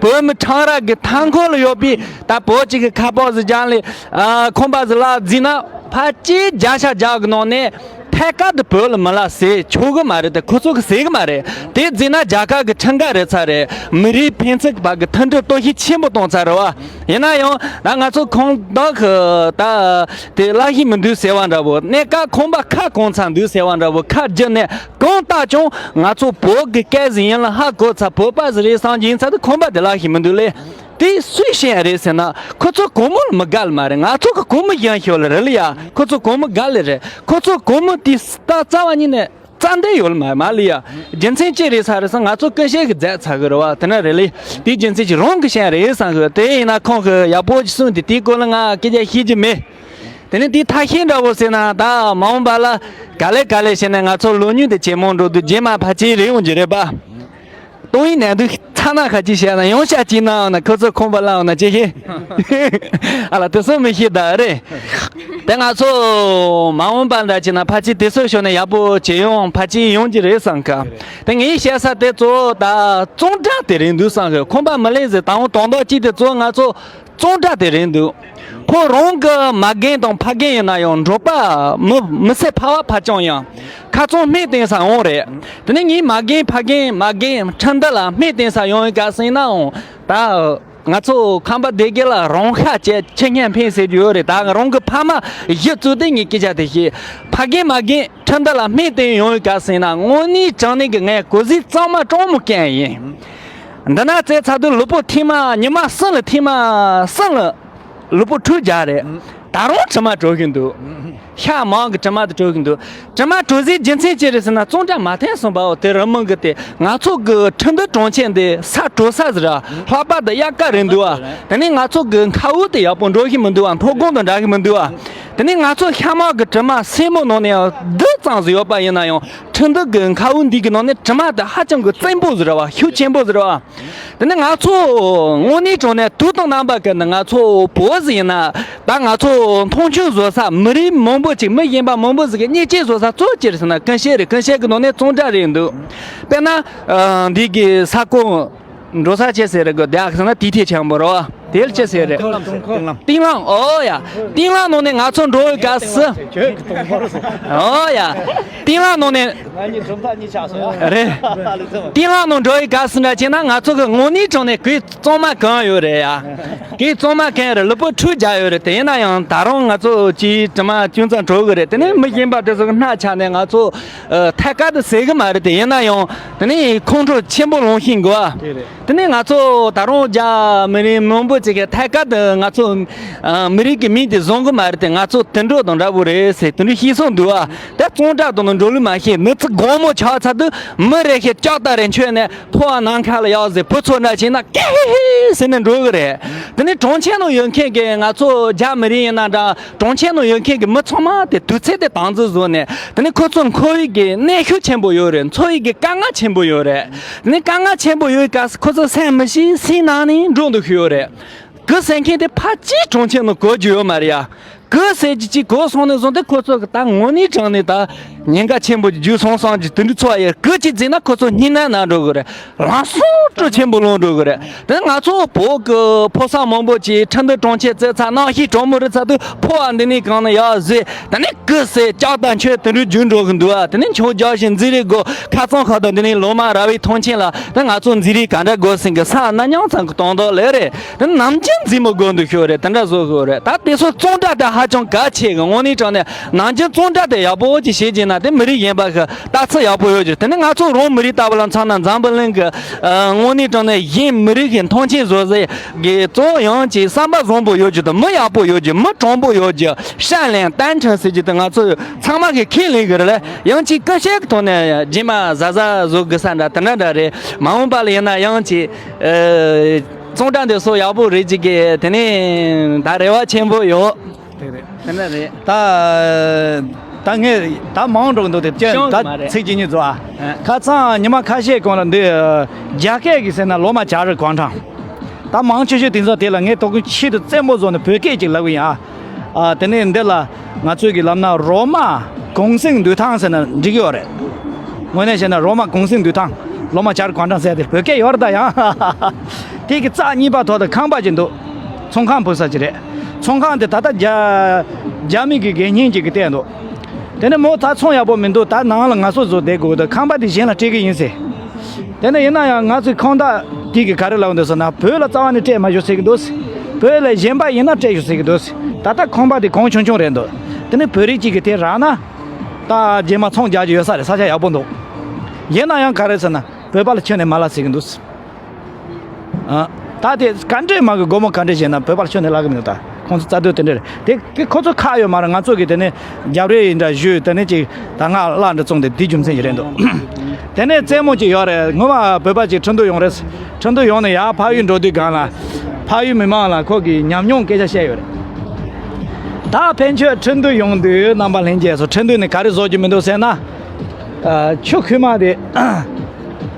བོད་མི་ཁྲང་ར་གི་མཐའ་འཁོར་ལ་ཡོད་པའི་ད་བོད་ཅིག་གི་ཁ་པར་ཟིག་རྒྱག་ལས། ཨ་ཁང་པ་ཟིག་གླ་བརྩིས་ན་ཕལ་ཆེར་བརྒྱ་ཆ་བརྒྱ་གི་ནང་ནས་ཐད་ཀར་དུ་བོད་ལ་མི་གླ་ཟེར་ཆོག་གི་མ་རེད། དེ་ཁོ་ཚོ་གི་ཟེར་གི་མ་རེད། དེ་བརྩིས་ན་རྒྱ་གར་གི་ཁྲིམས་འགལ་རེད་ཚར་རེད། མི་རིགས་ཕན་ཚུན་བར་གི་མཐུན་སྒྲིལ་གཏོར་བཤིག་ཆེན་པོ་བཏང་ཚར་རེད་བ། ཡིན་ན་ཡང་ད་ང་ཚོ་ཁང་བདག་གི་ད་དེ་གླ་གི་མི་འདུག་ཟེར་བ་འདྲ་པོ། གནས་སྐབས་ཁང་པ་ཁ་གང་ཚར་འདུག་ཟེར་བ་འདྲ་པོ། ཁ་བསྒྱུར་ནས་གང་ལྟར་ཀྱང་ང་ཚོ་བོད་ཀྱི་སྐད་ཟིག་ཡིན་ལ་ཧ་གོ་ཚར། བོད་པ་ཟིག་རེད་བསམ་གྱི་ཡིན་ཚར་དུས་ཁང་པ་དེ་གླ་གི་མི་འདུག་ལེ། དེ་སུས་བཤད་རེད་ཟེར་ན་ཁོ་ཚོ་གོང་མོ་ལ་མི་དགའ་ལ་མ་རེད། ང་ཚོ་གི་གོང་མོ་གཞན་ཞིག་ལ་རེད་ལ་ཡ། ཁོ་ཚོ་གོང་མོ་དགའ་ལེ་རེད། ཁོ་ཚོ་གོང་མོ་དེ་ད་རྩ་བ་ཉིད་ནས་རྩ་འདི་ཡོད་ལ་མ་མ་ལ་ཡ། རྒྱུ་མཚན་ཅི་རེད་ས་རེད་ཟེར་ང་ཚོ་ཀུན་ཤེས་གི་མཛད་ཚར་གི་རེད་བ། དེ་ན་རེད་ལེ། དེའི་རྒྱུ་མཚན་ཅིག་རང་གི་བཤད་རེད་བསམ་གི། དེ་ཡིན་ན་ཁོང་གི་ཡག་པོ་ཅིག་གསུངས་དེ་དེའི་སྐོར་ལ་ང་སྐད་ཆ་བཤད་རྒྱུ་མེད། དེ་ནས་དེའི་ཐབས་ཤེས་འདྲ་པོ་ཟེར་ན་ད་མ་འོངས་པ་ལ་ག་ལེ་ག་ལེ་བྱས་ནས་ང་ཚོ་ལོ་ཉུང་དེ་ཇེ་མང་འགྲོ་དུས་རྗེས་མ་ཕལ་ཆེར་རེད་འོང་གི་རེད་པ། ཏོང་ཡིན་ནས་འདུག་ཚ་ན་ཁ་ཅིག་བཤད་ན་ཡང་ཤ་གཅིག་ན་འོང་ན་ཁོ་ཚོ་ཁོམ་པ་ལ་འོང་ན་ཅི་ཤེས། ཨ་ལ་དེ་ཚོ་མི་ཤེས་ད་རེད། དེ་ང་ཚོ་མ་འོངས་པ་འདྲ་བྱས་ན་ཕལ་ཆེར་དེ་ཚོ་ཤོར་ནས་ཡག་པོ་བྱེད་ཡོང་ཕལ་ཆེར་ཡོང་གི་རེད་བསམ་གི། དེ་ངས་བཤད་ས་དེ་གཙོ་བོ་ད་གཙང་སྦྲ་དེ་རེད་འདུག་བསམ་གི། ཁོམ་པ་མི་ལེན་ཟེར་དང་པོ་དོན་དག་གཅིག་དེ་གཙོ་བོ་ང་ཚོ་གཙང་སྦྲ་དེ་རེད་འདུག་ཁོ་རང་གི་མ་རྒན་དང་ཕ་རྒན་ཡིན་ན་ཡང་འབྲོག་པ་མི་མི་སེར་ཕལ་བ་ཕལ་རྐྱང་ཡང་ཁ་རྩང་སྨན་བསྟེན་ས་འོང་རེད། དེ་ནས་ངའི་མ་རྒན་ཕ་རྒན་མ་རྒན་ཁྲིན་ཏུ་ལ་སྨན་བསྟེན་ས་ཡོང་ཡོད་ག་ཟེར་ནའང་ད་ང་ཚོ་ཁམས་པ་སྡེ་དགེ་ལ་རང་ཤ་བཅད་ཁྱི་སྨན་ཕན་ཟེར་རྒྱུ་ཡོད་རེད། ད་རང་གི་ཕ་མ་གཞི་བཙུགས་ཏེ་ངས་སྐད་ཆ་དེ་བཤད། ཕ་རྒན་མ་རྒན་ཁྲིན་ཏུ་ལ་སྨན་བསྟེན་ཡོང་ཡོད་ག་ཟེར་ན་དངོས་གནས་དྲང་གནས་ཀྱི་ངས་གོ་ཟིག་གཙང་མ་དྲང་མོ་བསྐྱལ་ཡིན། འདི་ན་བཙལ་ཚར་དུས་ལུས་པོ་ཐེངས་མ་ཉི་མ་གསུམ་ལ་ཐེངས་མ་གསུམ་ལ་ལུས་པོ་འཁྲུད་རྒྱག་རེད། ད་རུང་དྲི་མ་བྲོ་གིན་འདུག་ཤ་མང་གི་དྲི་མ་དེ་བྲོ་གིན་འདུག་དྲི་མ་བྲོ་སའི་རྒྱུ་མཚན་ཅི་རེད་ཟེར་ན་གཙང་སྦྲ་མ་འཐེན་སོང་པའོ། དེ་རི་མོ་གི་དེ་ང་ཚོ་གི་ཁྲིན་ཏུ་གྲོང་ཁྱེར་འདི་ས་དྲོ་ས་ཟིག་ར་ལྷག་པར་དུ་དབྱར་ཁ་རེད་འདུག་ཨ། དེ་ནས་ང་ཚོ་གི་མཁའ་དབུགས་དེ་ཡག་པོ་འགྲོ་གི་མི་འདུག་ཨ། མཐོ་སྒང་དང་འདྲ་གི་མི་འདུག་ཨ། དེ་ནས་ང་ཚོ་ཤ་མང་གི་དྲི་མ་སེན་མོ་ནང་ནས་ཡང་རྡུལ་ཙམ་ཟིག་ཡོད་པ་ཡིན་ན་ཡང་། ཁྲིན་ཏུ་གི་མཁའ་དབུགས་འདི་གི་ནང་ནས་དྲི་མ་དེ་ཧ་ཅང་གི་བཙན་པོ་ཟིག་རེད་བ། ཤུགས་ཆེན་པོ་ཟིག་རེད་བ། དེ་ནས་ང་ཚོ་དངོས་གནས་དྲང་གནས་དུས་དང་རྣམ་པ་ཀུན་ནས་ང་ཚོ་བོད་ཟིག་ཡིན་ན་ད་ང་ཚོ་མཐོང་ཆུང་བཟོ་ས་མི་རིགས་མང་པོ་ཅིག་མི་གཞན་པ་མང་པོ་ཟིག་གི་བརྙས་བཅོས་བཟོ་ས་གཙོ་ཆེ་རེད་ཟེར་ན་ཀུན་ཤེས་རེད། ཀུན་ཤེས་གི་ནང་ནས་གཙང་སྦྲ་རེད་འདུག་དཔེར་ན་འདི་གི་ས་ཁོངས་འགྲོ་ས་ཆེ་ཟེར་རེད་གི་དེ་ཨ་ཟེར་ན་དེའི་ཐད་ཆེན་པོ་རེད་བ། དེ་ལ་ཅི་ཟེར་རེད། རྟིང་རླངས། ཨོ་ཡ། རྟིང་རླངས་ནང་ནས་ང་ཚོ་འགྲོ་བའི་སྐབས་སུ། ཨོ་ཡ། རྟིང་རླངས་ནང་ནས། ང་གཉིས་གྲུབ་མཐའ་གཉིས་ཆགས་སོང་ཡ། རེད། རྟིང་རླངས་ནང་འགྲོ་བའི་སྐབས་སུ་འདྲ་བྱས་ན་ང་ཚོ་གི་དངོས་གནས་དྲང་གནས་གོས་གཙང་མ་གང་ཡོད་རེད་ཡ། གོས་གཙང་མ་གང་རེད། ལུས་པོ་འཁྲུད་རྒྱག་ཡོད་རེད། དེ་ཡིན་ན་ཡང་ད་རུང་ང་ཚོ་གཅིག་དྲི་མ་ཅུང་ཙམ་གྲོལ་གི་རེད། དེ་ནས་མི་གཞན་པ་དེ་ཚོ་གི་སྣ་ཆགས་ནས་ང་ཚོ་ཐད་ཀར་དུ་ཟེར་གི་མ་རེད། དེ་ཡིན་ན་ཡང་དེ་ནས་ཁོང་ཁྲོ་ཆེན་པོ་ལངས་ཤིང་དགོས། དེ་རེད། དེ་ནས་ང་ཚོ་ད་རུང་རྒྱ་མི་རིགས་མང་པོ་ཅིག་གིས་ཐད་ཀར་དུ་ང་ཚོ་ཨ་མི་རིགས་ཀྱི་མིང་དེ་བཟང་གི་མ་རེད། དེ་ང་ཚོ་དུད་འགྲོ་དང་འདྲ་བོ་རེད་ཟེར་དེ་འདྲ་བཤད་སྲོལ་འདུག་ཨ། དེ་གཙང་སྦྲ་དང་འགྲོ་ལུགས་མ་ཤེས། མི་ཚེ་སྒོར་མོ་ཆགས་ཚར་དུས་མི་རེ་ཞིག་ལྕགས་ཐག་རེ་འཁྱེར་ནས་ཕོ་བ་ནམ་མཁའ་ལ་ཡར་གཟིགས། ཕོ་ཚོད་འདྲ་བྱས་ན་ཀེ་ཧི་ཧི་ཟེར་ནས་འགྲོ་གི་རེད། དེ་ནས་གྲོང་ཁྱེར་ནང་ཡོད་མཁན་གྱི་ང་ཚོ་རྒྱ་མི་རིགས་ཡིན་ན་འདྲ། གྲོང་ཁྱེར་ནང་ཡོད་མཁན་གྱི་མི་ཚང་མ་དེ་དུས་ཚོད་དེ་དང་འཛིན་བཟོས་ནས། དེ་ནས་ཁོ་ཚོ་འཁོར་བའི་གི་གནོན་ཤུགས་ཆེན་པོ་ཡོད་རེད། འཚོ་བའི་གི་དཀའ་ངལ་ཆེན་པོ་ཡོད་རེད། དེ་ནས་དཀའ་ངལ་ཆེན་པོ་ཡོད་སྐབས་སུ་ཁོ་ཚོ་སེམས་མི་ཤེས། སེམས་ནང་ནས་འགྲོ་འདུག་ཤི་ཡོད་རེད། གི་ཟེར་མཁན་དེ་ཕལ་ཆེར་གྲོང་ཁྱེར་ནང་གོ་རྒྱུ་ཡོད་མ་རེད་ཡ། གི་ཟེར་རྒྱུ་ཅིག་གོ་སོང་ནས་བཟུང་སྟེ་ཁོ་ཚོ་གི་ད་དངོས་གནས་དྲང་གནས་ད་ཉེན་ཁ་ཆེན་པོ་ཅིག་རྒྱུགས་སོང་བསམ་གྱི་དེ་འདྲ་ཚོར་བ་ཡོད། གི་ཅིག་བརྫིས་ན་ཁོ་ཚོ་སྙིང་ནད་ན་འགྲོ་གི་རེད། ལམ་སང་སྤྲོ་ཆེན་པོ་ལངས་འགྲོ་གི་རེད། དེ་ང་ཚོ་བོད་ཀྱི་ཕོ་གསར་མང་པོ་ཅིག་ཁྲིན་ཏུའུ་གྲོང་ཁྱེར་བཙལ་ཚར། གནམ་གཤིས་གྲང་མོ་རེད་ཚར་དུས་ཕོ་བ་འདི་ནས་གང་ནས་ཡར་གཟིགས། དེ་ནས་གི་ཟེར་ལྕགས་ཐག་འཁྱེར་དེ་འདྲ་རྒྱུགས་འགྲོ་གི་འདུག་ཨ། དེ་ནས་མཆོང་རྒྱག་བཞིན་འཛིང་རེས་དགོས། ཁ་རྩང་ཁ་ཐུག་འདི་ནས་ལོ་མ་ར་བའི་ཐང་ཆེན་ལ་དེ་ང་ཚོ་འཛིང་རེས་ག་འདྲ་དགོས་ཟིན་གི་ས་ན་མཉམ་ཚང་གི་གཏོང་དོགས་ལས་རེད། དེ་ནམ་རྒྱུན་འཛིང་མོ་དགོས་འདུག་ཤོད་རེད། དེ་འདྲ་བཟོ་དགོས་རེད། ད་དེ་ཚོ་གཙང་སྦྲ་དེ་ཧ་ཅང་གལ་ཆེ་གི། དངོས་གནས་དྲང་གནས་ནམ་རྒྱུན་གཙང་སྦྲ་དེ་ཡག་པོ་ཅིག་བྱེད་ཀྱི་ན་དེ་མི་རིགས་གཞན་པ་གི་ལྟ་ཚུལ་ཡག་པོ་ཡོད་ཀྱི། དེ་ནི་ང་ཚོ་རང་མི་རིགས་ལྟ་བུ་ལ་མཚོན་ན་འཛམ་བུ་གླིང་གི་ཨ་དངོས་གནས་དྲང་གནས་གཞན་མི་རིགས་ཀྱི་མཐོང་ཆེན་བཟོ་ཟེར་གི་གཙོ་བོ་ཡང་ཅིག་བསམ་པ་བཟང་པོ་ཡོད་རྒྱུ་དང་མི་ཡག་པོ་ཡོད་རྒྱུ། མི་དྲང་པོ་ཡོད་རྒྱུ། 善良、单纯 ཟེར་རྒྱུ་དེ་ང་ཚོ་ཚང་མ་གིས་ཁས་ལེན་གི་རེད་ལ། ཡང་ཅིག་སྐུ་ཞབས་ཀྱི་ཐོག་ནས་རྗེས་མ་གཟབ་གཟབ་བཟོ་དགོས་ས་འདྲ་དེ་འདྲ་འདྲ་རེད། མ་འོངས་པ་ལ་ཡིན་ན་ཡང་ཅིག་ཨ་གཙང་སྦྲ་འདི་སོགས་ཡག་པོ་རེད་ཅིག་གི་དེ་ནས་ད་རེ་བ་ཆེན་པོ་ཡོད། དེ་རེད། དེ་འདྲ་རེད། ད་ད་ངས་ད་མང་འགྲོ་གི་འདུག་དེ་ཅན་ཤོང་ད་གི་མ་རེད། ཚིག་གཅིག་གཉིས་བཟོ་ཨ། ཨ། ཁ་སང་ཉི་མ་ཁ་ཤས་གོང་ལ་འདི་རྒྱ་སྐད་ཀྱི་ཟེར་ན་ལོ་མ་བྱ་རི་གུང་ཁྲང་། ད་མང་ཆེ་ཤོས་དེ་ཚོ་དེ་ལ་ངས་དོ་ཀུན་ཆེད་དུ་རྩེད་མོ་བཟོ་ནས་བོད་སྐད་ཅིག་ལབ་གི་ཡིན་ཨ། ཨ་དེ་ནས་འདི་ལ་ང་ཚོས་ཀྱི་ལབ་ན་རོ་མ་གུང་སེང་འདུས་ཐང་ཟེར་ན་འགྲིག་གི་ཡོད་རེད། དངོས་གནས་བཤད་ན་རོ་མ་གུང་སེང་འདུས་ཐང་། ལོ་མ་བྱ་རི་གུང་ཁྲང་ཟེར་དེ་བོད་སྐད་ཡོད་རེད་ད་ཡང་། དེ་གི་རྩ་གཉིས་པ་ཐོག་ཏུ་ཁང་པ་ཅིག་འདུག་ཚོང་ཁང་ཕུབ་ས་ཅིག་རེད། ཚོང་ཁང་དེ་ད་ལྟ་རྒྱ་རྒྱ་མི་གི་འགན་ཉན་ཅིག་གིས་བལྟས་འདུག་དེ་ནས་མོ་ད་ཚོང་ཡག་པོ་མི་འདུག་ད་ནང་ལ་ང་ཚོ་བཟོ་བསྡད་དགོས་འདུག་ཁང་པ་དེ་གཞན་ལ་སྤྲད་གི་ཡིན་ཟེར། དེ་ནས་ཡིན་ན་ཡང་ང་ཚོའི་ཁང་བདག་དེ་གིས་ག་རེ་ལབ་འདུག་ཟེར་ན་བོད་ལ་རྩ་བ་ནས་སྤྲད་མ་ཤོག་ཟེར་གི་འདུག་བོད་ལ་གཞན་པ་ཡིན་ན་སྤྲད་ཤོག་ཟེར་གི་འདུག་ད་ལྟ་ཁང་པ་དེ་གོང་ཆུང་ཆུང་རེད་འདུག་དེ་ནས་བོད་རིགས་གཅིག་གིས་དེ་རག་ན་ད་རྗེས་མ་ཚོང་རྒྱག་རྒྱུ་ཡོད་ས་རེད། ས་ཆ་ཡག་པོ་འདུག་ཡིན་ན་ཡང་ག་རེ་ཟེར་ན་བོད་པ་ལ་ཁྱོན་ནས་མ་ལབ་ཟེར་གི་འདུག་ཨ། ད་དེ་ག་འདྲས་མ་གི་སྒོར་མོ་ག་འདྲས་བྱས་ན་བོད་པར་ཁྱོན་ནས་ལབ་གི་མི་འདུག་ད་ཁོང་ཚོ་རྩ་དོན་དེ་འདྲས་རེད། དེ་དེ་ཁོ་ཚོ་ཁག་ཡོད་མ་རེད། ང་ཚོ་གི་དེ་ནས་རྒྱབ་རེས་ཡིན་འདྲ་ཞུས་དེ་ནས་ཅིག་ད་ང་བརླག་འདྲ་བཙོང་དེ་དེ་རྒྱུ་མཚན་ཞིག་རེད་འདུག་དེ་ནས་རྩེད་མོ་ཅིག་ཡོད་རེད། ངོ་མ་བོད་པ་ཅིག་ཁྲིན་ཏུའུ་ཡོང་རེད། ཁྲིན་ཏུའུ་ཡོང་ནས་ཡར་ཕ་ཡུལ་འགྲོ་དུས་སྒང་ལ་ཕ་ཡུལ་མི་མང་ལ་ཁོ་གི་ཉམས་མྱོང་སྐད་ཆ་བཤད་ཡོད་རེད། ད་ཕན་ཆོད་ཁྲིན་ཏུའུ་ཡོང་དུས་རྣམ་པ་ལྷན་རྒྱས་ཚོ་ཁྲིན་ཏུའུ་ནས་ག་རེ་བཟོ་རྒྱུ་མི་འདུག་ཟེར་ན། ཨ། ཆུ་ཁུག་མ་དེ།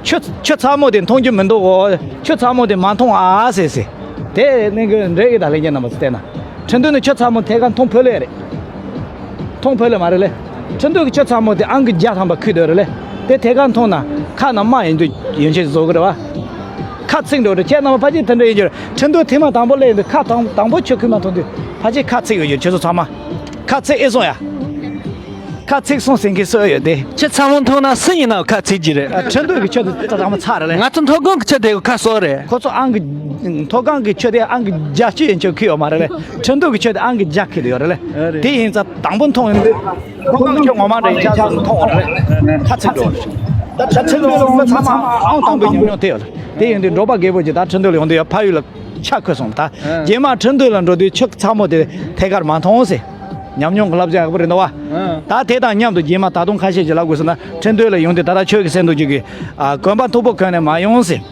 ཆུ་ཆུ་ཚ་མོ་དེ་འཐུང་རྒྱུ་མི་འདུག་གོ། ཆུ་ཚ་མོ་དེ་མ་འཐུང་ཨ་ཟེར་ཟེར། དེ་ནི་གི་འདྲེ་གི་ད་ལྷན་རྒྱས་རྣམ་པ་ཚོ་བལྟས་ན། ཁྲིན་ཏུའུ་ནི་ཆུ་ཚ་མོ་ཐད་ཀར་འཐུང་ཕོད་ལེ་རེད། འཐུང་ཕོད་ལེ་མ་རེད་ལེ། ཁྲིན་ཏུའུ་གི་ཆུ་ཚ་མོ་དེ་ཨང་ཀི་བརྒྱ་ཐམ་པ་ཁུག་སྡོད་རེད་ལེ། དེ་ཐད་ཀར་འཐུང་ན་ཁ་ནང་རྨ་ཡིན་དུས་ཡོན་ཆེན་བཟོ་གི་རེད་བ། ཁ་ཚིག་འགྲོ་རེད། ཁྱེད་རྣམ་པ་ཕལ་ཆེར་དེ་འདྲ་ཡིན་རྒྱུ་རེད། ཁྲིན་ཏུའུ་ཐེངས་མ་དང་པོ་སླེབས་ཡོང་དུས་ཁ་དང་དང་པོ་ཆུ་ཁུག་མ་འཐུང་དུས་ཕལ་ཆེར་ཁ་ཚིག་ཡོད་རྒྱུ་རེད། ཁྱེད་ཚོ་ཚང་མ་ཁ་ཚིག་ཨེ་སོང་ཡ། ཁ་ཚིག་སོང་ཟེར་མཁན་སུ་ཡོད་དེ། ཆུ་ཚ་མོ་འཐུང་ན་སུ་ཡིན་ནའང་ཁ་ཚིག་གི་རེད། ཨ། ཁྲིན་ཏུའུ་གི་ཆུ་དེ་ད་ཚང་མ་ཚ་རེད་ལེ། ང་ཚོ་མཐོ་སྒང་གི་ཆུ་དེ་ཁ་སོ་རེད། ཁོ་ཚོ་ཨང་གི་མཐོ་སྒང་གི་ཆུ་དེ་ཨང་གི་བརྒྱད་ཅུ་ཡན་ཆོད་ཁུག་ཡོད་མ་རེད་ལེ། ཁྲིན་ཏུའུ་གི་ཆུ་དེ་ཨང་གི་བརྒྱ་ཁུག་ཡོད་རེད་ལེ། ཨ་རེད། དེ་ཡིན་ཙང་དང་པོ་འཐུང་ཡོང་དུས་མཐོ་སྒང་གི་ཆུ་ངོ་མ་འདྲ་ཡིན་ཆ་ཚང་འཐུང་ཡོད་རེད། ཁ་ཚིག་འགྲོ་རེད། ད་ད་ཁྲིན་ཏུའུ་ལ་མི་ཚང་མ་ཨང་དང་པོའི་ཉམས་མྱོང་དེ་ཡོད་རེད། དེ་ཡིན་དུས་འབྲོག་པ་རྒད་པོ་ཅིག་ད་ཁྲིན་ཏུའུ་ལ་ཡོང་དུས་ཡ་ཕ་ཡུལ་ལ་ཆ་ཁོལ་སོང་། ད་ཨ། རྗེས་མ་ཁྲིན་ཏུའུ་ལ་འགྲོ་དུས་ཆུ་ཚ་མོ་དེ་ཐད་ཀར་མ་འཐུང་ཟེར། ཉམས་མྱོང་གི་བསླབ་བྱ་ཡག་པོ་རེད་འདུག་བ། ཨ། ད་དེ་དང་མཉམ་དུ་རྗེས་མ་ད་དུང་ཁ་ཤས་ཅིག་ལབ་དགོས་སོང་ན་ཁྲིན་ཏུའུ་ལ་ཡོང་དུས་ད་ལྟ་ཁྱོད་ཀྱིས་གསན་འདུག་རྒྱུ་གི་ཨ་གོན་པ་མཐུག་པོ་གོན་ནས་མ་ཡོང་ཟེར།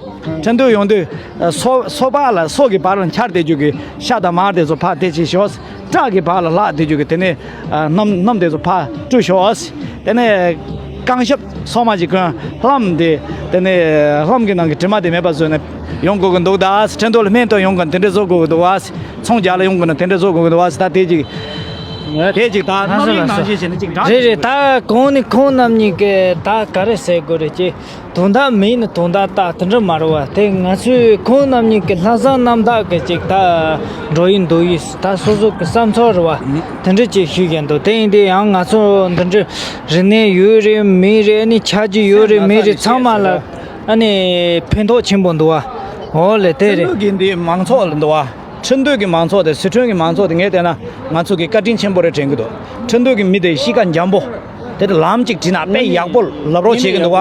ཁྲིན་ཏུའུ་ཡོང་དུས་ཨ་སོ་སོ་པ་ལ་སོ་གི་བར་ལ་འཕྱར་བསྡད་རྒྱུ་གི་ཤ་དང་མར་དེ་ཚོ་ཕར་དེ་བྱེད་ཤོག་སྐྲ་གི་བར་ལ་ལྷག་བསྡད་རྒྱུ་གི་དེ་ནས་ཨ་སྣུམ་སྣུམ་དེ་ཚོ་ཕར་བཀྲུ་ཤོག་དེ་ནས་རྐང་ཞབས་སོ་མ་ཅིག་གོན། ལྷམ་དེ་དེ་ནས་ལྷམ་གྱི་ནང་གི་དྲི་མ་དེ་མེད་པ་བཟོས་ནས་ཡོང་དགོས་ཀྱི་འདུག་ད་ཁྲིན་ཏུའུ་ལ་སྨན་བཏོན་ཡོང་གི་དེ་འདྲ་བཟོ་དགོས་ཀྱི་འདུག་བ། ཚོང་རྒྱག་ལ་ཡོང་དགོས་ན་དེ་འདྲ་བཟོ་དགོས་ཀྱི་འདུག་བ། ད་དེ་ཅིག་ དེ་ཅིག་ད་རྣམ་གཡེང་ནང་བཞིན་བྱས་ན་ཅིག་འདྲ། རེད་རེད། ད་གོང་ནས་ཁོང་རྣམ་གཉིས་ཀྱིས་ད་ག་རེ་ཟེར་དགོས་རེད། ཀྱི་དོན་དག་མེད་ན་དོན་དག་ད་དེ་འདྲ་མ་རེད་བ། དེ་ང་ཚོས་ཁོང་རྣམ་གཉིས་ཀྱི་ལྷག་བསམ་རྣམ་དག་གི་ཅིག་ད་འགྲོ་ཡི་འདུག་ཡི་ད་སོ་སོ་གི་བསམ་ཚུལ་རེད་བ། དེ་འདྲ་ཅིག་ཞུ་བཞིན་འདུག་དེ་ཡིན་དུས་ཡང་ང་ཚོ་འདི་འདྲ་རིག་གནས་ཡོད་རེད་མེད་རེད། ཨ་ནི་ཆ་རྒྱུས་ཡོད་རེད་མེད་རེད། ཚང་མ་ལ་ཨ་ནི་ཕན་ཐོགས་ཆེན་པོ་འདུག་བ། འོ་ལེ་དེ་རེད། ཁྱེད་ཀྱི་འདི་མང་ཚོགས་ལ་འདུག་བ། ཁྲིན་ཏུའུ་གི་མང་ཚོགས་དེ་སི་ཁྲོན་གྱི་མང་ཚོགས་དེ་ངས་བལྟས་ན་ང་ཚོ་གི་བཀའ་དྲིན་ཆེན་པོ་རེད་དྲན་གྱི་འདུག་ཁྲིན་ཏུའུ་གི་མི་དེ་གཤིས་ཀ་འཇམ་པོ། དེ་དེ་ལམ་གཅིག་བྲིས་ན་དཔེ་ཡག་པོ་ལབ་རོགས་བྱེད་ཀྱི་འདུག་བ།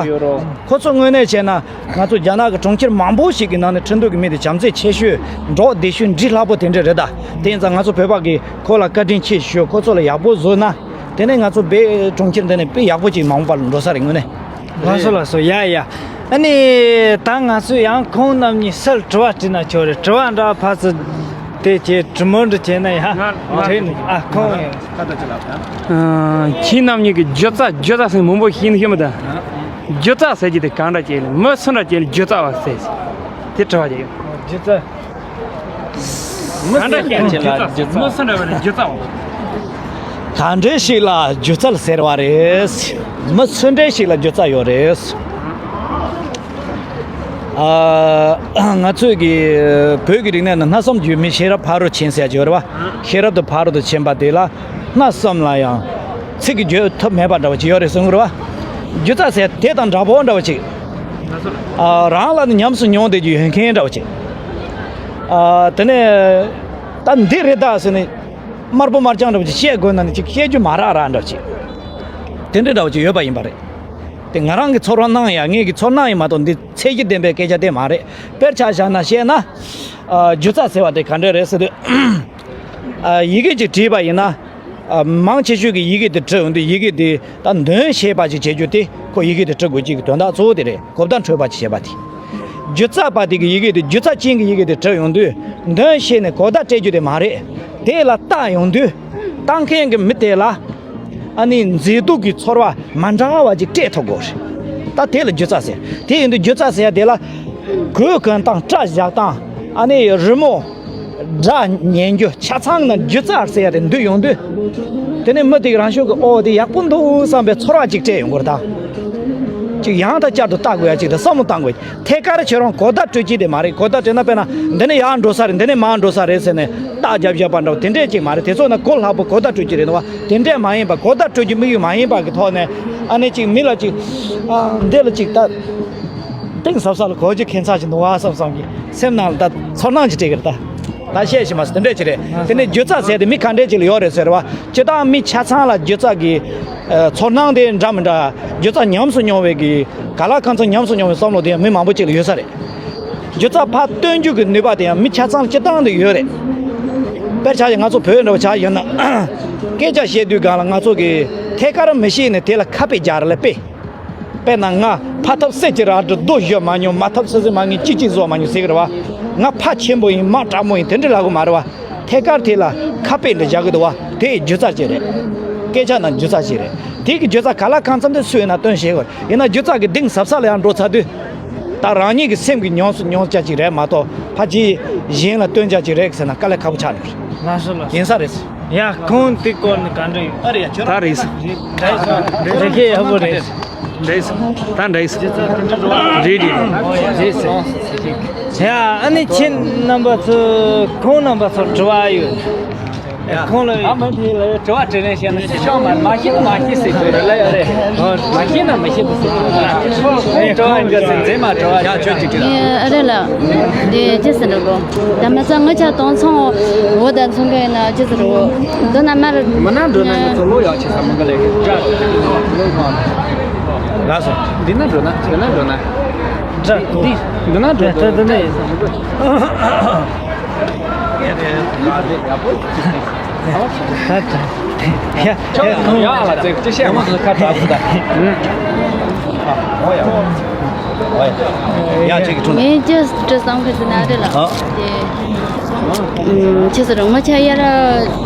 ཁོ་ཚོ་དངོས་གནས་བྱས་ན་ང་ཚོ་རྒྱ་ནག་གི་གྲོང་ཁྱེར་མང་པོ་ཞིག་གི་ནང་ནས་ཁྲིན་ཏུའུ་གི་མི་དེ་བྱམས་བརྩེ་ཆེ་ཤོས། འགྲོ་བདེ་ཤོས། འདྲིས་ལྷག་པོ་དེ་འདྲ་རེད་ད། དེ་ཡིན་ཙང་ང་ཚོ་བོད་པ་གིས་ཁོ་ལ་བཀའ་དྲིན་ཆེ་ཞུ། ཁོ་ཚོ་ལ་ཡག་པོ་བཟོས་ན། དེ་ནས་ང་ཚོ་བོད་གྲོང་ཁྱེར་འདི་ནས་དཔེ་ཡག་པོ་ཅིག་མ་འོངས་པ་ལ་འགྲོ་ས་རེད་དངོས་གནས། ལགས་སོ་ལགས་སོ། ཡ་ཡ། ཨ་ནི་ད་ང་ཚོས་ཡང་ཁོང་རྣམ་གཉིས་སུ་ལ་དྲི་བ་དྲིས་ན་ཆོག་རེད། དྲི་བ་འདྲ་ཕར་ཚུར་དེ་བྱས་དྲི་མོ་འདྲ་བྱས་ན་ཡ། ང་དྲིས་ནས་ཨ་ཁོང་ཡིན། ཁྱེད་རྣམ་གཉིས་ཀྱིས་སྒྱུ་རྩལ་སྒྱུ་རྩལ་ཟེར་མང་པོ་ཤེས་ནི་ཤེས་མི་འདུག་སྒྱུ་རྩལ་ཟེར་གྱི་དེ་གང་འདྲ་ཅིག་ལ་མི་སུ་འདྲ་ཅིག་ལ་སྒྱུ་རྩལ་བ་ཟེར་དེ་དྲི་བ་ཅིག་ཡོད། སྒྱུ་རྩལ། མི་སུ་འདྲ་ཅིག་ལ་སྒྱུ་རྩལ། མི་སུ་འདྲ་བ་ལ་སྒྱུ་རྩལ་བ། ག་འདྲ་ཞིག་ལ་སྒྱུ་རྩལ་ཟེར་བ་རེད། མི་སུ་འདྲ་ཞིག་ལ་སྒྱུ་རྩལ་ཡོད་རེད། ཨ། ང་ཚོས་ཀྱི་བོད་ཀྱི་རིག་གནས་ནང་སྣ་ཚོགས་རྒྱུད་མི་ཤེས་རབ་ཕ་རོལ་ཕྱིན་ཟེར་ཡ་ཅིག་ཡོད་རེད་བ། ཤེས་རབ་དེ་ཕ་རོལ་ཏུ་ཕྱིན་པ་དེ་ལ་སྣ་ཚོགས་ལ་ཡང་ཚིག་གིས་བརྗོད་ཐབས་མེད་པ་འདྲ་བ་ཅིག་ཡོད་རེད་གསུང་གི་རེད་བ། སྒྱུ་རྩལ་ཟེར་དེ་དང་འདྲ་པོ་འདྲ་བ་ཅིག་ཨ། རང་ལ་ནི་ཉམས་སུ་མྱོང་བསྡད་རྒྱུ་ཡོད་མཁན་འདྲ་བ་ཅིག་ཨ། དེ་ནས་ད་འདི་རེད་ད་ཟེར་ནས་དམར་པོ་དམར་རྐྱང་འདྲ་བ་ཅིག་བཤད་དགོས་ན་ནི་ཅིག་བཤད་རྒྱུ་མ་རག་རག་འདྲ་བ་ཅིག་དེ་འདྲ་འདྲ་བ་ཅིག་ཡོད་པ་ཡིན་པ་རེད། དེ་ང་རང་གི་ཚོར་བ་སྣང་ཡ། ངེད་ཀྱི་ཚོར་སྣང་ཡིན་མ་གཏོགས་འདི་ཚད་གཞི་ལྡན་པའི་སྐད་ཆ་དེ་མ་རེད། དཔེར་ཆ་བཞག་ན་བཤད་ན། ཨ། སྒྱུ་རྩལ་ཟེར་བ་དེ་ག་འདྲ་རེད་ཟེར་དུས། ཨ། ཡི་གེ་ཅིག་བྲིས་པ་ཡིན་ན། ཨ། མང་ཆེ་ཤོས་ཀྱི་ཡི་གེ་དེ་བྲིས་ཡོང་དུས་ཡི་གེ་དེ་ད་འདོན་ཤེས་པ་ཅིག་བྱེད་རྒྱུ་དེ་ཁོ་ཡི་གེ་དེ་འབྲི་དགོས་ཀྱི་དོན་དག་གཙོ་བོ་དེ་རེད། གོ་བརྡ་འཕྲོད་པ་ཅིག་བྱེད་པ་དེ། སྒྱུ་རྩལ་པ་དེ་གི་ཡི་གེ་དེ། སྒྱུ་རྩལ་ཅན་གྱི་ཡི་གེ་དེ་བྲིས་ཡོང་དུས་འདོན་ཤེས་ནས་གོ་བརྡ་སྤྲད་རྒྱུ་དེ་མ་རེད། དེ་ལ་བལྟ་ཡོང་དུས་བལྟ་མཁན་གྱི་མི་དེ་ལ་ཨ་ནི་མཛེས་སྡུག་གི་ཚོར་བ་མ་འདྲ་བ་ཅིག་སྤྲད་ཐུབ་དགོས་རེད། ད་དེ་ལ་སྒྱུ་རྩལ་ཟེར། དེ་ཡིན་དུས་སྒྱུ་རྩལ་ཟེར་ཡ་དེ་ལ་གོས་གོན་སྟངས། སྐྲ་བཞར་སྟངས། ཨ་ནི་རི་མོ། སྒྲ་ཉན་རྒྱུ། ཆ་ཚང་ན་སྒྱུ་རྩལ་ཟེར་ཡ་དེ་འདུས་ཡོང་དུས། དེ་ནས་མི་དེ་གི་རང་ཤུགས་ཀྱིས་ཨོ་དེ་ཡག་པོ་འདུག་བསམ་པའི་ཚོར་བ་ཅིག་སྤྲད་ཡོང་དགོས་རེད་ད། ཅིག་ཡང་དང་བསྐྱར་དུ་ལྟ་དགོས་ཡ་ཅིག་དང་བསམ་བློ་བཏང་དགོས། ཐད་ཀར་ཁྱེད་རང་གོ་བརྡ་སྤྲོད་ཀྱི་དེ་མ་རེད། གོ་བརྡ་སྤྲད་ན་དཔེར་ན་འདི་ནས་ཡར་འགྲོ་ས་རེད། འདི་ནས་མར་འགྲོ་ས་རེད་ཟེར་ནས་རྟགས་རྒྱབ་བཞག་པ་འདྲ་བོ་དེ་འདྲས་ཅིག་མ་རེད། དེ་ཚོ་ན་གོ་སླ་པོ་གོ་བརྡ་སྤྲོད་ཀྱི་རེད་བ། དེ་འདྲས་མ་ཡིན་པ། གོ་བརྡ་སྤྲོད་ཀྱི་དམིགས་ཡུལ་མ་ཡིན་པ་གི་ཐོག་ནས་ཨ་ནི་ཅིག་མི་ལ་ཅིག་ཨ་འདི་ལ་ཅིག་ད། གཏིང་ཟབ་ས་ལ་གོ་རྒྱུ་ཁྱད་མཚར་ཞིག་འདུག་བ་བསམ་བསམ་གྱི་སེམས་ནང་ལ་ད་ཚོར་སྣང་ཅིག་སྤྲད་ཀྱི་རེད་ད། ད་བཤད་ཤེས་མ་སོང་། དེ་འདྲས་ཅིག་རེད། དེ་ནས་སྒྱུ་རྩལ་ཟེར་དེ་མི་ག་འདྲས་ཅིག་ལ་ཡོད་རེད་ཟེར་བ། སྤྱིར་བཏང་མི་ཆ་ཚང་ལ་སྒྱུ་རྩལ་གྱི་ཨ་ཚོར་སྣང་དེ་འདྲ་མི་འདྲ། སྒྱུ་རྩལ་ཉམས་སུ་མྱོང་བའི་གི་ག་ལ་གང་འཚམ་ཉམས་སུ་མྱོང་བའི་བསམ་བློ་དེ་ཡང་མི་མང་པོ་ཅིག་ལ་ཡོད་ས་རེད། སྒྱུ་རྩལ་ཕར་སྟོན་རྒྱུ་གི་ནུས་པ་དེ་ཡང་མི་ཆ་ཚང་ལ་སྤྱིར་བཏང་དུ་ཡོད་རེད། དཔེར་ཆ་བཞག་ང་ཚོ་བོད་འདྲ་བོ་ཆ་བཞག་ན། སྐད་ཆ་བཤད་དུས་སྒང་ལ་ང་ཚོ་གི་ཐད་ཀར་མི་ཤེས་ནས་དེ་ལ་ཁ་དཔེ་རྒྱག་རེད་ལ་དཔེ། དཔེར་ན་ང་ཕ་ཐབས་གསེར་གྱི་རལ་གྲི་རྡོ་གཞུ་མ་མྱོང་། མ་ཐབས་སྲིད་ཟིན་མ་ངན་ཅི་ཅི་བཟོ་མ་མྱོང་ཟེར་གི་རེད་བ། ང་ཕ་ཆེན་པོ་ཡིན། མ་དྲག་མོ་ཡིན། དེ་འདྲ་ལབ་གི་མ་རེད་བ། ཐད་ཀར་དེ་ལ་ཁ་དཔེ་འདྲ་རྒྱག་གི་འདུག་བ། དེ་སྒྱུ་རྩལ་ཅིག་རེད། སྐད་ཆ་ནང་སྒྱུ་རྩལ་ཅིག་རེད། དེ་གི་སྒྱུ་རྩལ་ག་ལ་གང་འཚམ་དེ་སུ་ཡིན་ན་སྟོན་ཤེས་དགོས། ཡིན་ན་སྒྱུ་རྩལ་གི་གཏིང་ཟབ་ས་ལ་ཡང་འགྲོ་ཚར་དུས། ད་རང་ཉིད་ཀྱི་སེམས་ཀྱི་མྱོང་སུ་མྱོང་ཆ་ཅིག་རེད་མ་གཏོགས་ཕ་གི་གཞན་ལ་སྟོན་ཆ་ཅིག་རེད་ཟེར་ན་དཀའ་ལས་ཁག་པོ་ཆགས་འགྲོ་རེད། ལགས་སོ་ལགས་སོ། ཡིན་ས་རེད། ཡ་ཁོང་དེ་སྐོར་ནས་ག་འདྲ་ཡོད། ཨ་རེད་ཡ་ཁྱོད་རང་ད་རེད། རེད་ཁྱེད་ཡག་པོ་རེད། རེད། ད་འདྲ་ཡིན། རེད་རེད། རེད་ཟེར། ཡ་ཨ་ནི་ཁྱེད་རྣམ་པ་ཚོ་ཁོང་རྣམ་པ་ཚོར་དྲི་བ་ཡོད། ཁོང་ལ་ཨ་མ་དེ་ལ་དྲི་བ་དྲིས་ལན་བཤད་ན་ཤེས་ཤོག་མ་མ་ཤེས་ན་མ་ཤེས་ཟེར་དགོས་རེད་ལ་ཡ་རེད། མ་ཤེས་ན་མ་ཤེས་པ་ཟེར་དགོས་རེད། ཁོང་དྲི་བ་འདྲ་ཟེར་མཛད་མ་དྲི་བ་ཡ་ཁྱོད་ཅིག་དྲིས་ལ། ཨ་རེད་ལ། དེ་ཅི་ཟེར་འགྲོ་གོ། ད་མ་ཚང་ངོ་ཆ་གཏོང་ཚོང་འོ་ད་ཚོང་གི་ན་ཅི་ཟེར་འགྲོ་གོ། འདི་ན་མར་མ་ན་འགྲོ་ན་ང་ཚོ་ལོ་ཡག་ཆེ་ས་མ་ག་ལས་ཀྱི་ལགས་སོ། འདི་ན་འགྲོ་ན་འདི་ན་འགྲོ་ན། འདི་འདི་ན་འགྲོ་འདི་འདི་ན་ཡིན་ས་མ་ག། ད་ད་ད་ཡ་ཁྱོད་ཡ་ཁོང་ཡ་ལ་ཙེ་ཅི་བཤད་མ་ཁ་ཁ་ད་ད། ཨོ་ཡ། ཨོ་ཡ། ཡ་ཅིག་ཁྲུང་། ངས་ཅི་སྤྲི་བསམ་གི་ཟིན་ན་རེད་ལ། ཨ། དེ། ཨུམ། ཆི་ཟེར་ངོ་ཆ་ཡ་ར།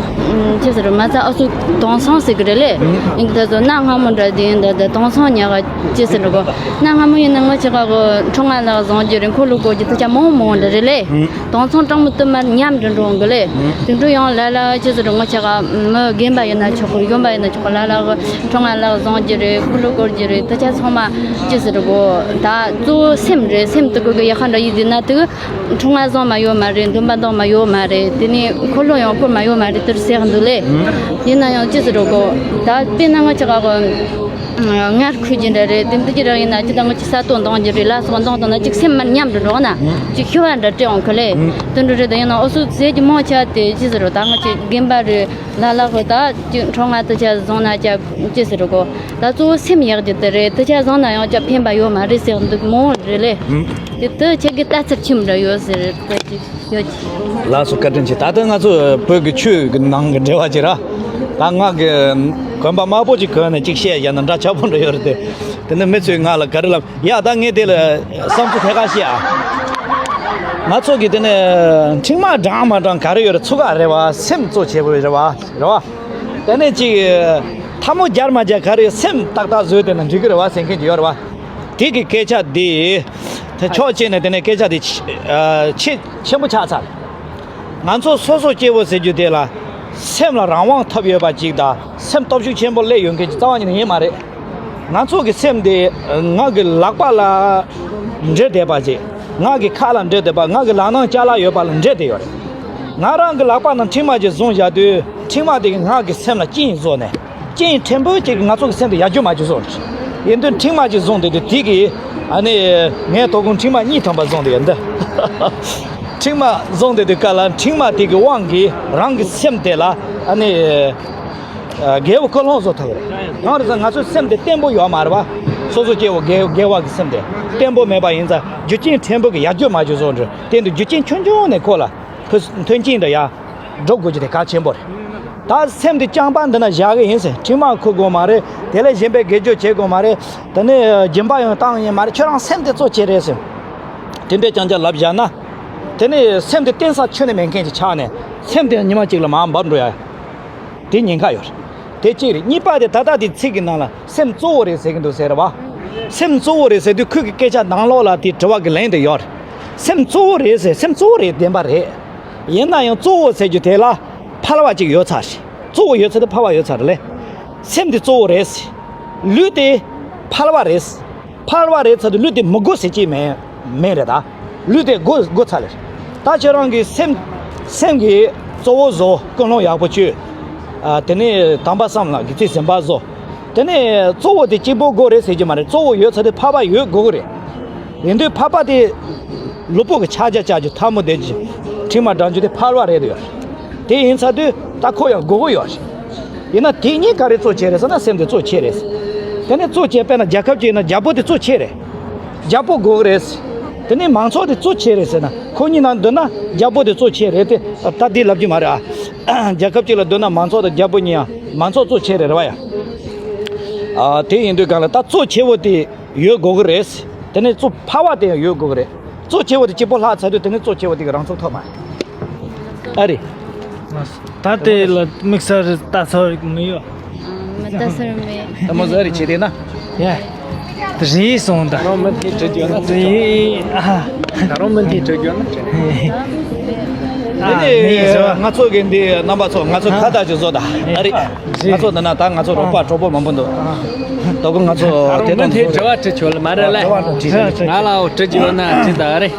ཅི་ཟེར་རོ། མ་རྩ་ཨ་སུ་དེང་སང་ཟེར་གི་རེད་ལེ། ཡིན་ད་ཟོ་གནའ་སྔ་མོ་འདྲ་དེ་ཡིན་ད་ད་དེང་སང་ཉག་ག་ཅི་ཟེར་རོ་གོ། གནའ་སྔ་མོ་ཡིན་ན་ང་ཆེ་ག་གོ་འཕྲོ་ང་ལག་བཟང་རྒྱུ་རེད། འཁོར་ལོ་སྐོར་རྒྱུ་དེ་ཆ་མང་མང་འདྲ་རེད་ལེ། དེང་སང་གྲངས་མི་དུ་མར་ཉམས་འགྲོ་འགྲོ་གི་ལེ། དེ་འགྲོ་ཡང་ལ་ལ་ཅི་ཟེར་རོ། ང་ཆེ་ག་མི་རྒན་པ་ཡིན་ན་ཆོག་གི། གཞོན་པ་ཡིན་ན་ཆོག་གི། ལ་ལ་གི་འཕྲོ་ང་ལག་བཟང་རྒྱུ་རེད། འཁོར་ལོ་སྐོར་རྒྱུ་རེད། དེ་ཆ་ཚང་མ་ཅི་ཟེར་རོ་གོ། ད་གཙོ་བོ་སེམས་རེད། སེམས་དུ་གོ་གི་ཡ་ཁ་འདྲ་ཡིན་དེ་ན་དུ། འཕྲོ་ང་བཟང་མ་ཡོད་མ་རེད། འདུན་པ་འདང་མ་ཡོད་མ་རེད། དེ་ནས་འཁོར་ལོ་ཡང་བསྐོར་མ་ཡོད་མ་རེད། དེར་ཟེར་འདུག་ལེ། ཡིན་ན་ཡང་ཅི་ཟེར་རོ་གོ། ད་དཔེར་ན་ང་ཅག་ག་གོ་ངར་ཁུ་རྒྱུ་འདྲ་རེད། དེ་འདི་ཅི་རག་ཡིན་ན་ཅི་ད་ང་ཅི་ས་སྟོང་འདང་རྒྱུ་རེད། ལ་སོགས་འདང་དང་ན་ཅིག་སེམས་མར་ཉམས་འགྲོ་རོགས་ན་ཅིག་ཤི་བ་འདྲ་སྤྲད་འོང་ཁ་ལེ། དེ་འདྲ་རེད། ད་ཡིན་ན་ཨོ་སུ་ཟས་ཀྱི་མང་ཆ་དེ་ཅི་ཟེར་རོ། ད་ང་ཅི་རྒན་པ་རེད། ལ་ལ་གོ་ད་ཅི་འཕྲོ་ང་དུ་ཆ་བཟང་ན་ཅ་ཅི་ཟེར་རོ་གོ། ད་གཙོ་བོ་སེམས་ཡག་རྒྱུ་དེ་རེད། དུ་ཆ་བཟང་ན་ཡང་ཅ་ཕན་པ་ཡོད་མ་རེད་ཟེར་འདུག་མོ་རེད་ལེ། དེ་དུ་ཁྱེད་ཀྱི་ལྟ་ཚུལ་ཁྱིམ་འདྲ་ཡོད་ཟེར་དེ་ཅི་ཡོད་ཅི། ལགས་སོ། བཀའ་དྲིན་ཆེ། ད་ལྟ་ང་ཚོ་བོད་ཀྱི་ཆོས་ཀྱི་ནང་གི་འབྲེལ་བ་ཅིག་ར། ད་ང་གི་གོན་པ་དམར་པོ་ཅིག་གོན་ནས་ཅིག་བཤད་ཡ་ན་འདྲ་ཆགས་པོ་འདྲ་ཡོད་རེད་དེ། དེ་ནི་མི་ཚོས་ང་ལ་ག་རེ་ལབ། ཡ་ད་ངས་དེ་ལ་བསམ་ཚུལ་ཐད་ཀར་བཤད་ཨ། ང་ཚོ་གི་དེ་ནི་འཕྲིན་མ་དྲང་མ་དྲང་ག་རེ་ཡོད་རེད། ཚུགས་ཀ་རེད་བ། སེམས་གཙོ་ཆེ་བོ་རེད་བ། རེད་བ། དེ་ནས་ཅིག་ཐལ་མོ་སྦྱར་མ་སྦྱར་ག་རེ་ཡོད། སེམས་ཏག་ཏག་བཟོས་དེ་ན་འགྲིག་གི་རེད་བ་ཟེར་མཁན་ཅིག་ཡོད་རེད་བ། དེ་གི་སྐད་ཆ་འདི་ད་ཕྱོགས་གཅིག་ནས་དེ་ནས་སྐད་ཆ་འདི་ཆེ་ཆེ་ཆེན་པོ་ཆགས་ཚར། ང་ཚོ་སོ་སོ་སྐྱེ་བོ་ཟེར་རྒྱུ་དེ་ལ་སེམས་ལ་རང་དབང་ཐོབ་ཡོད་པ་ཅིག་དང་སེམས་སྟོབས་ཤུགས་ཆེན་པོ་སླེབས་ཡོད་མཁན་ཅིག་རྩ་བ་ཉིད་ནས་ཡིན་མ་རེད། ང་ཚོ་གི་སེམས་དེ་ང་གི་ལག་པ་ལ་འབྲེལ་བསྡད་པ་ཅིག་ང་གི་ཁ་ལ་འབྲེལ་བསྡད་པ། ང་གི་ལག་ནང་ཅ་ལག་ཡོད་པ་ལ་འབྲེལ་བསྡད་ཡོད་རེད། ང་རང་གི་ལག་པ་ནང་འཕྲིན་མ་ཅིག་བཟུང་བཞག་དུས་འཕྲིན་མ་དེ་གིས་ང་གི་སེམས་ལ་རྐྱེན་བཟོས་ནས། རྐྱེན་ཕྲན་བུ་གཅིག་གིས་ང་ཚོ་གི་སེམས་དེ་ཡར་རྒྱས་མ་བྱུང་བཟོ། ཡིན་དུས་འཕྲིན་མ་གཅིག་བཟུང་བསྡད་དུས་དེ་གིས་ཨ་ནི་ངའི་དོ་དགོང་འཕྲིན་མ་གཉིས་ཐམ་པ་བཟུང་བསྡད་ཡོད་འདི། འཕྲིན་མ་བཟུང་བསྡད་དུས་སྐབས་ལ་འཕྲིན་མ་དེ་གི་དབང་གིས་རང་གི་སེམས་དེ་ལ་ཨ་ནི་རྒྱལ་པོ་ཀུན་སློང་བཟོ་ཐུབ་རེད། གང་རེད་ཟེར་ན་ང་ཚོའི་སེམས་དེ་བརྟན་པོ་ཡོད་མ་རེད་བ། སོ་སོ་སྐྱེ་བོ་རྒྱལ་རྒྱལ་བ་གི་སེམས་དེ་བརྟན་པོ་མེད་པ་ཡིན་ཙང་རྒྱུ་རྐྱེན་ཕྲན་བུ་གིས་ཡར་རྒྱས་མ་བྱུང་བཟོ་འདྲ། དེ་འདུག་རྒྱུ་རྐྱེན་ཆུང་ཆུང་ནས་ཁོ་ལ། ཁོས་མཐུན་རྐྱེན་འདྲ་ཡ་སྒྲུབ་དགོས་རྒྱུ་དེ་གལ་ཆེན་པོ་རེད། ད་སེམས་དེ་རྐྱང་པ་འདི་ན་བཞག་གི་ཡིན་ཟེར། འཕྲིན་མ་འཁུར་དགོས་མ་རེད། དེ་ལས་གཞན་པའི་དགེ་སྦྱོར་བྱེད་དགོས་མ་རེད། དེ་ནས་སྦྱིན་པ་ཡང་བཏང་ཡིན་མ་རེད། ཁྱོད་རང་སེམས་དེ་གཙོ་ཆེ་རེད་ཟེར། དེ་འདྲའི་རྐྱང་རྐྱང་ལབ་བཞག་ན། དེ་ནས་སེམས་དེ་བརྟེན་ས་ཁྱོན་ནས་མེད་མཁན་ཅིག་ཆགས་ནས་སེམས་དེ་ཉི་མ་གཅིག་ལ་མར་འབབ་འགྲོ་ཡ། དེ་ཉེན་ཁ་ཡོད་རེད། དེ་གཅིག་རེད། གཉིས་པ་དེ་ད་ལྟ་དེ་ཚིག་གི་ནང་ལ་སེམས་གཙོ་བོ་རེད་ཟེར་གི་འདུག་ཟེར་བ། སེམས་གཙོ་བོ་རེད་ཟེར་དུས་ཁོས་ཀྱི་སྐད་ཆ་ནང་ལོགས་ལ་དེ་དྲི་བ་གི་ལན་དེ་ཡོད་རེད། སེམས་གཙོ་བོ་རེད་ཟེར། སེམས་གཙོ་བོ་རེད་བདེན་པ་རེད། ཡིན་ན་ཡང་གཙོ་བོ་ཟེར་རྒྱུ་དེ་ལ་ཕལ་བ་ཅིག་ཡོད་ཚར་རེད། གཙོ་བོ་ཡོད་ཚར་དེ་ཕལ་བ་ཡོད་ཚར་རེད་ལེ། སེམས་དེ་གཙོ་བོ་རེད་ཟེར། ལུས་དེ་ཕལ་བ་རེད་ཟེར། ཕལ་བ་རེད་ཚར་དུས་ལུས་དེ་མི་དགོས་ཟེར་གྱི་མེད་མེད་རེད་ད། ལུས་དེ་དགོས་དགོས་ཚར་ལེ། ད་ཁྱེད་རང་གི་སེམས་སེམས་ཀྱི་གཙོ་བོ་བཟོ། ཀུན་སློང་ཡག་པོ་བཅོས། ཨ་དེ་ནས་དམ་པ་བསམ་ལ་དགེ་ཚུལ་ཟིན་པ་བཟོ། དེ་ནས་གཙོ་བོ་དེ་གཅིག་པོ་དགོས་རེད་ཟེར་གྱི་མ་རེད། གཙོ་བོ་ཡོད་ཚར་དུས་ཕལ་པ་ཡོད་དགོས་ཀྱི་རེད། ཡིན་དུས་ཕལ་པ་དེ་ལུས་པོ་གི་ཕྱག་རྒྱ་བཅག་རྒྱུ་ཐལ་མོ་སྡེབ་རྒྱུ་འཕྲིན་མ་དྲང་རྒྱུ་དེ་ཕལ་པ་རེད་ཡོད། དེ་ཡིན་ཚར་དུས་ད་ཁོ་ཡང་དགོས་ཀྱི་ཡོད་རེད། ཡིན་ན་དེ་གཉིས་ག་རེ་གཙོ་ཆེ་རེད་ཟེར་ན་སེམས་དེ་གཙོ་ཆེ་རེད། དེ་ནས་གཙོ་ཆེ་དཔེར་ན་རྒྱལ་ཁབ་ཅིག་ཡིན་ན་རྒྱལ་པོ་དེ་གཙོ་ཆེ་རེད། རྒྱལ་པོ་དགོས་ཀྱི་རེད། དེ་ནས་མང་ཚོགས་དེ་གཙོ་ཆེ་རེད་ཟེར་ན་ཁོ་གཉིས་ནང་བསྡུར་ན་རྒྱལ་པོ་དེ་གཙོ་ཆེ་རེད་དེ། ད་འདི་ལབ་རྒྱུ་མ་རེད་ཨ། རྒྱལ་ཁབ་ཅིག་ལ་བསྡུར་ན་མང་ཚོགས་དང་རྒྱལ་པོ་གཉིས་ཡང་མང་ཚོགས་གཙོ་ཆེ་རེད་རེད་བ་ཡ། ཨ་དེ་ཡིན་དུས་གང་ལ་ད་གཙོ་ཆེ་བོ་དེ་ཡོད་དགོས་ཀྱི་རེད། དེ་ནས་གཙོ་ཕལ་བ་དེ་ཡང་ཡོད་དགོས་ཀྱི་རེད། གཙོ་ཆེ་བོ་དེ་གཅིག་པོ་ལྷག་ཚར་དུས་དེ་ནས་གཙོ་ཆེ་བོ་དེ་གི་རང་ཚུགས་ཐོབ་མ་རེད། ཨ་རེད། ད་དེ་ལ་དམིགས་བསལ་ལྟ་ཚོར་མི་ཡོད། མི་ལྟ་ཚོར་མེད། ད་མོ་ཟ་རེ་བྱེད་དེ་ན། ཡ། རེད་སོང་ད། ད་རུང་མི་མཐུན་གྲོས་རྒྱུ་ན། རེད་ཨ། ད་རུང་མི་མཐུན་གྲོས་རྒྱུ་ན། ཨ་དེ་ནས་ང་ཚོ་གི་འདི་རྣམ་པ་ཚོ་ང་ཚོ་ཁ་བརྡ་ཅིག་བཟོ་ད། ཨ་རེད། ང་ཚོ་འདི་ན་ད་ང་ཚོ་རོགས་པ་གྲོགས་པོ་མང་པོ་འདུག་ད་གོ་ང་ཚོ་ད་དེ་རུང་མི་མཐུན་དྲི་བ་དྲི་ཆོག་ལ་མ་རེད་ལ། ང་ལ་འོ་དྲི་རྒྱུ་ཡོད་ན་དྲི་ད་ཨ་རེད།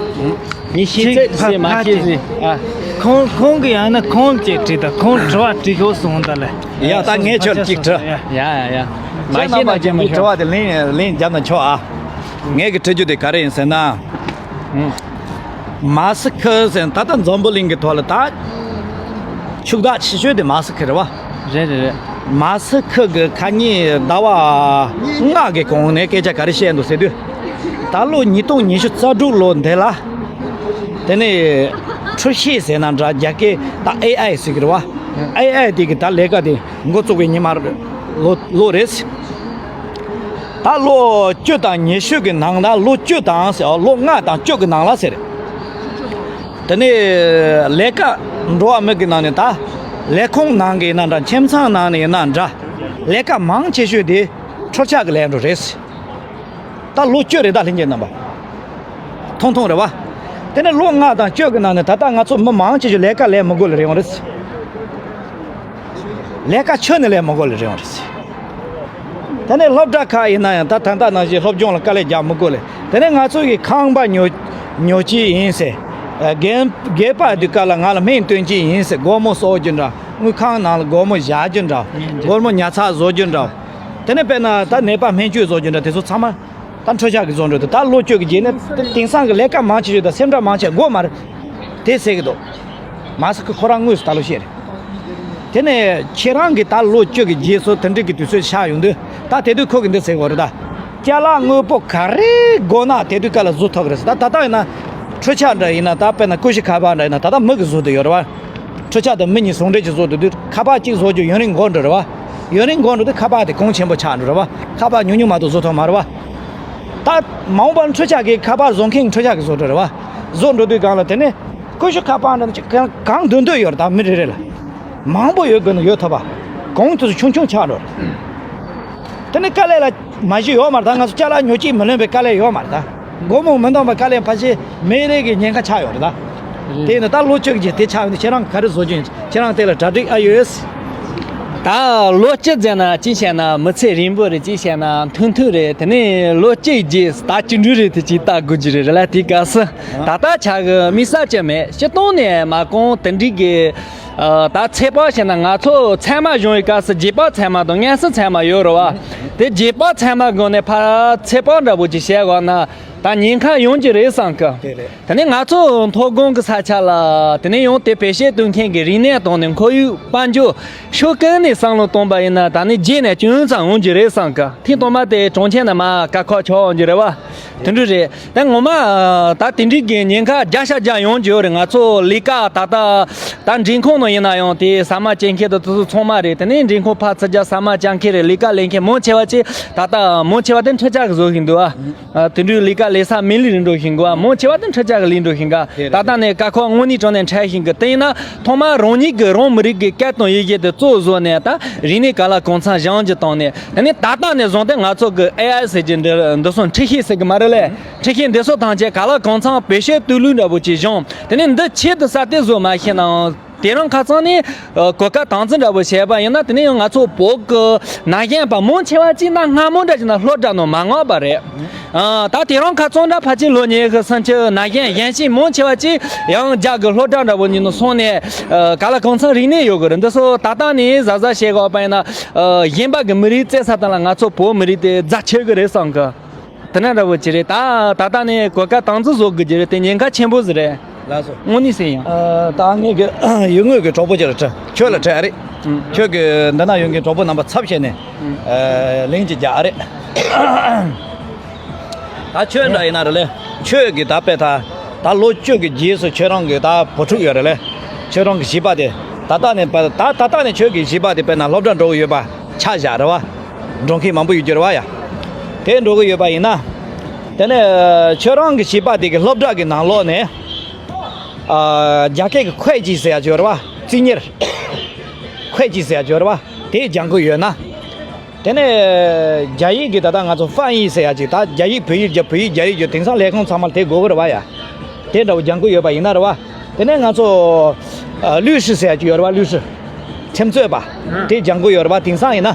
ངས་ཤེས་ཚད་ཤེས་མ་ཤེས་ཟིན་ཨ། ཁོང་ཁོང་གི་ཡང་ན་ཁོང་ཅེས་དྲིས་ད་ཁོང་དྲི་བ་དྲི་གོ་སོང་ད་ལེ། ཡ་ད་ངས་ཁྱོད་ཅིག་དྲི། ཡ་ཡ་ཡ། མ་ཤེས་ན་ཅེས་མ་ཤེས། དྲི་བ་དེ་ལན་ལན་བརྒྱབ་ན་ཆོག་ཨ། ངས་གི་དྲི་རྒྱུ་དེ་ག་རེ་ཡིན་ཟེར་ན། མ་སི་ཁི་ཟེར་ད་ལྟ་འཛམ་བུ་གླིང་གི་ཐོག་ལ་ད་ཕྱུག་བདག་ཆེ་ཤོས་དེ་མ་སི་ཁི་རེད་བ། རེད་རེད་རེད། མ་སི་ཁི་གི་ཁ་ཉིན་ཟླ་བ་ལྔ་གི་གོང་ནས་སྐད་ཆ་ག་རེ་བཤད་འདུག་ཟེར་དུས། ད་ལོ་ཉིས་སྟོང་ཉི་ཤུ་རྩ་དྲུག་ལོ་འདི་ལ། དེ་ནས་འཕྲུལ་ཤེས་ཟེར་ན་འདྲ་རྒྱ་སྐད་ད་ཨེ་ཨའི་ཟེར་གི་རེད་བ། ཨེ་ཨའི་དེ་གི་ད་ལས་ཀ་དེ་འགོ་བཙུགས་པའི་ཉི་མ་ལོ་ལོ་རེད། ད་ལོ་བཅུ་དང་ཉི་ཤུ་གི་ནང་ད་ལོ་བཅུ་དང་ཟེར་ལོ་ལྔ་དང་བཅུ་གི་ནང་ལ་ཟེར། དེ་ནས་ལས་ཀ་འགྲོ་བ་མི་གི་ནང་ནས་ད་ ལས་ཁུངས་ནང་གི་ཡིན་ན་འདྲ། ཁྱིམ་ཚང་ནང་ནས་ཡིན་ན་འདྲ། ལས་ཀ་མང་ཆེ་ཤོས་དེ་འཕྲུལ་ཆས་ཀྱི་ལས་འགྲོ་རེད། ད་ལོ་བཅུ་རེད་ད། ལྷན་རྒྱས་རྣམ་པ། ཐུང་ཐུང་རེད་བ། དེ་ནས་ལོ་ལྔ་དང་བཅུ་གི་ནང་ནས་ད་ལྟ་ང་ཚོ་མི་མང་ཆེ་ཤོས་ལས་ཀ་ལས་མི་དགོས་ལ་རེ་ཡོང་རེད། ལས་ཀ་ཁྱོན་ནས་ལས་མི་དགོས་ལ་རེ་ཡོང་རེད། དེ་ནས་སློབ་གྲྭ་ཁག་ཡིན་ན་ཡང་ད་ད་ལྟ་ནང་བཞིན་སློབ་སྦྱོང་ལ་དཀའ་ལས་རྒྱག་མི་དགོས་ལ། དེ་ནས་ང་ཚོ་གི་ཁང་པ་ཉོ་ཉོ་གི་ཡིན་ཟེར། རྒན་རྒན་པ་དུས་སྐབས་ལ་ང་ལ་སྨན་སྟོན་གྱི་ཡིན་ཟེར། སྒོར་མོ་གསོག་རྒྱུ་འདྲ། དངུལ་ཁང་ནང་ལ་སྒོར་མོ་བཞག་རྒྱུ་འདྲ། སྒོར་མོ་ཉར་ཚགས་བཟོ་རྒྱུ་འདྲ། དེ་ནས་དཔེར་ན་ད་ནད་པ་སྨན་བཅོས་བཟོ་རྒྱུ་འདྲ། དེ་ཚོ་ཚང་མ་ད་འཕྲུལ་ཆས་ཀྱིས་བཟོ་འགྲོ་འདུག་ད་ལོ་བཅུ་གི་རྗེས་ནས་དེང་སང་གི་ལས་ཀ་མང་ཆེ་ཤོས་དང་སེམས་ཁྲལ་མང་ཆེ་དགོས་མ་རེད། དེ་ཟེར་གི་འདུག་མ་ཟེར་གི་ཁོ་རང་དངོས་སུ་ད་ལོ་བཤད་རེད། དེ་ནས་ཁྱེད་རང་གིས་ད་ལོ་བཅུ་གི་རྗེས་སུ་དེ་འདྲ་གི་དུས་ཚོད་ཆགས་ཡོང་དུས། ད་དེ་དུས་ཁོ་གིས་འདི་ཟེར་གི་ཡོད་རེད་ད། ཅ་ལག་དངོས་པོ་ག་རེ་དགོས་ན་དེ་དུས་སྐབས་ལ་བཟོ་ཐུབ་ཀྱི་རེད་ཟེར། ད་ད་ལྟ་ཡིན་ན་འཕྲུལ་ཆས་འདྲ་ཡིན་ན། ད་དཔེར་ན་ཀུ་ཤུ་ཁ་པར་འདྲ་ཡིན་ན་ད་ལྟ་མི་གིས་བཟོ་བསྡད་ཡོད་རེད་བ། འཕྲུལ་ཆས་དང་མི་གཉིས་ཟུང་འབྲེལ་གྱིས་བཟོ་འདུག་དུས་ཁ་པར་གཅིག་བཟོ་རྒྱུ་ཡུན་རིང་འགོར་འགྲོ་རེད་བ། ཡུན་རིང་འགོར་འགྲོ་དུས་ཁ་པར་དེ་གོང་ཆེན་པོ་ཆགས་འགྲོ་རེད་བ། ཁ་པར་ཉུང་ཉུང་མ་གཏོགས་བཟོ་ཐུབ་མ་རེད་བ། ད་མ་འོངས་པར་འཕྲུལ་ཆས་ཀྱི་ཁ་པར་བཟོ་མཁན་འཕྲུལ་ཆས་ཀྱིས་བཟོ་འགྲོ་རེད་བ། བཟོ་འགྲོ་དུས་སྒང་ལ་དེ་ནས་ཀུ་ཤུ་ཁ་པར་འདྲ་ཅིག་གང་གང་འདོན་འདོད་ཡོད་རེད། ད་མི་རེ་རེ་ལ་མང་པོ་ཡོད་དགོས་ན་ཡོད་ཐུབ་པ། གོང་དུ་ཆུང་ཆུང་ཆགས་འགྲོ་རེད། དེ་ནས་དཀའ་ལས་ལ་མ་གཞི་ཡོད་མ་རེད། ད་ང་ཚོ་ཅ་ལག་ཉོ་སྤྱད་མི་ལོན་པའི་དཀའ་ལས་ཡོད་མ་རེད་ད། སྒོར་མོ་མི་འདང་བའི་དཀའ་ལས་ཕལ་ཆེར་མི་རེ་གི་ཉེན་ཁ་ཆགས་ཡོད་རེད་ད། དེ་ནི་ད་ལོ་བཅུ་གི་རྗེས་དེ་ཆགས་ཡོང་དུས་ཁྱེད་རང་ག་རེ་བཟོ་རྒྱུ་ཡིན། ཁྱེད་རང་དེ་ལ་གྲ་སྒྲིག་ཨ་ཡོད། ད་ལོ་བཅུ་ཟེར་ན་ཅི་བཤད་ན་མི་ཚེ་རིང་པོ་རེད། ཅི་བཤད་ན་ཐུང་ཐུང་རེད། དེ་ནས་ལོ་བཅུ་རྗེས་ད་ཅི་འདྲ་རེད་དེ་ཅིག་ལྟ་དགོས་ཀྱི་རེད་ལ། དེའི་སྐབས་སུ་ད་ལྟ་ཆ་གི་དམིགས་བསལ་ཅི་མེད། སྤྱིར་བཏང་ནས་མ་གོང་དེ་འདྲའི་གི་ད་ཚེ་དཔག་བཤད་ན་ང་ཚོ་ཚད་མ་བྱུང་བའི་སྐབས་སུ་རྗེས་དཔག་ཚད་མ་དང་སྔ་ཕྱི་ཚད་མ་ཡོད་རེད་བ། དེ་རྗེས་དཔག་ཚད་མ་སྒང་ནས་ཕར་ཚེ་དཔག་འདྲ་པོ་ཅིག་བྱས་དགོས་ན་ད་ཉེན་ཁ་ཡོང་གི་རེད་བསམ་གི། དེ་རེད། དེ་ནས་ང་ཚོ་མཐོ་སྒང་གི་ས་ཆ་ལ་དེ་ནས་ཡང་དེ་བེད་སྤྱོད་གཏོང་མཁན་གྱི་རིག་གནས་དང་ནི་ཁོར་ཡུག་དཔལ་འབྱོར་ཕྱོགས་གང་ནས་བསམ་བློ་གཏོང་པ་ཡིན་ན་ད་ནི་རྗེས་ནས་ཅུང་ཙམ་འོང་གི་རེད་བསམ་གི། ཐེངས་ཐོག་མ་དེ་གྲོང་ཁྱེར་ནས་མར་དཀའ་ཁག་ཆགས་འོང་གི་རེད་བ། དེ་འདྲ་རེད། ད་ངོ་མ་ད་དེ་འདྲའི་གི་ཉེན་ཁ་བརྒྱ་ཆ་བརྒྱ་ཡོང་གི་ཡོད་རེད། ང་ཚོ་ལས་ཀ་ད་ལྟ་ད་མགྲོན་ཁང་ནང་ཡིན་ན་ཡང་དེ་ཟ་མ་སྤྱོད་མཁན་དེ་ཚོ་ཚང་མ་རེད། དེ་ནས་མགྲོན་ཁང་ཕར་ཚུར་རྒྱག་ཟ་མ་སྤྱོད་མཁན་རེད། ལས་ཀ་ལས་མཁན་མང་ཆེ་བ་ཅིག་ད་ལྟ་མང་ཆེ་བ་དེ་འཕྲུལ་ཆས་གིས་བཟོ་བཞིན་འདུག་ཨ། ཨ། དེ་འདྲའི་ལས་ཀ་ལས་ས་མི་ལུས་རིན་འགྲོ་བཞིན་གོ། མང་ཆེ་བ་དེ་འཕྲུལ་ཆས་ཀྱི་ལས་འགྲོ་བཞིན་ག། དེ་རེད། ད་ལྟ་ནས་དཀའ་ཁག་དངོས་གནས་དྲང་གནས་འཕྲད་བཞིན་གི། དེ་ཡིན་ན་ཐོག་མར་རང་ཉིད་ཀྱི་རང་མི་རིགས་ཀྱི་སྐད་དང་ཡི་གེ་དེ་གཙོ་བཟོས་ནས་ད་རིག་གནས་ག་ལ་གང་འཚམ་སྦྱང་རྒྱུ་བཏང་ནས། དེ་ནས་ད་ལྟ་ནས་བཟུང་སྟེ་ང་ཚོ་གི་ཨེ་ཨའི་ཟེར་གྱི་འདི་འདི་ཚོ་འཕྲུལ་ཤུགས་ཟེར་གི་མ་རེད་ལེ། འཕྲུལ་ཤུགས་འདི་ཚོ་ཐམས་ཅད་ག་ལ་གང་འཚམ་བེད་སྤྱོད་བཏང་ལུགས་འདྲ་པོ་ཅིག་སྦྱངས། དེ་ནས་འདི་ཆེད་དུ་གསར་གཏོད་བཟོ་མ་ཤེས་ནའང་། དེ་རིང་ཁ་སང་ནས་གོ་སྐབས་དམ་འཛིན་འདྲ་པོ་བྱས་པ་ཡིན་ན། དེ་ནས་ཡང་ང་ཚོ་བོད་ཀྱི་ན་གཞོན་པ་མང་ཆེ་བ་ཅིག་གནའ་སྔ་མོ་འདྲ་ཅིག་ན་སློབ་གྲྭ་ནང་མ་མངགས་པ་རེད། ཨ། ད་དེ་རིང་ཁ་སང་འདྲ་ཕལ་ཆེར་ལོ་ཉི་ཤུ་སུམ་ཅུ་ན་གཞོན་གཞོན་སྐྱེས་མང་ཆེ་བ་ཅིག་ཡང་རྒྱ་གི་སློབ་གྲྭ་འདྲ་པོ་ཉིད་ནང་སོང་ནས། ཨ། ག་ལ་གང་འཚམ་རིག་གནས་ཡོད་གི་རེད། འདི་ཚོ་ད་ལྟ་ནས་གཟབ་གཟབ་བྱེད་དགོས་པ་ཡིན་ན། ཨ། གཞན་པ་གི་མི་རིགས་བཙལ་ས་དེ་ལ་ང་ཚོ་བོད་མི་རིགས་དེ་རྫ་ཆེ་གི་རེད་བསམ་གི། དེ་ནས་འདྲ་པོ་ཅི་རེད། ད་ད་ལྟ་ནས་གོ་སྐབས་དམ་འཛིན་བཟོ་དགོས་ཀྱི་རེད། དེ་ཉེན་ཁ་ཆེན་པོ་ཟིག་རེད། ལགས་སོ། དངོས་གནས་ཟེར་ཡང་། ཨ། ད་ངེད་ཀྱི་ཡུལ་དངོས་ཀྱི་གྲོགས་པོ་ཅིག་ལ་དྲི། ཁྱོད་ལ་དྲི་ཨ་རེད། ཨང་། ཁྱོད་ཀྱི་འདི་ན་ཡོད་མཁན་གྲོགས་པོ་རྣམ་པ་ཚབ་བྱས་ནས། ཨང་། ཨ། ལན་ཅིག་རྒྱག་ཨ་རེད། ད་ཁྱོད་འདྲ་ཡིན་ན་རེད་ལེ། ཁྱོད་ཀྱི་ད་དཔེ་ད་ད་ལོ་བཅུ་གི་རྗེས་སུ་ཁྱོད་རང་གི་ད་བུ་ཕྲུག་ཡོད་རེད་ལེ། ཁྱོད་རང་གི་བྱིས་པ་དེ་ད་ལྟ་ནས་ད་ད་ལྟ་ནས་ཁྱོད་ཀྱི་བྱིས་པ་དེ་དཔེར་ན་སློབ་གྲྭ་འགྲོ་གི་ཡོད་པ་ཆ་བཞག་རེད་བ། འགྲོ་མཁན་མང་པོ་ཡོད་རྒྱུ་རེད་བ་ཡ། དེ་འགྲོ་གི་ཡོད་པ་ཡིན་ན། དེ་ནས་ཁྱོད་རང་གི་བྱིས་པ་དེ་གི་སློབ་གྲྭ་གི་ནང་ལོགས་ནས། ཨ། རྒྱ་སྐད་ཀྱི་会计ཟེར་ཡ་ཅིག་ཡོད་རེད་བ། རྩིས་གཉེར། 会计ཟེར་ཡ་ཅིག་ཡོད་རེད་བ། དེ་སྦྱང་གི་ཡོད་ན། དེ་ནས་རྒྱ་ཡིག་གི་ད་ལྟ་ང་ཚོ་翻译ཟེར་ཡ་ཅིག་ད་རྒྱ་ཡིག་བོད་ཡིག་བརྒྱབ། བོད་ཡིག་རྒྱ་ཡིག་བརྒྱབ། དེང་སང་ལས་ཁུངས་ཚང་མར་དེ་དགོས་ཀྱི་རེད་བ་ཡ། དེ་འདྲ་བོ་སྦྱང་གི་ཡོད་པ་ཡིན་ན་རེད་བ། དེ་ནས་ང་ཚོ་ཨ། 律师ཟེར་ཡ་ཅིག་ཡོད་རེད་བ། 律师། ཁྲིམས་རྩོད་པ། དེ་སྦྱང་གི་ཡོད་རེད་བ། དེང་སང་ཡིན་ན།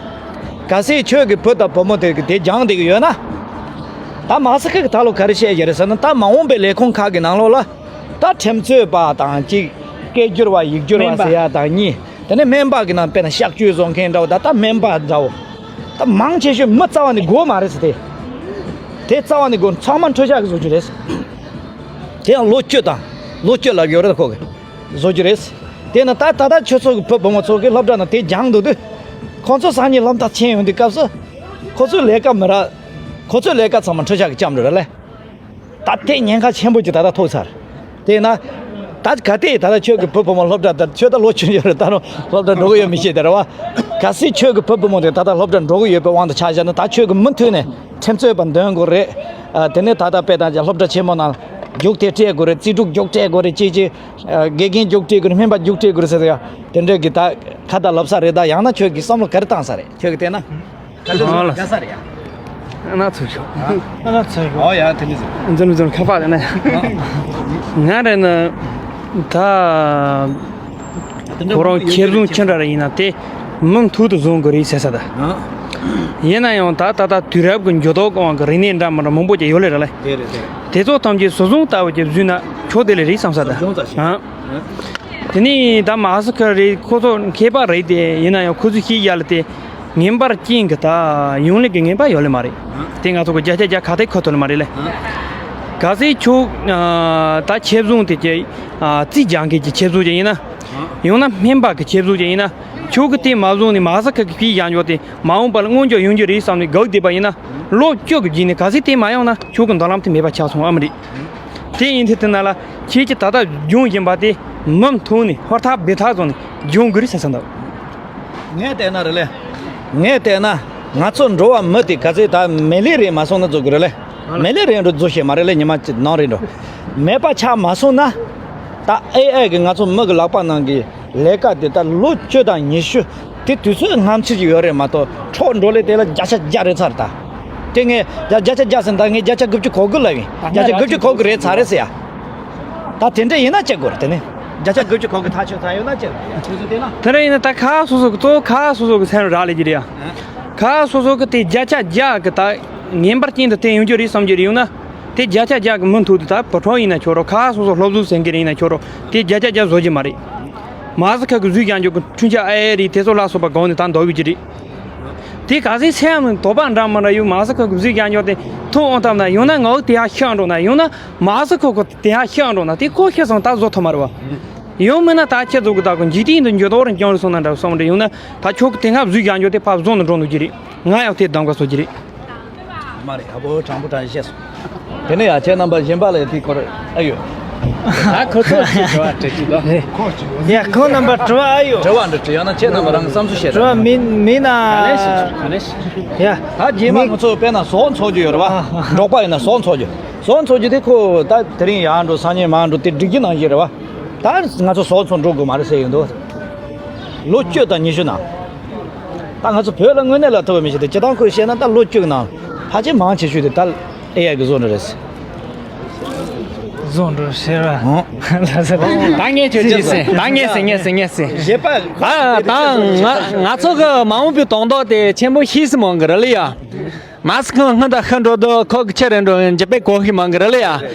གལ་སྲིད་ཁྱོད་ཀྱི་བུ་དང་བུ་མོ་དེ་གི་དེ་སྦྱངས་བསྡད་ཀྱི་ཡོད་ན། ད་མ་ཟེར་ཁ་གི་ད་ལོ་ག་རེ་བཤད་ཀྱི་རེད་ཟེར་ན། ད་མ་འོངས་པའི་ལས་ཁུངས་ཁག་གི་ནང་ལོགས་ལ། ད་ཁྲིམས་རྩོད་པ་དང་གཅིག་སྐད་སྒྱུར་བ་ཡིག་སྒྱུར་བ་སྨན་པ་ཟེར་ཡ་དང་གཉིས། དེ་ནས་སྨན་པ་གི་ནང་དཔེར་ན་གཤག་བཅོས་བཟོ་མཁན་འདྲ་བོ། ད་ད་སྨན་པ་འདྲ་བོ། ད་མང་ཆེ་ཤོས་མི་རྩ་བ་ནས་དགོས་མ་རེད་ཟེར་ཏེ། དེ་རྩ་བ་ནས་དགོས། ཚང་མ་འཕྲུལ་ཆས་ཀྱིས་བཟོ་རྒྱུ་རེད། དེ་ཡང་ལོ་བཅུ་དང་ལོ་བཅུ་ལབ་ཡོད་རེད། ཁོ་གིས་བཟོ་རྒྱུ་རེད། དེ་ན་ད་ད་ལྟ་ཁྱོད་ཚོ་གི་བུ་བུ་མོ་ཚོ་གིས་སློབ་གྲྭ་ནང་དེ་སྦྱངས་འདུག་དུས། ཁོང་ཚོ་སང་ཉིན་སློབ་མཐར་ཕྱིན་ཡོང་དུས་སྐབས་སུ། ཁོ་ཚོའི་ལས་ཀ་མི་རག་ཁོ་ཚོའི་ལས་ཀ་ཚང་མ་འཕྲུལ་ཆས་ཀྱིས་བརྐྱངས་འགྲོ་རེད་ལེ། ད་དེ་ཉེན་ཁ་ཆེན་པོ་ཅིག་ད་ལྟ་ཐུག་ཚར། དེས་ན། ད་གལ་ཏེ་ད་ལྟ་ཁྱོད་ཀྱི་བུ་བུ་མོ་སློབ་གྲྭ་ད་ཁྱོད་ད་ལོ་ཆུང་ཡོད་རེད། ད་རུང་སློབ་གྲྭ་འགྲོ་གི་ཡོད་མི་ཤེས་དེ་རེད་བ། གལ་སྲིད་ཁྱོད་ཀྱི་བུ་བུ་མོ་དེ་ད་ལྟ་སློབ་གྲྭ་འགྲོ་གི་ཡོད་པའི་དབང་དུ་ཆ་བཞག་ན། ད་ཁྱོད་ཀྱིས་མུ་མཐུད་ནས་ཁྲིམས་རྩོད་པ་འདོན་དགོས་རེད། ཨ། དེ་ནས་ད་ལྟ་དཔེ་དང་སློབ་གྲྭ་ཆེན་མོ་ནང་ རྒྱུགས་དེ་སྤྲད་དགོས་རེད། རྩིས་དྲུག་རྒྱུགས་སྤྲད་དགོས་རེད། ཅེས་ཅེས། དགེ་རྒན་རྒྱུགས་སྤྲད་དགོས་རེད། སྨན་པ་རྒྱུགས་སྤྲད་དགོས་རེད་ཟེར་ཡ། དེ་འདྲ་གི་ད་ཁ་བརྡ་ལབ་ས་རེད། ད་ཡང་ན་ཁྱོད་ཀྱིས་བསམ་བློ་ག་རེ་བཏང་ས་རེད། ཁྱོད་ཀྱིས་བལྟས་ན། ཁ་ལག་ཨོ་ལ། རྒྱག་ས་རེད་ཡ། ཨ་ན་ཚུགས་ཤོག་ཨ་ན་ཚུགས་ཤོག་ཨོ་ཡ། དེ་འདྲ་ཟེར། འཛོམས་འཛོམས་ཁ་པར་ལ་ན་ཡ། ང་རེད་ན་ད། ཁོ་རང་ཁྱེར་བཟུང་ཅི་འདྲ་རེ་ཡིན་ན་དེ་མུ་མཐུད་དུ་བཟུང་དགོས་རེད་ཟེར་ས་ད། ཡིན་ན་ཡང་ད་ད་ལྟ་དུས་རབས་ཀྱི་འགྱུར་ལྡོག་གི་དབང་གིས་རིག་གནས་འདྲ་མི་འདྲ་མང་པོ་ཅིག་ཡོད་ལེ་རེད་ལེ། དེ་རེད་དེ་རེད། དེ་ཚོ་ཐམས་ཅད་སོ་བཟུང་ལྟ་བུ་ཅིག་བཟོས་ན་ཆོག་དེ་ལེ་རེད་བསམ་ས་ད། སོ་བཟུང་ཙམ་ཞིག་དེ་ནས་ད་མ་ཟི་ཁ་རེད། ཁོ་ཚོ་མཁས་པ་རེད་དེ། ཡིན་ན་ཡང་ཁོ་ཚོས་ཤེས་ཡ་ལ་དེ་ངན་པར་རྐྱེན་གྱི་ད་ཡོང་ལེ་གི་ངན་པ་ཡོད་ལེ་མ་རེད། དེ་ང་ཚོ་གི་བརྒྱ་ཆ་བརྒྱ་ཁ་གཏད་ག་ཐུབ་ལེ་མ་རེད་ལེ། གལ་སྲིད་ཁྱོད་ད་ཁྱེར་བཟུང་དེ་ཀྱི་རྩིས་རྒྱག་མཁན་གྱི་ཁྱེར་བཟུང་ཅིག་ཡིན་ན། ཡང་ན་སྨན་པ་གི་ཁྱེར་བཟུང་ཅིག་ཡིན་ན། ཁྱོད་ཀྱིས་དེ་མ་བཟུང་ནས་མ་ཟི་ཁ་གི་ཕྱིའི་ཡང་འཇོག་དེ་མ་འོངས་པ་ལ་མངོན་འཇོག་ཡོང་རྒྱུ་རེད་བསམ་ནས་དགག་བསྡད་པ་ཡིན་ན། ལོ་བཅུ་གི་རྗེས་ནས་གལ་སྲིད་དེ་མ་ཡོང་ན་ཁྱོད་ཀྱི་མདུན་ལམ་དེ་མེད་པ་ཆགས་སོང་ཨ་མི་རེད། དེ་ཡིན་དུས་དེ་ན་ལ་ཁྱེད་ཀྱིས་ད་ལྟ་སྦྱོང་བཞིན་པ་དེ་མུ་མཐུད་ནས་ཧུར་ཐག་འབད་ཐག་བཟོ་ནས་སྦྱོང་དགོས་རེད་ཟེར་ས་འདུག་ངས་བལྟས་ན་རེད་ལེ། ངས་བལྟས་ན་ང་ཚོ་འགྲོ་བ་མི་དེ་ག་ཚོད་ད་མེ་ལེ་རེད་མ་སོང་ན་འཛུགས་དགོས་རེད་ལེ། མེ་ལེ་རེད་འགྲོ་འཛུགས་ཤེས་མ་རེད་ལེ། ཉི་མ་གཅིག་ནང་རེད་འགྲོ། མེད་པ་ཆགས་མ་སོང་ན། ད་ཨེ་ཨེ་གི་ང་ཚོ་མི་གི་ལག་པ་ནང་གི་ལས་ཀ་དེ་ད་ལོ་བཅུ་དང་ཉི་ཤུ་དེ་དུས་ཚོད་སྔ་ཕྱི་ཅིག་ཡོད་རེད་མ་གཏོགས། འཕྲོ་འགྲོ་ལེ་དེ་ལ་བརྒྱ་ཆ་བརྒྱ་རེད་ཚར་ད། དེ་ངས་བརྒྱ་བརྒྱ་ཆ་བརྒྱ་ཟེར་ད། ངས་བརྒྱ་ཆ་དགུ་བཅུ་གོ་དགུ་ལབ་ཡིན། བརྒྱ་ཆ་དགུ་བཅུ་གོ་དགུ་རེད་ཚར་རེད་ཟེར་ཡ། ད་དེ་འདྲ་ཡིན་ན་ཅི་དགོས་རེད། དེ་ནས་བརྒྱ་ཆ་དགུ་བཅུ་གོ་དགུ་ཐག་ཆོད་ཚར་ཡོད་ན་ཅི་དགོས་རེད། དེ་ན་དེ་འདྲ་ཡིན་ན་ད་ཁ་སོ་སོ་གི་གཙོ་བོ་ཁ་སོ་སོ་གི་སེམས་རག་ལས་ཀྱི་རེད་ཡ། ཁ་སོ་སོ་གི་དེ་བརྒྱ་ཆ་བརྒྱ་གི་ད་ངན་པར་རྐྱེན་དུ་བསྟན་ཡོང་རྒྱུ་རེད་བསམ་གྱི་རེད། ཡོང་ན་དེ་བརྒྱ་ཆ་བརྒྱ་གི་མུ་མཐུད་དུ་ད་བུ་ཕྲུག་ཡིན་ན་ཆོག་རོགས། ཁ་སོ་སོ་སློབ་གསོ་ཟེར་མཁན་ཡིན་ན་ཆོག་རོགས། དེ་བརྒྱ་ཆ་བརྒྱ་བཟོ་གི་མ་རེད། མ་ཟི་ཁ་གི་གཟུགས་ཀྱང་འཇོག་གི་འཕྲུལ་ཆས་ཨེ་ཨེ་རེད། དེ་ཚོ་ལ་སོགས་པ་གོང་ནས་ད་འདོགས་ཡོད་ཀྱི་རེད། དེ་ག་ཚོད་སེམས་ནང་དོགས་པ་འདྲ་མི་འདྲ་ཡོད། མ་ཟི་ཁ་གི་གཟུགས་ཀྱང་འཇོག་དེ་ཐུག་འོང་ཐབས་ན། ཡང་ན་ངའི་དེ་ཡང་ཤི་འགྲོ་ན། ཡང་ན་མ་ཟི་ཁ་གི་དེ་ཡང་ཤི་འགྲོ་ན། དེ་ཁོ་ཤི་སོང་ད་བཟོ་ཐུབ་མ་རེད་བ། ཡང་མིན་ན་ད་ཁྱེད་ཚོ་གི་ད་གི་འཇིག་རྟེན་འདི་འགྱུར་ལྡོག་རིང་རྐྱང་རེད་སོང་ན་འདྲ་བསམ་རེད། ཡང་ན་ད་ཁྱོད་ཀྱི་དེ་སྔ་གཟུགས་ཀྱང་འཇོག་དེ་ཕར་བཟོ་ནས་འགྲོ་འདུག་ཀྱི་རེད། ང་ཡང་དེ་གདམ་ག་བཟོ་གི་རེད། མ་རེད། ཨ་བོ་དྲང་པོ་དྲང་བཤད་སོང་། དེ་ནས་ཡ་ཁྱེད་རྣམ་པ་གཞན་པ་ལ་དེ་སྐོར་ཨ་ཡོད། ད་ཁོ་ཚོ་ཞིག་དྲི་བ་དྲི་ཅི་དོ། ཡ་ཁོང་རྣམ་པ་དྲི་བ་ཨ་ཡོད། དྲི་བ་འདྲི་དྲི་ཡང་ན་ཁྱེད་རྣམ་པ་རང་བསམ་ཚུལ་བཤད། དྲི་བ་མིན་མིན་ན། ག་ལེ་ཞིག་ག་ལེ་ཞིག་ཡ་ད་རྗེས་མ་མི་ང་ཚོ་དཔེར་ན་ཟོག་འཚོ་རྒྱུ་ཡོད་རེད་བ། འབྲོག་པ་ཡིན་ན་ཟོག་འཚོ་རྒྱུ། ཟོག་འཚོ་རྒྱུ་དེ་ཁོ་ད་དེ་རིང་ཡར་འགྲོ་སང་ཉིན་མར་འགྲོ་དེ་སྒྲིག་གཞི་ནང་བཞིན་རེད་བ། ད་ང་ཚོ་ཟོག་འཚོ་འགྲོ་དགོས་མ་རེད་ཟེར་ཡོང་འདུག་ལོ་བཅུ་དང་ཉི་ཤུ་ནང་། ད་ང་ཚོ་བོད་ལ་དངོས་གནས་ལ་ཐུབ་པ་མི་ཤེས་ཏེ། སྤྱིར་བཏང་ཁོས་བཤད་ན་ད་ལོ་བཅུ་གི་ནང་ཕལ་ཆེར་མང་ཆེ་ཤོས་དེ་ད་ཨེ་ཨའི་གི་བཟོ་འདྲ་རེད། བཟོ་འདྲ་ཟེར་བ། ཧོ། ད་ངས་ཁྱོད་ཅི་ཟེར། ད་ངས་ཟེར་ངས་ཟེར་ངས་ཟེར། བཞེས་པ། ད་ད་ང་ང་ཚོ་གི་མ་འོངས་པའི་དོན་དག་དེ་ཆེན་པོ་ཤེས་སུ་མང་གི་རེད་ལ་ཡ། མ་ཟི་ཁ་སྔོན་དང་ཤི་འགྲོ་དུས་ཁོ་གི་ཆི་རེད་འགྲོ་ཡིན་ཇི་པེ་གོ་ཤི་མང་གི་རེད་ལ་ཡ།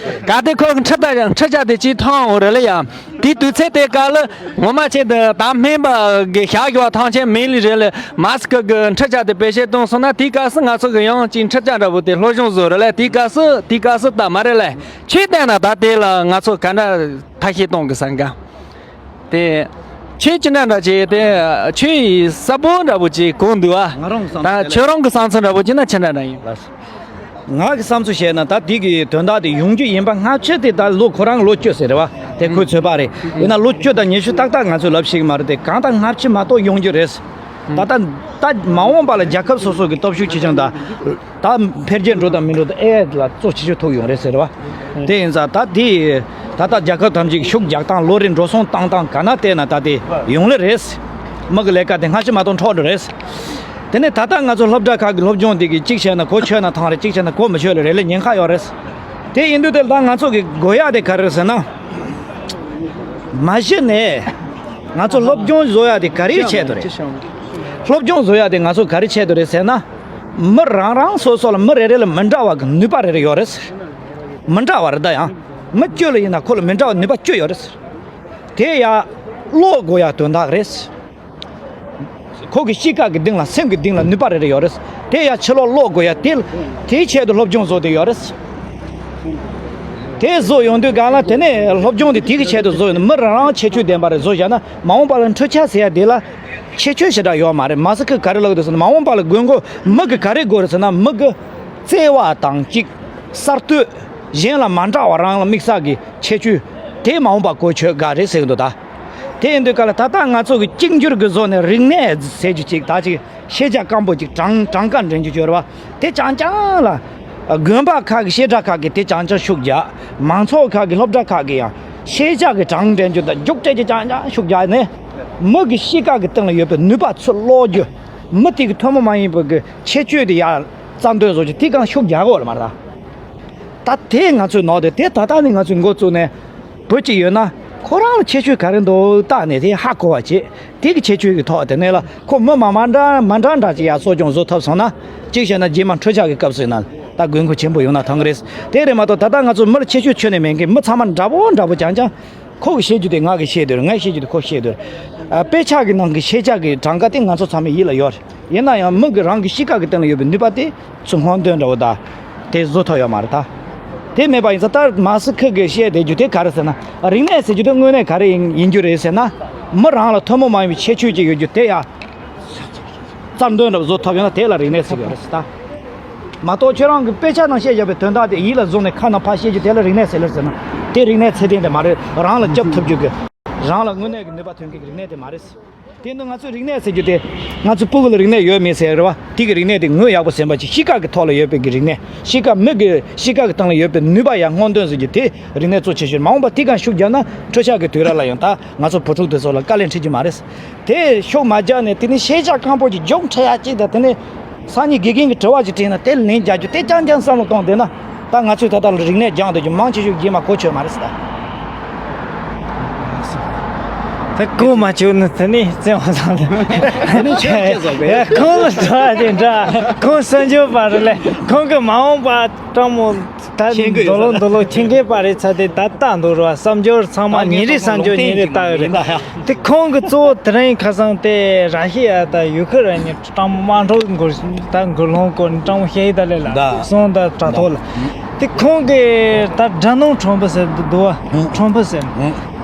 གལ་ཏེ་ཁོ་གི་འཕྲུལ་ཆས་འཕྲུལ་ཆས་དེ་ཅིག་ཐོན་འོང་རེད་ལ་ཡ། དེའི་དུས་ཚོད་དེ་ག་ལ་ངོ་མ་ཆེ་འདི་ད་སྨན་པ་གི་བྱ་བ་ཐང་ཆེན་མིན་ལི་རེད་ལ། མ་ཟི་ཁ་གི་འཕྲུལ་ཆས་དེ་བེད་སྤྱོད་གཏོང་སོང་ན་དེའི་སྐབས་སུ་ང་ཚོ་གི་ཡང་ཅིག་འཕྲུལ་ཆས་འདྲ་བོ་དེ་སློབ་སྦྱོང་བཟོ་རེད་ལ། དེའི་སྐབས་སུ་དེའི་སྐབས་སུ་ད་མ་རེད་ལ། ཆོས་བལྟས་ན་ད་དེ་ལ་ང་ཚོ་ག་འདྲ་ཐབས་ཤེས་གཏོང་གི་བསམ་ག་དེ་ཁྱོད་ཅི་འདྲ་འདྲ་བྱས་ཏེ་ཁྱོད་ཡི་གསལ་པོ་འདྲ་པོ་ཅིག་གོ་འདུག་ཨ། ང་རང་བསམ་ད་ཚུལ་ཁྱོད་རང་གི་བསམ་ཚུལ་འདྲ་པོ་ཅིག་ན་ཅི་འདྲ་འདྲ་ཡིན། ལགས་སོ། ང་གི་བསམ་ཚུལ་བཤད་ན་ད་དེ་གི་དོན་དག་དེ་ཡོང་རྒྱུ་ཡིན་པ་སྔ་ཕྱི་དེ་ད་ལོ་ཁོ་རང་ལོ་བཅུ་ཟེར་རེད་བ། དེ་ཁོའི་ཚོད་དཔག་རེད། ཡིན་ན་ལོ་བཅུ་དང་ཉི་ཤུ་ཏག་ཏག་ང་ཚོས་ལབ་ཤེས་ཀྱི་མ་རེད་དེ། གང་ལྟར་སྔ་ཕྱི་མ་གཏོགས་ཡོང་རྒྱུ་རེད། ད་ལྟ་ད་མ་འོངས་པ་ལ་རྒྱལ་ཁབ་སོ་སོ་གི་སྟོབས་ཤུགས་ཆེ་ཆུང་དང་། ད་འཕེལ་རྒྱས་འགྲོ་དང་མི་འགྲོ་དང་ཨེ་ལ་གཙོ་ཆེ་ཤོས་ཐུག་ཡོང་རེད་ཟེར་བ། དེ་ཡིན་ཙང་ད་དེ་ད་ལྟ་རྒྱལ་ཁབ་ཐམས་ཅད་ཤུགས་རྒྱག་སྟངས་ལོ་རེ་འགྲོ་སོང་བཏང་སྟངས་ག་ན་བལྟས་ན་ད་དེ་ཡོང་ལེ་རེད། མི་གི་ལས་ཀ་དེ་སྔ་ཕྱི་མ་གཏོགས་འཕྲོ་འགྲོ་རེད། དེ་ནས་ད་ལྟ་ང་ཚོ་སློབ་གྲྭ་ཁག་གི་སློབ་སྦྱོང་དེ་གི་གཅིག་བྱས་ན་གོ་ཆོད་ན་ཐང་རེད། གཅིག་བྱས་ན་གོ་མི་ཆོད་ལེ་རེད་ལེ། ཉེན་ཁ་ཡོད་རེད། དེ་ཡིན་དུས་དེ་ལ་ད་ང་ཚོ་གི་དགོས་ཡ་དེ་ག་རེ་རེད་ཟེར་ན། མ་གཞི་ནས་ང་ཚོ་སློབ་སྦྱོང་བཟོ་ཡ་དེ་ག་རེའི་ཆེད་དུ་རེད། སློབ་སྦྱོང་བཟོ་ཡ་དེ་ང་ཚོ་ག་རེའི་ཆེད་དུ་རེད་ཟེར་ན། མི་རང་རང་སོ་སོ་ལ་མི་རེ་རེ་ལ་མི་འདྲ་བ་གི་ནུས་པ་རེ་རེ་ཡོད་རེད། མི་འདྲ་བ་རེད་ད་ཡང་། མི་བཅུ་ལ་ཡིན་ན་ཁོ་ལ་མི་འདྲ་བ་ནུས་པ་བཅུ་ཡོད་རེད། དེ་ཡ་བློ་དགོས་ཡ་དོན་དག་རེད། ཁོ་གི་གཤིས་ཀ་གི་སྟེང་ལ་སེམས་ཀྱི་སྟེང་ལ་ནུས་པ་རེ་རེ་ཡོད་རེད། དེ་ཡ་ཕྱི་ལོགས་བློ་དགོས་ཡ་དེ་དེའི་ཆེད་དུ་སློབ་སྦྱོང་བཟོ་དེ་ཡོད་རེད། དེ་བཟོ་ཡོང་དུས་གང་ལ་དེ་ནས་སློབ་སྦྱོང་དེ་དེ་གི་ཆེད་དུ་བཟོ་ཡོང་དུས་མི་རང་རང་ཁྱད་ཆོས་ལྡན་པ་རེ་བཟོ་བཞག་ན་མ་འོངས་པ་ལ་འཕྲུལ་ཆས་ཟེར་ཡ་དེ་ལ་ཁྱད་ཆོས་ཞེ་དྲག་ཡོད་མ་རེད། མ་ཟི་ཁ་ག་རེ་ལབ་འདུག་ཟེར་ན་མ་འོངས་པ་ལ་དགོས་མཁོ་མི་གི་ག་རེ་དགོས་རེད་ཟེར་ན་མི་གི་བརྩེ་བ་དང་གཅིག་གསར་གཏོད་གཞན་ལ་མ་འདྲ་བ་རང་ལ་དམིགས་བསལ་གྱི་ཁྱད་ཆོས་དེ་མ་འོངས་པ་གོ་ཆོད་དགའ་རེད་ཟེར་གྱི་འདུག་ད། དེ་ཡིན་དུས་ག་ལ་ད་ལྟ་ང་ཚོ་གི་གཅིག་འགྱུར་གྱི་བཟོ་ནས་རིག་གནས་ཟེར་རྒྱུ་ཅིག་ད་ཅིག་ཤེས་བྱ་སྐམ་པོ་ཅིག་གྲངས་གྲངས་ཀ་འདྲེན་རྒྱུ་ཅིག་ཡོད་རེད་བ། དེ་རྐྱང་རྐྱང་ལ་ དགོན་པ་ཁག་གི་བཤད་གྲྭ་ཁག་གི་དེ་རྐྱང་རྐྱང་ཤུགས་རྒྱག་མང་ཚོགས་ཁག་གི་སློབ་གྲྭ་ཁག་གི་ཡང་ཤེས་བྱ་གི་གྲངས་འདྲེན་རྒྱུ་དང་རྒྱུགས་སྤྲད་རྒྱུ་རྐྱང་རྐྱང་ཤུགས་རྒྱག་ནས། མི་གི་གཤིས་ཀ་གི་སྟེང་ལ་ཡོད་པའི་ནུས་པ་ཚུར་སློག་རྒྱུ། མི་དེ་གི་ཐུན་མོང་མ་ཡིན་པའི་གི་ཁྱད་ཆོས་དེ་ཡར་རྩ་འདོན་བཟོ་རྒྱུ་དེ་གང་ཤུགས་རྒྱག་དགོས་རེད་མ་རེད་ད། ད་དེ་ང་ཚོའི་ནང་དེ་དེ་ད་ལྟ་ནས་ང་ཚོས་འགོ་བཙུགས་ནས། བུ་གཅིག་ཡོད་ན། ཁོ་རང་ལ་ཁྱད་ཆོས་ག་རེ་འདུག་བལྟས་ནས་དེ་ཧ་གོ་བ་བྱེད། དེ་གི་ཁྱད་ཆོས་ཀྱི་ཐོག་དེ་ནས་ལ་ཁོ་མི་མ་མ་འདྲ་མ་འདྲ་འདྲ་ཅིག་ཡར་གསོ་སྐྱོང་བཟོ་ཐུབ་སོང་ན། གཅིག་བྱས་ན་རྗེས་མ་འཕྲུལ་ཆས་ཀྱི་སྐབས་སུ་ཡིན་ན་ད་དགོས་མཁོ་ཆེན་པོ་ཡོང་ན་ཐང་གི་རེད། དེ་རེད་མ་གཏོགས་ད་ལྟ་ང་ཚོ་མི་ལ་ཁྱད་ཆོས་ཁྱོན་ནས་མེད་མཁན་མི་ཚང་མ་འདྲ་པོ་འདྲ་པོ་རྐྱང་རྐྱང་། ཁོ་གི་བཤད་རྒྱུ་དེ་ང་གི་བཤད་འདོད་རེད། ངས་བཤད་རྒྱུ་དེ་ཁོ་བཤད་འདོད་རེད། ཨ། དཔེ་ཆ་གི་ནང་གི་ཤེས་བྱ་གི་གྲངས་ཀ་དེ་ང་ཚོ་ཚང་མའི་ཡིད་ལ་ཡོད་རེད། ཡིན་ན་ཡང་མི་གི་རང་གི་གཤིས་ཀ་གི་སྟེང་ལ་ཡོད་པའི་ནུས་པ་དེ་ཚུར་སྔོག་འདོན་འདྲ་བོ་དང་། དེ་བཟོ་ཐུབ་ཡོད་མ་རེད་ད། དེ་མེད་པ་ཡིན་ཙང་ད་མ་སི་ཁི་གི་བཤད་བསྡད་རྒྱུ་དེ་ག་རེ་ཟེར་ན། རིག་གནས་ཟེར་རྒྱུ་དེ་དངོས་གནས་ག་རེ་ཡིན་ཡིན་རྒྱུ་རེད་ཟེར་ན། མི་རང་ལ་ཐུན་མོང་མ་ཡིན་པའི་ཁྱད་ཆོས་ཅིག་ཡོད་རྒྱུ་དེ་ཡང་རྩ་འདོན་འདྲ་བོ་བཟོ་ཐུབ་ཡོད་ན་དེ་ལ་རིག་གནས་ཟེར་གི་རེད་ད། མ་གཏོགས་ཁྱོད་རང་གི་དཔེ་ཆ་ནང་བཤད་བཞག་པའི་དོན་དག་དེ་ཡིད་ལ་བཟུང་ནས་ཁ་ནང་ཕར་བཤད་རྒྱུ་དེ་ལ་རིག་གནས་ཟེར་ལེར་ཟེར་ན། དེ་རིག་གནས་ཚད་ལྡན་དེ་མ་རེད། རང་ལ་སྐྱོབ་ཐུབ་རྒྱུ་གི། རང་ལ་དངོས་གནས་ཀྱི་ནུས་པ་ཐོན་མཁན་གྱི་རིག་གནས་དེ་མ་རེད། དེ་ནི་ང་ཚོས་རིག་གནས་ཟེར་རྒྱུ་དེ། ང་ཚོ་སྤུ་གུ་ལ་རིག་གནས་ཡོད་མེད་ཟེར་རེད་བ། དེ་གི་རིག་གནས་དེ་ངོས་ཡག་པོ་ཟིན་པ་ཅིག་གཤིས་ཀ་གི་ཐོག་ལ་ཡོད་པའི་གི་རིག་གནས། གཤིས་ཀ་མི་གི་གཤིས་ཀ་གི་སྟེང་ལ་ཡོད་པའི་ནུས་པ་ཡར་སྔོག་འདོན་ཟེར་རྒྱུ་དེ་རིག་གནས་གཙོ་ཆེ་ཤོས། མ་འོངས་པ་དེ་གང་ཤུགས་རྒྱག་ན་འཕྲུལ་ཆས་ཀྱི་དུས་རབས་ལ་ཡང་ད་ང་ཚོ་བུ་ཕྲུག་དེ་ཚོ་ལ་དཀའ་ལས་འཕྲད་རྒྱུ་མ་རེད། དེ་ཤུགས་མ་རྒྱག་ནས་དེ་ནི་ཤེས་བྱ་སྐམ་པོ་ཅིག་རྒྱུགས་འཕྲད་ཡ་ཅིག་དང་། དེ་ནི་སང་ཉིན་དགེ་རྒན་གྱི་དྲི་བ་ཅིག་དྲིས་ན་དེ་ལན་རྒྱག་རྒྱུ་དེ་རྐྱང་རྐྱང་བསམ་བློ་གཏོང་བསྡད་ན། ད་ང་ཚོས་ད་ལྟ་ལ་རིག་གནས་སྦྱངས་བསྡད་རྒྱུ་མང་ཆེ་ཤོས་རྗེས་མ་གོ་ཆོད་མ་རེད་ཟེར་ད། ད་གོ་མ་ཆོད་ན་དེ་ནི་བཙན་དབང་ཚང་ལ་ཁོང་ལ་ཚ་དེ་འདྲ། ཁོང་གསར་འབྱོར་པ་རེད་ལེ། ཁོང་གི་མ་འོངས་པ་སྤྲང་མོ་ད་མཁྱེན་གི་ཡོད་འདོ་ལོ་ས་འདོ་ལོ་མཁྱེན་མཁན་པ་རེད་ཚ་དེ་ད་ལྟ་འདུག་རེད་བ། བསམ་སྦྱོར་ཚང་མ་ཉིན་རེ་བསམ་སྦྱོར་ཉིན་རེ་ལྟ་གི་རེད། དེ་ཁོང་གི་གཙོ་བོ་དེ་རིང་ཁ་སང་དེ་ར་ཤི་ཡ་ད་ཡུ་ཁི་རན་ནི་སྤྲང་མོ་དམག་འཁྲུག་འགོ་ད་འགོ་སློང་སྐོར་ནས་སྤྲང་མོ་བཤད་ཡི་ད་ལེ་ལ་ད་སོང་ད་དྲ་ཐོག་ལ། དེ་ཁོང་གིས་ད་སྒྲ་སྣང་ཁྲོམ་བུ་ཟེར་འདུག་བ། ཁྲོམ་བུ་ཟེར།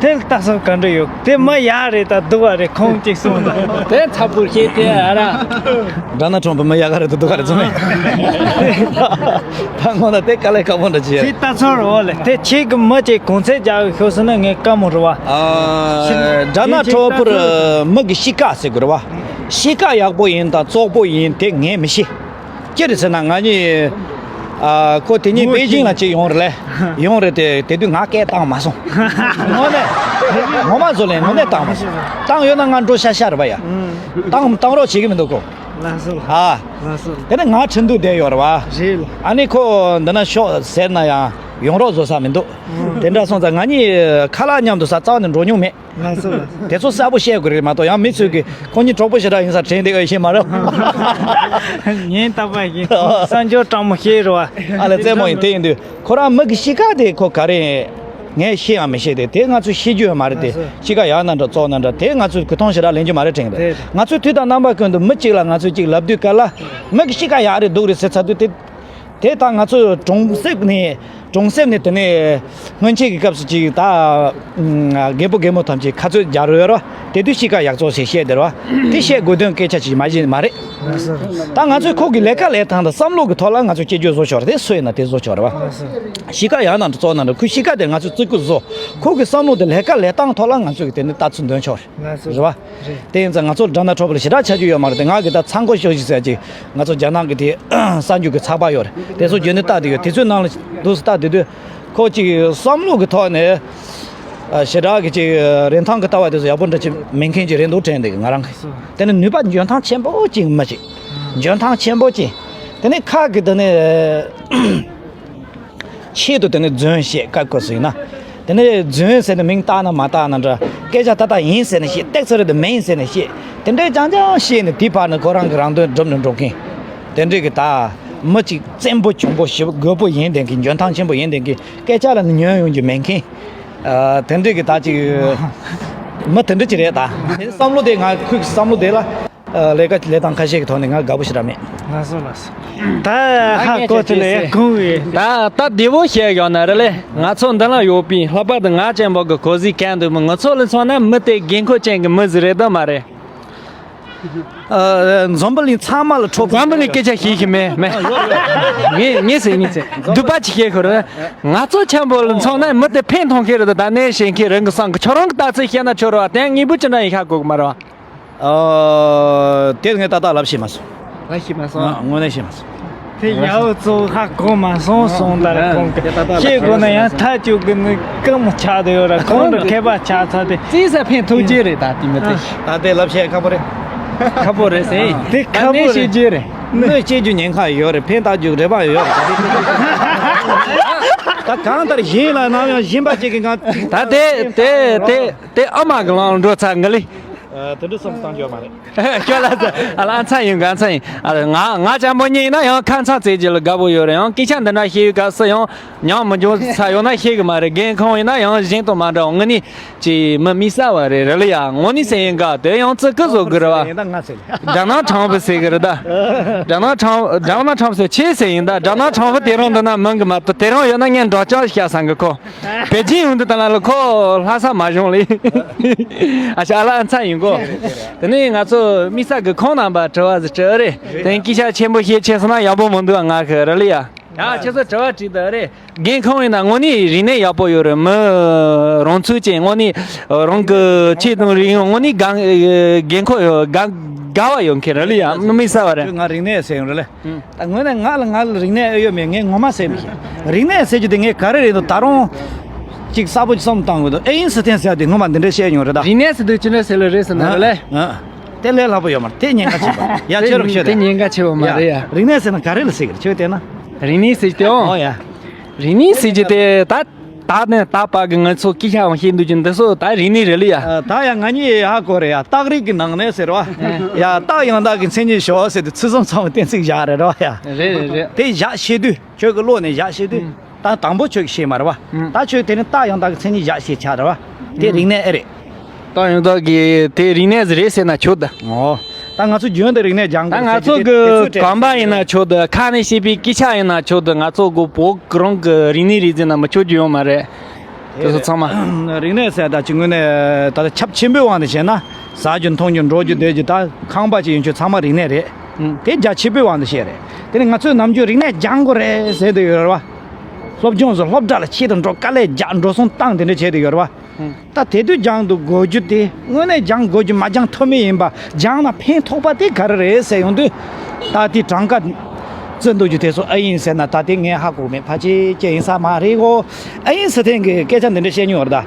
དེ་ལ་ལྟ་ས་ག་འདྲ་ཡོད། དེ་མ་ཡག་རེད་ད་སྡུག་བ་རེད། ཁོང་གཅིག་གསུངས་ད། དེ་ཚ་པོ་ཤེས་དེ་ཨ་ར། སྒྲ་སྣང་ཁྲོམ་བུ་མ་ཡག་ག་རེད་ད་སྡུག་ག་རེད་ཚོ་མེད། ད་ངོ་ན་དེ་དཀའ་ལས་ཁག་པོ་འདྲ་ཅི་ཡ། ཚིག་ལྟ་ཚོར་འོ་ལེ། དེ་ཁྱེད་ཀྱི་མི་གཅིག་གོང་ཚད་རྒྱག་གི་ཤོག་ཟེར་ན་ངས་དཀའ་མོ་རེད་བ། ཨ། སྒྲ་སྣང་ཁྲོམ་བུ་རེད། མི་གི་གཤིས་ཀ་ཟེར་དགོས་རེད་བ། གཤིས་ཀ་ཡག་པོ་ཡིན་དང་བཙོག་པོ་ཡིན་དེ་ངས་མི་ཤེས། ཅི་རེད་ཟེར་ན་ང་གཉིས། ཨ། ཁོ་དེ་ཉིན་པེ་ཅིང་ལ་ཅིག་ཡོང་རེད་ལེ། ཡོང་རེད་དེ་དེ་དུས་ང་སྐད་བཏང་མ་སོང་། དངོས་གནས། ངོ་མ་བཟོ་ལེ་དངོས་གནས་བཏང་མ་སོང་། བཏང་ཡོད་ན་ང་འགྲོ་ཤ་ཤ་རེད་པ་ཡ། བཏང་བཏང་རོགས་བྱེད་ཀྱི་མི་འདུག་གོ། ལགས་སོ། ཨ། ལགས་སོ། དེ་ནས་ང་ཁྲིན་ཏུ་བསྡད་ཡོད་རེད་པ། རེད་ལ། ཨ་ནི་ཁོ་འདི་ན་ཤོག་ཟེར་ན་ཡང་ཡོང་རོགས་བཟོ་ས་མི་འདུག་དེ་འདྲ་སོང་ཙང་ང་གཉིས་ཁ་ལག་མཉམ་དུ་ཟ་རྩ་བ་ནས་འགྲོ་མྱོང་མེད། ལགས་སོ་ལགས་སོ། དེ་ཚོ་གསལ་པོ་བཤད་དགོས་རེད་མ་གཏོགས་ཡང་མི་ཚོས་ཀྱི་ཁོ་གཉིས་གྲོགས་པོ་ཞེ་དྲག་ཡིན་ས་དྲན་བསྡད་ཡོད་ཤེས་མ་རེད། ཉན་རྟག་པ་ཡིན། གསར་འབྱོར་སྤྲང་མོ་ཤེས་རེད་བ། ཨ་ལས་རྩེད་མོ་ཡིན། དེ་ཡིན་དུས་ཁོ་རང་མི་གི་གཤིས་ཀ་དེ་ཁོ་ག་རེ་ངས་ཤེས་ཡང་མི་ཤེས་ཏེ་དེ་ང་ཚོས་ཤེས་རྒྱུ་ཡོད་མ་རེད་དེ། ལགས་སོ། གཤིས་ཀ་ཡག་ན་འདྲ་བཙོག་ན་འདྲ་དེ་ང་ཚོས་གུ་ཐོང་ཞེ་དྲག་ལེན་རྒྱུ་མ་རེད་དྲན་གི་རེད། རེད། ང་ཚོས་དུས་དང་རྣམ་པ་ཀུན་ཏུ་མི་གཅིག་ལ་ང་ཚོས་གཅིག་ལབ་དུས་ག་ལ་མི་གི་གཤིས་ཀ་ཡག་རེད་སྡུག་རེད་ཟེར་ཚར་དུས་དེ། དེ་ད་ང་ཚོ་གྲོང་གསེབ་ནས་གྲོང་གསེབ་ནས་དེ་ནས་སྔོན་ཆད་ཀྱི་སྐབས་སུ་ཅིག་ད་རྒད་པོ་རྒད་མོ་ཐམས་ཅད་ཁ་རྩོད་རྒྱག་རོལ་རོ་དེ་དུས་གཤིས་ཀ་ཡག་བཙོག་ཞེས་བཤད་བསྡད་རོ། དེ་བཤད་དགོས་དོན་སྐད་ཆ་ཅིག་མ་བྱིན་མ་རེད། ད་ང་ཚོས་ཁོ་གི་ལས་ཀ་ལས་སྟངས་དང་བསམ་བློ་གི་ཐོག་ལ་ང་ཚོས་སྐྱེ་རྒྱུ་བཟོ་ཆོག་རེད། དེ་སུ་ཡིན་ན་དེ་བཟོ་ཆོག་རེད་བ། གཤིས་ཀ་ཡག་ན་བཙོག་ན་འདྲ་ཁོའི་གཤིས་ཀ་དེ་ང་ཚོས་བརྩི་བཀུར་བཟོ། ཁོ་གི་བསམ་བློ་དེ་ལས་ཀ་ལས་སྟངས་ཐོག་ལ་ང་ཚོས་གི་དེ་ནི་ལྟ་ཚུལ་འདོན་ཆོག་རེད། རེད་བ། རེད། དེ་ཡིན་ཙང་ང་ཚོར་སྒྲ་སྣ་འཕྲོག་པ་ལ་ཞེ་དྲག་ཆ་རྒྱུས་ཡོད་མ་རེད་དེ། ང་གི་ད་ཚང་ཁོ་ཤོག་ཞིག་ཟེར་ཅིག་ང་ཚོ་རྒྱ་ནག་གི་དེ་གསར་འགྱུར་གི་ཚགས་པར་ཡོད་རེད། དེ་ཚོ་རྒྱུན་ནས་ལྟ་དེ་ཡོད། དེ་ཚོའི་ནང་ལ་འདུག་སེ་ལྟ་དེ་དུས་ཁོ་ཅིག་བསམ་བློ་གི་ཐོག་ནས་ཞེ་དྲག་གི་ཅིག་རིན་ཐང་གི་ལྟ་བ་དེ་ཚོ་ཡག་པོ་འདྲ་ཅིག་མེད་མཁན་ཅིག་རེད་འདུག་དྲན་འདུག་ང་རང་གི། དེ་ནི་ནུས་པ་འཇོན་ཐང་ཆེན་པོ་ཅིག་མི་ཅིག་འཇོན་ཐང་ཆེན་པོ་ཅིག་དེ་ནི་ཁ་གི་དེ་ནི། ཆེད་དུ་དེ་ནས་རྫུན་བཤད་སྐབས་སྐབས་སུ་ཡིན་ན། དེ་ནས་རྫུན་ཟེར་ནས་མིང་བཏགས་ན་མ་བཏགས་ན་འདྲ། སྐད་ཆ་ཏག་ཏག་ཡིན་ཟེར་ནས་བཤད། ཏེག་ཚ་རེད་དུ་མིན་ཟེར་ནས་བཤད། དེ་འདྲའི་རྐྱང་རྐྱང་བཤད་ནས་དེའི་བར་ནས་ཁོ་རང་གི་རང་དོན་སྒྲུབ་ནས་འགྲོ་མཁན། དེ་འདྲའི་གི་ད་མི་གཅིག་བཙན་པོ་གྱོང་པོ་ཞེ་པོ་རྒོད་པོ་ཡིན་བསྡད་མཁན། འཇོན་ཐང་ཆེན་པོ་ཡིན་བསྡད་མཁན། སྐད་ཆ་ལ་ནི་ཉན་ཡོང་རྒྱུ་མེད་མཁན། ཨ། དེ་འདྲའི་གི་ད་ཅིག་མི་དེ་འདྲ་ཅིག་རེད་ད། བསམ་བློ་དེ་ང་ཁོའི་བསམ་བློ་དེ་ལ། ལས་ཀ་ལས་སྟངས་ཁ་ཤས་ཀྱི་ཐོག་ནས་ང་དགའ་པོ་ཞེ་དྲག་མེད། ལགས་སོ་ལགས་སོ། ད་ཧ་གོ་ཐུབ་ལེ་ཁོང་གིས། ད་ད་བདེ་བོ་བཤད་ཡོང་ན་རེད་ལེ། ང་ཚོ་འདི་ལ་ཡོད་པའི་ལྷག་པར་དུ་ང་ཅན་པོ་གི་གོ་ཟིག་གན་འདུག་མི་ང་ཚོ་ལ་མཚོན་ན་མི་དེ་དགོས་མཁོ་ཅན་གྱི་མི་ཟིག་རེད་དམ་མ་རེད། འཛམ་བུ་གླིང་ཚང་མ་ལ་འཕྲོད། འཛམ་བུ་གླིང་སྐད་ཆ་ཤེས་ཀྱི་མེད་མེད། ངས་ངས་ཟེར་ངས་ཟེར་སྡུག་པ་ཅིག་བཤད་ཁོ་རེད། ང་ཚོ་ཆེན་པོ་ལ་མཚོན་ན་མི་དེ་ཕན་ཐོགས་མཁན་རེད་དོ། ད་ནས་བཤད་མཁན་རང་གི་སང་གི་ཁྱོད་རང་གི་ལྟ་ཚུལ་བཤད་ན་ཆོག་རེད་བ། དེ་ངེས་པོ་ཅི་འདྲ་ཡིན་ཤ་གོ་གི་མ་རེད་བ། ཨ། དེ་ངས་ཏག་ཏག་ལབ་ཤེས་མ་སོང་། ལབ་ཤེས་མ་སོང་། ཨ། དངོས་གནས་ཤེས་མ་སོང་། ཡའོ་གཙོ་བོ་ཧ་གོ་མ་སོང་སོང་ལྟར་ཁོང་གི་ཤེས་དགོས་ན་ཡང་ཐག་གཅོད་གི་ནི་སྐུ་མི་ཆགས་དེ་ཡོད་ར། ཁོང་ར་མཁས་པ་ཆགས་ཚར་ཏེ། རྩིས་ས་ཕན་ཐོགས་ཀྱི་རེད། ད་དེ་མི་དེ་ད་དེ་ལབ་བཤད་ཁག་པོ་རེད། ཁག་པོ་རེད་ཟེར། དེ་ཁག་པོ་རེད། ཤེས་ཀྱི་རེད། གནོད་སྐྱེལ་རྒྱུ་ཉེན་ཁ་ཡོད་རེད། ཕན་བཏགས་རྒྱུ་རེ་བ་ཡོད་རེད། ད་གང་ལྟར་གཞན་ལ་ནམ་ཡང་སྦྱིན་པ་བྱེད་མཁན་གང་ད་དེ་དེ་དེ་དེ་ཨ་མ་གི་ལང་འགྲོ་ཚར་འགི་ལི། དེ་འདྲ་བསམ་བཏང་རྒྱུ་མ་རེད། ཁྱོད་ལ་ཨ་ལ་ཨ་ཚ་ཡིན་ག་ཨ་ཚ་ཡིན། ཨ་ང་ང་ཅང་པོ་ཉིད་ཡིན་ན་ཡང་ཁ་མཚར་རྩེ་རྒྱུ་ལ་དགའ་པོ་ཡོད་རེད། ཡང་སྐད་ཆ་འདི་འདྲ་བཤད་ཡོད་ག་སུ་ཡང་ཉམས་མི་འཇོག་ས་ཡོད་ན་ཤེས་གི་མ་རེད། རྒན་ཁོང་ཡིན་ན་ཡང་གཞན་དང་མ་འདྲ་བ་དངོས་གནས་ཀྱི་མི་མི་གསར་བ་རེད། རེད་ལ་ཡ་དངོས་གནས་ཟེར་ཡིན་ག་དེ་ཡང་ཙི་ཀི་བཟོ་གི་རེད་བ། ཡིན་ད་ང་ཟེར་ལ། དགྲ་ནག་ཁྲང་ཕུ་ཟེར་གི་རེད་ད། དགྲ་ནག་ཁྲང་དགྲ་ནག་ཁྲང་ཕུ་ཟེར་ཆེ་ཟེར་ཡིན་ད། དགྲ་ནག་ཁྲང་ཕུ་དེ་རང་འདི་ན་མིན་གི་མ་གཏོགས་དེ་རང་ཡོད་ན་ངས་འདྲ་ཅག་བཤད་སང་གི་ཁོ། བེ་ཅིན་ཡོང་དུས་ད་ལ་ལ་ཁོ་ལྷ་ས་མ་བྱུང་ལེ། ཨ་ཤ་ལ་ཨ་ཚ་ཡིན་གོ། དེ་ནས་ང་ཚོ་དམིགས་བསལ་གི་ཁོང་རྣམ་པ་དྲི་བ་ཟིག་དྲི་ཨ་རེད། དེ་ནས་སྐད་ཆ་ཆེན་པོ་བཤད་ཆེ་སོང་ན་ཡག་པོ་མི་འདུག་ང་གི་ར་ལི་ཡ། ཡ་ཁྱེད་ཚོ་དྲི་བ་དྲིས་དང་ཨ་རེད། རྒན་ཁོང་ཡིན་ན་དངོས་གནས་རིག་གནས་ཡག་པོ་ཡོད་རེད། མི་རང་ཚུགས་ཅན་དངོས་གནས་རང་གི་ཆེས་དང་རིག་དངོས་གནས་དགའ་དགའ་མཁོ་ཡོད་དགའ་དགའ་བ་ཡོད་མཁན་ར་ལི་ཡ་དམིགས་བསལ་བ་རེད། ང་རིག་གནས་ཟེར་ཡོང་ར་ལེ། ད་དངོས་གནས་ང་ལ་ང་ལ་རིག་གནས་ཨེ་ཡོད་མེད་ངས་ངོ་མ་ཟེར་མི་ཤེས། རིག་གནས་ཟེར་རྒྱུ་དེ་ངས་ག་རེ་རེད་འདུག་ད་རུང་ཅིག་གསལ་པོ་ཅིག་བསམ་བཏང་དགོས་འདུག་ཨེ་ཡིན་སི་ཐན་ཟེར་ཡ་དེ་སྔོན་མ་འདི་འདྲ་བཤད་མྱོང་རེད་ད། རིག་གནས་ཟེར་དུས་ཅི་འདྲ་ཟེར་ལེ་རེད་ཟེར་ན་རེད་ལེ། ཨ། དེ་ལས་སླ་པོ་ཡོད་མ་རེད། དེ་ཉེན་ཁ་ཆེ་བ། ཡ་ཁྱོད་རང་ཤོད་དེ། དེ་ཉེན་ཁ་ཆེ་བ་མ་རེད་ཡ། རིག་གནས་ཟེར་ན་ག་རེ་ལ་ཟེར་གི་རེད་ཁྱོད་བལྟས་ན། རིག་གནས་ཟེར་གྱི་དེ་ཨོ། ཨོ་ཡ། རིག་གནས་ཟེར་གྱི་དེ་ད་ད་ནས་ད་བར་གི་ང་ཚོ་སྐད་ཆའང་བཤད་འདུག་ཀྱི་འདི་ཚོ་ད་རིག་གནས་རེད་ལེ་ཡ། ད་ཡ་ང་གཉིས་ཧ་གོ་རེད་ཡ། རྟགས་རིགས་ཀྱི་ནང་ནས་ཟེར་བ། ཡ་རྟགས་ཡང་དག་གི་མཚན་ཉིད་ཞོག་ཟེར་དུས་ཚུལ་གསུམ་ཚང་བའི་གཏན་ཚིགས་བཞག་རེད་ར་བ་ཡ། རེད་རེད་རེད། དེ་བཞག་ཤེས་དུས་ཁྱོད་ཀྱི་བློ་ནས་བཞག་ཤེས་དུས། ད་དང་པོ་ཁྱོད་ཀྱིས་ཤེས་མ་རེད་བ། ད་ཁྱོད་དེ་ནི་རྟགས་ཡང་དག་གི་མཚན་ཉིད་བཞག་ཤེས་ཆགས་རེད་བ། དེ་རིག་གནས་ཨེ་རེད། རྟགས་ཡང་དག་གི་དེ་རིག་གནས་ཟིག་རེད་ཟེར་ན་ཆོག་ད། ཨོ། ད་ང་ཚོ་རྒྱུན་དུ་རིག་གནས་སྦྱང་དགོས་ད་ང་ཚོ་གི་གོམ་པ་ཡིན་ན་ཆོག་ད། ཁ་ནས་བཤད་པའི་སྐད་ཆ་ཡིན་ན་ཆོག་ད། ང་ཚོ་གི་བོད་རང་གི་རིག་གནས་རེད་ཟེར་ན་མི་ཆོག་རྒྱུ་ཡོད་མ་རེད། དེ་ཚོ་ཚང་མ། རིག་གནས་ཟེར་ད་ཅི་དངོས་གནས་ད་ལྟ་ཁྱབ་ཆེན་པོའི་དབང་དུ་བྱས་ན་ཟ་རྒྱུ་འཐུང་རྒྱུ་འགྲོ་རྒྱུ་བསྡད་རྒྱུ་ད་ཁང་པ་ཅིག་ཡིན་ཆོག་ཚང་མ་རིག་གནས་རེད། དེ་རྒྱ་ཆེ་པོའི་དབང་དུ་བྱས་རེད། དེ་ནི་ང་ཚོས་ནམ་རྒྱུན་རིག་གནས་སྦྱང་དགོས་རེད་ཟེར་དུ་ཡོད་རེད་བ། སློབ་སྦྱོང་སོགས་སློབ་གྲྭ་ལ་ཆེད་དུ་འགྲོ་དཀའ་ལས་རྒྱག་འགྲོ་སོང་བཏང་དེ་འདྲ་བྱས་དུ་ཡོད་རེད་བ། ད་དེ་དུས་སྦྱང་དུ་དགོས་རྒྱུ་དེ་དངོས་གནས་སྦྱང་དགོས་རྒྱུ་མ་སྦྱང་ཐབས་མེད་ཡིན་པ། སྦྱང་ན་ཕན་ཐོགས་པ་དེ་ག་རེ་རེད་ཟེར་ཡོང་དུས། ད་དེ་གྲངས་ཀ་བརྩི་འདུག་རྒྱུ་དེ་ཚོ་ཨེ་ཡིན་ཟེར་ན་ད་དེ་ངས་ཧ་གོ་མེད། ཕལ་ཆེར་ཅི་ཡིན་ས་མ་རེད་གོ། ཨེ་ཡིན་སི་ཐན་གྱི་སྐད་ཆ་འདི་འདྲ་བཤད་མྱོང་བ་རེད་ད།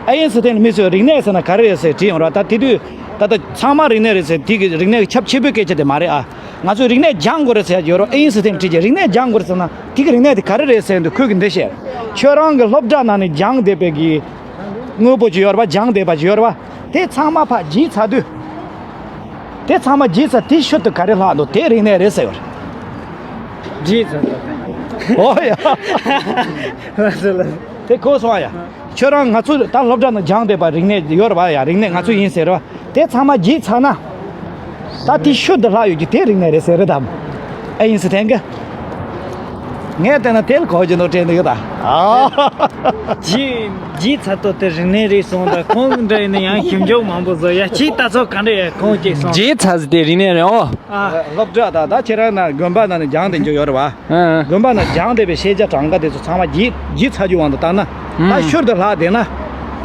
ཨེ་ཡིན་སི་ཐན་མི་ཚོས་རིག་གནས་ཟེར་ན་ག་རེ་རེད་ཟེར་དྲིས་ཡོང་ར། ད་དེ་དུས་ད་ལྟ་ཚང་མ་རིག་གནས་རེད་ཟེར་དེ་གི་རིག་གནས་ཀྱི་ཁྱབ་ཆེ་པོའི་སྐད་ཆ་དེ་མ་རེད་ཨ། ང་ཚོས་རིག་གནས་སྦྱང་དགོས་རེད་ཟེར་ཡ་ཡོད་རོགས། ཨེ་ཡིན་སི་ཐན་དྲིས་ཀྱི་རིག་གནས་སྦྱང་དགོས་རེད་ཟེར་ན་དེ་གི་རིག་གནས་དེ་ག་རེ་རེད་ཟེར་འདུག་ཁོས་གི་འདི་བཤད། ཁྱོད་རང་གི་སློབ་གྲྭ་ནང་ནས་སྦྱང་བསྡད་པའི་གི་དངོས་པོ་ཅིག་ཡོད་རེད་པ། སྦྱང་བསྡད་པ་ཅིག་ཡོད་རེད་པ། དེ་ཚང་མ་ཕར་བརྗེས་ཚར་དུས། དེ་ཚང་མ་བརྗེས་ཚར་དེ་ཤུལ་དུ་ག་རེ་ལྷག་འདུག་དེ་རིག་གནས་རེད་ཟེར་ཡོད་རེད། བརྗེས་ཚར་དུས། ཨོ་ཡ། དེ་གོ་སོང་ཡ། ཁྱོད་རང་ང་ཚོ་ད་སློབ་གྲྭ་ནང་སྦྱངས་བསྡད་པ་རིག་གནས་ཡོད་རེད་པ་ཡ། རིག་གནས་ང་ཚོ་ཡིན་ཟེར་རེད་པ། དེ་ཚང་མ་བརྗེས་ཚར་ན། ད་དེ་ཤུལ་དུ་ལྷག་ཡོད་ཀྱི་དེ་རིག་གནས་རེད་ཟེར་རེད་དམ། ཨེ་ཡིན་ཟེར་དེང་གི། ངས་བལྟས་ན་དེ་ལ་གོ་རྒྱུ་འདུག་དྲན་འདུག་ད། བརྗེས་བརྗེས་ཚར་དུས་དེ་རིག་གནས་རེད་སོང་ད། ཁོང་འདྲ་ཡིན་ན་ཡང་ཞིབ་འཇུག་མང་པོ་བཟོ་ཡ། ཁྱེད་ལྟ་ཚོད་ག་འདྲ་ཡ་ཁོང་ཅིག་སོང་། བརྗེས་ཚར་ཟེར་དེ་རིག་གནས་རེད་ཨོ། ཨ། སློབ་གྲྭ་དང་ད་ཁྱེད་རང་ན་དགོན་པ་ནང་ནས་སྦྱངས་བསྡད་རྒྱུ་ཡོད་རེད་བ། ཨ། དགོན་པ་ནང་སྦྱངས་བསྡད་པའི་ཤེས་བྱ་གྲངས་ཀ་དེ་ཚོ་ཚང་མ་བརྗེས་བརྗེས་ཚར་རྒྱུ་དབང་དུ་བཏང་ན། ད་ཨ། ཤུལ་དུ་ལྷག་བསྡད་ན། ལྷག་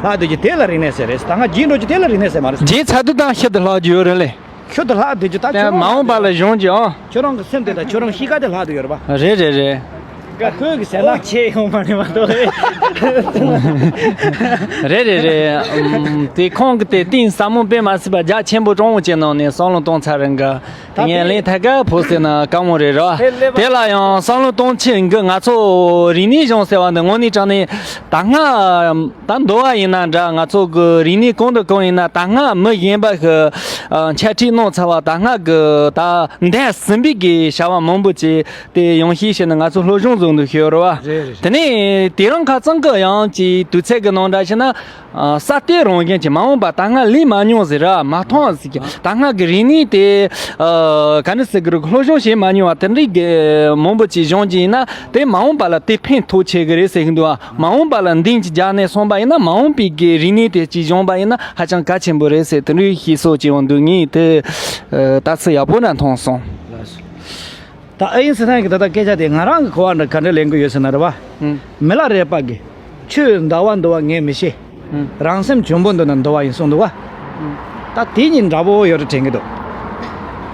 བསྡད་རྒྱུ་དེ་ལ་རིག་གནས་ཟེར་རེད། ད་སྔ་བརྗེས་འགྲོ་རྒྱུ་དེ་ལ་རིག་གནས་ཟེར་མ་རེད། བརྗེས་ཚར་དུས་དང་ཤུལ་དུ་ལྷག་རྒྱུ་ཡོད་རེད་ལེ། ཤུལ་དུ་ལྷག་བསྡད་རྒྱུ་ད་ཁྱོད་རང་མ་འོངས་པ་ལ་གཞོན་རྒྱུ་ཨང་། ཁྱོད་རང་གི་སེམས་དེ་དང་ཁྱོད་རང་གཤིས་ཀ་དེ་ལྷག་བསྡད་ཡོད་རེད་པ། རེད་རེད་རེད། ཁོས་གི་ཟེར་ན། ཨོ་ཆེ་ཡོང་མ་རེད་མ་གཏོགས། རེད་རེད་རེད། ཨམ། དེ་ཁོང་གི་དེ་གཏིང་ཟབ་མོ་དཔེ་མ་སྲིད་པ་རྒྱ་ཆེན་པོ་གྲོང་བོ་ཅན་ནང་ནས་བསམ་བློ་གཏོང་ཚར་རེད་འགའ། དེ་ངས་ལན་ཐད་ཀར་ཕོ་ཟེར་ན་དཀའ་མོ་རེད་ར། དེ་ལ་ཡང་བསམ་བློ་གཏོང་ཆེད་འགི་ང་ཚོ་རིག་གནས་གཞུང་ཟེར་བ་འདི་དངོས་གནས་དྲང་གནས་ད་སྔ། ད་མདོ་བ་ཡིན་ན་འདྲ། ང་ཚོ་གི་རིག་གནས་གང་དང་གང་ཡིན་ན་ད་སྔ་མི་གཞན་པ་གི་འཆད་ཁྲིད་གནང་ཚར་བ། ད་སྔ་གི་ད་འདས་ཟིན་པའི་གི་བྱ་བ་མང་པོ་ཅིག་དེ་ཡང་ཤེས་བྱས་ནས་ང་ཚོ་སློབ་སྦྱོང་བཟོ་འདུག་ཤོད་རེད་བ། རེད་རེད། དེ་ནས་དེ་རིང་ཁ་རྩང་གི་ཡང་ཅིག་དུས་ཚོད་ཀྱི་ནང་འདྲ་བྱས་ན། ས་དེ་རང་བཞིན་གྱི་མ་འོངས་པ་ད་སྔ་ལས་མ་མྱོང་ཟེར་ར་མ་མཐོང་ཟེར་གྱི་ད་སྔ་གི་རིག་གནས་དེ་ག་ནས་ཟེར་གི་རུ་སློབ་སྦྱོང་བྱས་མ་མྱོང་བ་དེ་འདྲའི་གི་མང་པོ་ཅིག་སྦྱོང་གི་ཡིན་ན་དེ་མ་འོངས་པ་ལ་དེ་ཕན་ཐོགས་ཆེ་གི་རེད་ཟེར་གི་འདུག་ཨ། མ་འོངས་པ་ལ་འདིང་གི་རྒྱ་ནས་སོང་པ་ཡིན་ན་མ་འོངས་པའི་གི་རིག་གནས་དེ་གཅིག་སྦྱོང་པ་ཡིན་ན་ཧ་ཅང་གལ་ཆེན་པོ་རེད་ཟེར་དེ་འདྲའི་ཤེས་སོ་ཅིག་ཡོང་འདུག་ངས་དེ་ལྟ་ཚུལ་ཡག་པོ་ན་མཐོང་སོང་། ད་ཨེ་ཡིན་སི་ཐན་གྱི་ད་ལྟ་སྐད་ཆ་དེ་ང་རང་གི་གོ་བ་འདྲ་ག་འདྲ་ལེན་གི་ཡོད་ཟེར་ན་རེད་བ། མི་ལ་རས་པ་གི་ཆོས་འདའ་བ་འདུལ་བ་ངས་མི་ཤེས། རང་སེམས་འཇོན་པོ་འདུག་ན་འདུལ་བ་ཡིན་གསུངས་འདུག་བ། ད་དེ་གཉིས་འདྲ་པོ་ཡོད་རེད་དྲན་གི་འདུག་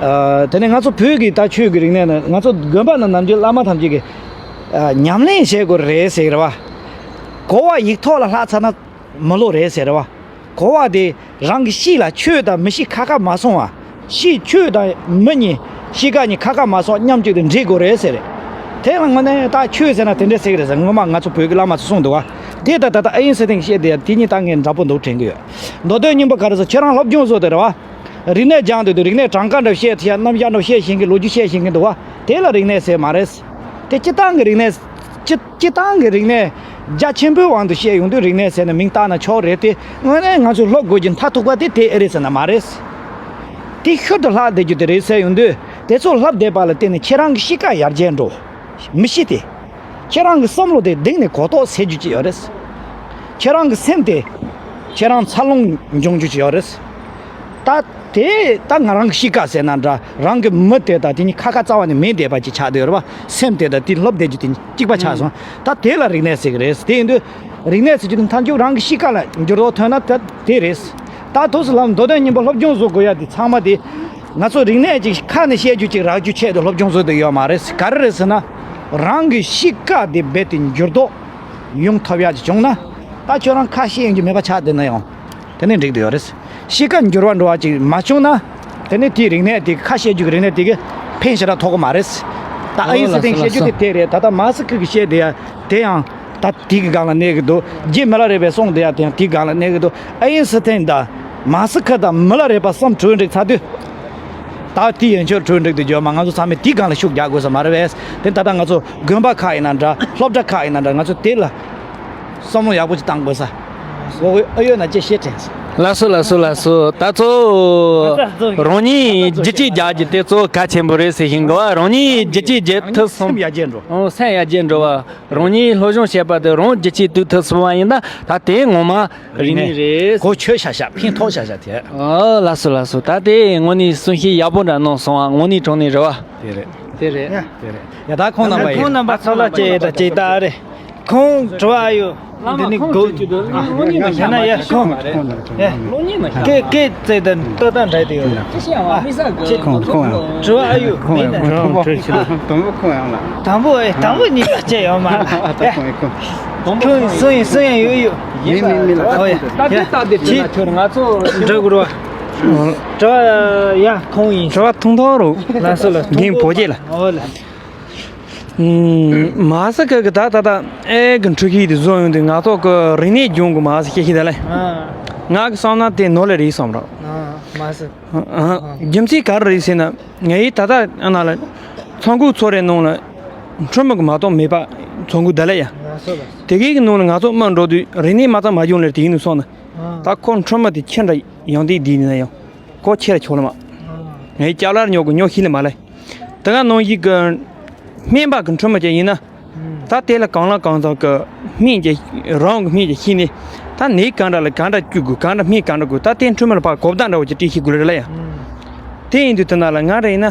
ཨ། དེ་ནས་ང་ཚོ་བོད་ཀྱི་ད་ཆོས་ཀྱི་རིག་གནས་ནི་ང་ཚོ་དགོན་པ་ན་ནམ་རྒྱུན་བླ་མ་ཐམས་ཅད་ཀྱིས། ཨ། ཉམས་ལེན་བྱེད་དགོས་རེད་ཟེར་གི་རེད་བ། གོ་བ་ཡིག་ཐོག་ལ་ལྷག་ཚར་ན་མི་ལོ་རེད་ཟེར་རེད་བ། གོ་བ་དེ་རང་གི་གཤིས་ལ་ཆོས་དང་མི་གཤིས་ཁ་ཁ་མ་སོང་བ། གཤིས་ཆོས་དང་མི་གཉིས་གཤིས་ཀ་གཉིས་ཁ་ཁ་མ་སོང་མཉམ་གཅིག་ཏུ་འདྲེས་དགོས་རེད་ཟེར་རེད། དེ་ལ་དངོས་གནས་ད་ཆོས་ཟེར་ན་དེ་འདྲ་ཟེར་གི་རེད་ཟེར། སྔོན་མ་ང་ཚོ་བོད་ཀྱི་བླ་མ་ཚོ་གསུངས་འདུག་བ། དེ་ད་ད་ད་ཨ་ཡིན་ཟེར་ཐེངས་བཤད་དེ་དེ་གཉིས་ད་ངས་འདྲ་པོ་འདུག་དྲན་གི་ཡོད། མདོ་དོན་སྙིང་པོ་ག་རེ་ཟེར། ཁྱེད་རང་སློབ་སྦྱོང་བཟོ་དེ་རེད་བ། རིག་གནས་སྦྱང་དུས་དུས་རིག་གནས་གྲངས་ཀ་འདྲ་བཤད་ཐུབ་ཡ། རྣམ་གཞག་འདྲ་བཤད་ཤེས་མཁན། ལོ་རྒྱུས་བཤད་ཤེས་མཁན་འདུག་བ། དེ་ལ་རིག་གནས་ཟེར་མ་རེད། དེ་སྤྱི་བཏང་གི་རིག་གནས། སྤྱི་སྤྱི་བཏང་གི་རིག་གནས་རྒྱ་ཆེན་པོའི་དབང་དུ་བཤད་ཡོང་དུས་རིག་གནས་ཟེར་ནས་མིང་བཏགས་ན་ཆོག་རེད་དེ། དངོས་གནས་ང་ཚོས་སློབ་དགོས་ཀྱི་མཐའ་ཐུག་པ་དེ་དེ་ཨེ་རེད་ཟེར་ན་མ་རེད། དེ་ཤུལ་དུ་ལྷག་བསྡད་རྒྱུ་དེ་རེད་ཟེར་ཡོང་དུས། དེ་ཚོ་ལྷག་བསྡད་པ་ལ་བརྟེན་ནས་ཁྱེད་རང་གི་གཤིས་ཀ་ཡར་རྒྱས་འགྲོ། མི་གཤིས་དེ། ཁྱེད་རང་གི་བསམ་བློ་དེ་གདེང་ནས་གོ་རྟོགས་སད་རྒྱུ་ཅིག་ཡོད་རེད། ཁྱེད་རང་གི་སེམས་དེ་ཁྱེད་རང་འཚར་ལོངས་འབྱུང་རྒྱུ་ཅིག་ཡོད་རེད། ད་དེ་ད་ང་རང་གི་གཤིས་ཀ་ཟེར་ན་འདྲ། རང་གི་མི་དེ་དང་དེ་གཉིས་ཁ་ཁ་རྩ་བ་ནས་མེད་བསྡད་པ་ཅིག་ཆགས་བསྡད་ཡོད་རེད་བ། སེམས་དེ་དང་དེ་ལྷོབ་བསྡད་རྒྱུ་དེ་གཉིས་གཅིག་པ་ཆགས་སོང་། ད་དེ་ལ་རིག་གནས་ཟེར་གི་རེད། དེ་ཡིན་དུས་རིག་གནས་ཟེར་རྒྱུ་དེ་མཐའ་མཇུག་རང་གི་གཤིས་ཀ་ལ་འགྱུར་ལྡོག་ཐོན་ན་ད་དེ་རེད། ད་ཐུགས་སུ་ལམ་མདོ་དོན་སྙིང་པོ་སློབ་སྦྱོང་བཟོ་དགོས་ཡ་དེ་ཚང་མ་དེ། ང་ཚོ་རིག་གནས་ཅིག་ཁ་ནས་བཤད་རྒྱུ་ཅིག་རག་རྒྱུ་ཆེད་དུ་སློབ་སྦྱོང་བཟོ་འདོད་ཡོད་མ་རེད། ག་རེ་རེད་ཟེར་ན། རང་གི་གཤིས་ཀ་དེ་རྦད་དེ་འགྱུར་ལྡོག་ཡོང་ཐུབ་ཡ་ཅིག་བྱུང་ན། ད་ཁྱོད་རང་ཁ་ཤས་ཡོང་རྒྱུ་མེད་པ་ཆགས་བསྡད་ན་ཡང་དེ་ནས་འགྲིག་བསྡད་ཡོད་རེད། གཤིས་ཀ་འགྱུར་བ་འགྲོ་བ་ཅིག་མ་བྱུང་ན། དེ་ནས་དེའི་རིག་གནས་དེ་ཁ་བཤད་རྒྱུ་གི་རིག་གནས་དེ་གི་ཕན་ཞེ་དྲག་ཐོགས་གི་མ་རེད། ད་ཨ་ཡིན་ཟེར་ཐེངས་བཤད་རྒྱུ་དེ་དེ་རེད། ད་ལྟ་མ་སི་ཁི་གི་བཤད་དེ་ཡ་དེ་ཡང་། ད་དེ་གི་སྒང་ལ་གནས་གི་འདུག་རྗེ་མི་ལ་རས་པའི་གསུང་དེ་ཡང་དེ་ཡང་དེ་གི་སྒང་ལ་གནས་གི་འདུག་ཨ་ཡིན་ཟེར་ཐེངས་ད་མ་སི་ཁི་དང་མི་ལ་རས་པ་གསུམ་གྲོས་འགྲིག་ཚར་དུས། ད་དེ་ཡན་ཆོད་གྲོས་འགྲིག་དེ་བརྗོད་མ། ང་ཚོ་ཚང་མས་དེ་སྒང་ལ་ཤུགས་རྒྱག་དགོས་ས་མ་རེད་པས། དེ་ད་ལྟ་ང་ཚོ་དགོན་པ་ཁག་ཡིན་ན་འདྲ། སློབ་གྲྭ་ཁག་ཡིན་ན་འདྲ། ང་ཚོ་དེ་ལ་བསམ་བློ་ཡག་པོ་ཅིག་བཏང་དགོས་ས། འོ་ཨ་ཡོད་ན་ཅི་བཤད་དྲན་སོང་། ལགས་སོ་ལགས་སོ་ལགས་སོ། ད་ཚོ་རང་ཉིད་བསྒྱུར་བཅོས་རྒྱག་རྒྱུ་དེ་གཙོ་བོ་གལ་ཆེན་པོ་རེད་ཟེར་བཞིན་གི་བ། རང་ཉིད་བསྒྱུར་བཅོས་རྒྱག་ཐུབ་སོང་། སེམས་ཡར་རྒྱས་འགྲོ། ཨོ་སེམས་ཡར་རྒྱས་འགྲོ་བ། རང་ཉིད་སློབ་སྦྱོང་བྱས་པ་དེ་རང་བསྒྱུར་བཅོས་ཐུབ་ཐུབ་སོང་བ་ཡིན་ན་ད་དེ་ངོ་མ་རིག་གནས་རེད། གོ་ཆོད་ཤ་ཤ་ཕན་ཐོགས་ཤ་ཤ་དེ། ཨོ་ལགས་སོ་ལགས་སོ། ད་དེ་དངོས་གནས་གསུང་བཤད་ཡག་པོ་འདྲ་གནང་སོང་ཨ། དངོས་གནས་དྲང་གནས་རེད་བ། དེ་རེད། དེ་རེད། དེ་རེད། ཡ་ད་ཁོང་རྣམ་པ་ཡིན། ཁོང་རྣམ་པ་ཚོ་ལ་ཅེ་ད་ཅེ་ད་རེད། ཁོང་དྲི་བ་ཡོད། འདི་ནི་གོ། ཡ་ན་ཡ་ཁོང་། ཡ། སྐད་སྐད་བཙལ་དང་ལྟོ་ལྟ་འདྲ་དེ་ཡོད། ཁོང་ཁོང་ཡང་། དྲི་བ་ཡོད། ཁོང་ཡང་ཁོང་ཁོང་ཁྲོད་ཆེ་ལ་དང་པོ་ཁོང་ཡང་ལ། དང་པོ་ཨེ་དང་པོ་གཉིས་ཀ་བཅད་ཡོད་མ་ལ། ད་ཡ། ཁོང་ཁོང་། ཁོང་སུ་ཡིན་སུ་ཡིན་ཡོད་ཡོད། མི་མི་མི་ལ། ཨོ་ཡ། ད་དེ་ལྟ་དེ་དྲི་ན་ཁྱོད་ང་ཚོ་འདྲ་དགོས་རོ། དྲི་བ་ཡ་ཁོང་ཡིན། དྲི་བ་ཐུང་ཐུང་རོ། ལགས་སོ་ལགས་སོ། རྒན་བོ་རྗེ་ལ། ཨོ་ལ། མ་ཟི་ཁ་གི་ད་ད་ད་ཨེ་གི་འཕྲུལ་ཁྱི་དེ་བཟོ་ཡོང་དུས་ང་ཚོ་གི་རིག་གནས་སྦྱོང་གི་མ་ཟི་ཁྱི་ཁྱི་ད་ལེ། ཨ། ང་གི་བསམ་ན་དེ་ནོར་ལས་རེད་བསམ་རོགས། ཨ་མ་ཟི། ཨ་ཨ། རྒྱུ་མཚན་ག་རེ་རེད་ཟེར་ན། ངའི་ད་ད་ཨ་ན་ལ་ཚོང་ཁུག་ཚོ་རེ་ནང་ལ་འཕྲུལ་མི་གི་མ་གཏོགས་མེད་པ་ཚོང་ཁུག་ད་ལེ་ཡ། ལགས་སོ་ལགས་སོ། དེ་གའི་གི་ནང་ལ་ང་ཚོ་མི་འགྲོ་དུས་རིག་གནས་མ་ཚང་མ་སྦྱོང་ལེར་དེ་ཡིན་ནུ་སོང་ན། ཨ། ད་ཁོ་འཕྲུལ་མི་དེ་ཁྱི་འདྲ་ཡང་དེ་དེ་ཡིན་ན་ཡང་། ཁོ་ཁྱེར་ཆོག་ལ་མ། ངའི་ཅ་ལག་ཉོ་གི་ཉོ་ཤེས་ལ་མ་ལེ། དེ་ག་ནང་བཞིན་གི་སྨན་པ་གི་འཕྲུལ་མི་ཅན་ཡིན་ན། ད་དེ་ལ་གང་ལ་གང་འཚམ་གི་སྨན་གྱི་རང་གི་སྨན་གྱི་ཤེས་ནས། ད་ནད་ག་འདྲ་ལ་ག་འདྲ་བཅོས་དགོས། ག་འདྲ་སྨན་ག་འདྲ་དགོས། ད་དེ་འཕྲུལ་མི་ལ་ཕར་གོ་བརྡ་འདྲ་བོ་ཅིག་སྤྲད་ཤེས་དགོས་རེད་ལ་ཡ། དེ་ཡིན་དུས་དེ་ན་ལ་ང་རེ་ཡིན་ན།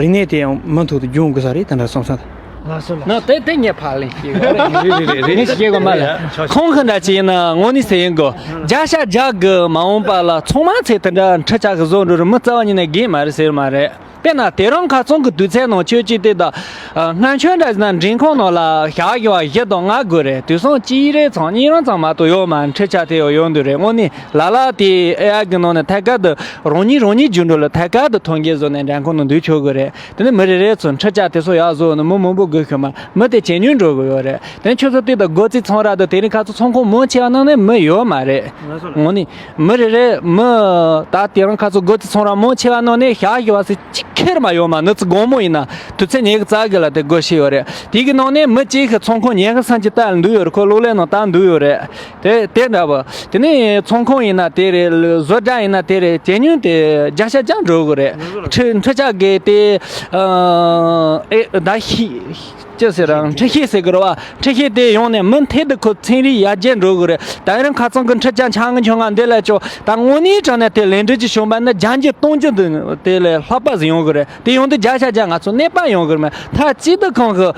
རིག་གནས་དེ་ཡང་མུ་མཐུད་དུ་སྦྱོང་དགོས་ས་རེད་དེ་འདྲ་བསམ་ས། ལགས་སོ་ལགས། ན་དེ་དེ་ངས་ཕར་ལེན་ཤེས་གོ་རེད། རེད་རེད་རེད། ངས་ཤེས་གོ་མ་ལ། ཁོང་གི་འདྲ་ཅིག་ཡིན་ན་དངོས་གནས་ཟེར་ཡིན་གོ། བརྒྱ་ཆ་བརྒྱ་གི་མ་འོངས་པ་ལ་ཚང་མ་ཚེ་དེ་འདྲ་འཕྲུལ་ཆས་གི་བཟོ་འགྲོ་རུ་མི་རྩ་བ་ཉིད་ནས་རྒན་མ་རེད་ཟེར་མ་རེད། དཔེར་ན་དེ་རིང་ཁ་སང་གི་དུས་ཚོད་ནང་ཁྱོད་ཅིག་དེ་དང་། སྔོན་ཆད་འདྲ་ཟེར་ན་མགྲིན་ཁང་ནང་ལ་ཞག་བཞི་བ་བཞི་དང་ལྔ་དགོས་རེད། དུས་སང་གཅིག་རེ་ཚང་གཉིས་རང་ཚང་མ་གཏོགས་ཡོད་མ་འཕྲུལ་ཆས་དེ་ཡོད་ཡོང་དུས་རེད། དངོས་གནས་ལ་ལ་དེ་ཨེ་ཨའི་གི་ནང་ནས་ཐད་ཀར་དུ་རང་ཉིད་རང་ཉིད་རྒྱུ་འགྲོ་ལ་ཐད་ཀར་དུ་ཐོན་སྐྱེད་བཟོ་ནས་འགྲན་ཁང་ནང་འདུས་ཆོག་གི་རེད། དེ་ནས་མི་རེ་རེ་ཚོ་འཕྲུལ་ཆས་དེ་ཚོ་ཡག་བཟོ་ནས་མི་མང་པོ་དགོས་ཤོད་མ། མི་དེ་ཇེ་ཉུང་འགྲོ་གི་ཡོད་རེད། དེ་ནས་ཁྱོད་ཚོ་དེ་དང་སྒོ་རྩིས་ཚོང་ར་དང་དེ་རིང་ཁ་ཚོ་ཚོང་ཁང་མང་ཆེ་བ་ནང་ནས་མི་ཡོད་མ་རེད། དངོས་གནས་མི་རེ་རེ་མི་ད་དེ་རིང་ཁ་ཚོ་སྒོ་རྩིས་ཚོང་ར་མང་ཆེ་བ་ནང་ནས་ཞག་བཞི་བ་ཟེར་གཅིག་ཁེར་མ་ཡོད་མ། ནི་ཚོ་དགོང་མོ་ཡིན་ན་དུས་ཚོད་ཉི་ཤུ་རྩ་དགུ་ལ་དེ་སྒོ་ཕྱེ་ཡོད་རེད། དེ་གི་ནང་ནས་མི་གཅིག་གི་ཚོང་ཁང་ཉི་ཤུ་སུམ་ཅུ་ལྟ་འདུག་ཡོད་རེད། ཁོ་གློག་ཀླད་ནང་ལྟ་འདུག་ཡོད་རེད། དེ་དེ་འདྲ་བོ། དེ་ནས་ཚོང་ཁང་ཡིན་ན་དེ་རེད། བཟོ་གྲྭ་ཡིན་ན་དེ་རེད། ཇེ་ཉུང་དེ་བརྒྱ་ཆ་བརྒྱ་འགྲོ་གི་རེད། འཕྲུལ་འཕྲུལ་ཆས་གི་དེ་ཨེ་ད་ཤི་ཅི་ཟེར་རང་འཕྲུལ་ཤེས་ཟེར་གི་རེད་བ། འཕྲུལ་ཤེས་དེ་ཡོང་ནས་མི་མཐའ་དུ་ཁོ་ཚན་རིག་ཡར་རྒྱས་འགྲོ་གི་རེད། ད་རིང་ཁ་སང་གི་འཕྲུལ་ཆས་འཆང་གི་འཆང་ང་འདི་ལ་ཅོ་ད་དངོས་གནས་དྲང་གནས་དེ་ལས་འབྲས་ཀྱི་བྱུང་བ་ནི་བརྒྱ་འགྱུར་སྟོང་འགྱུར་དུ་དེ་ལས་ལྷག་པ་ཟིག་ཡོང་གི་རེད། དེ་ཡོང་དུས་བརྒྱ་ཆ་བརྒྱ་ང་ཚོ་གནོད་པ་ཡོང་གི་རེད་མ། མཐའ་གཅིག་ཏུ་ཁོང་གི་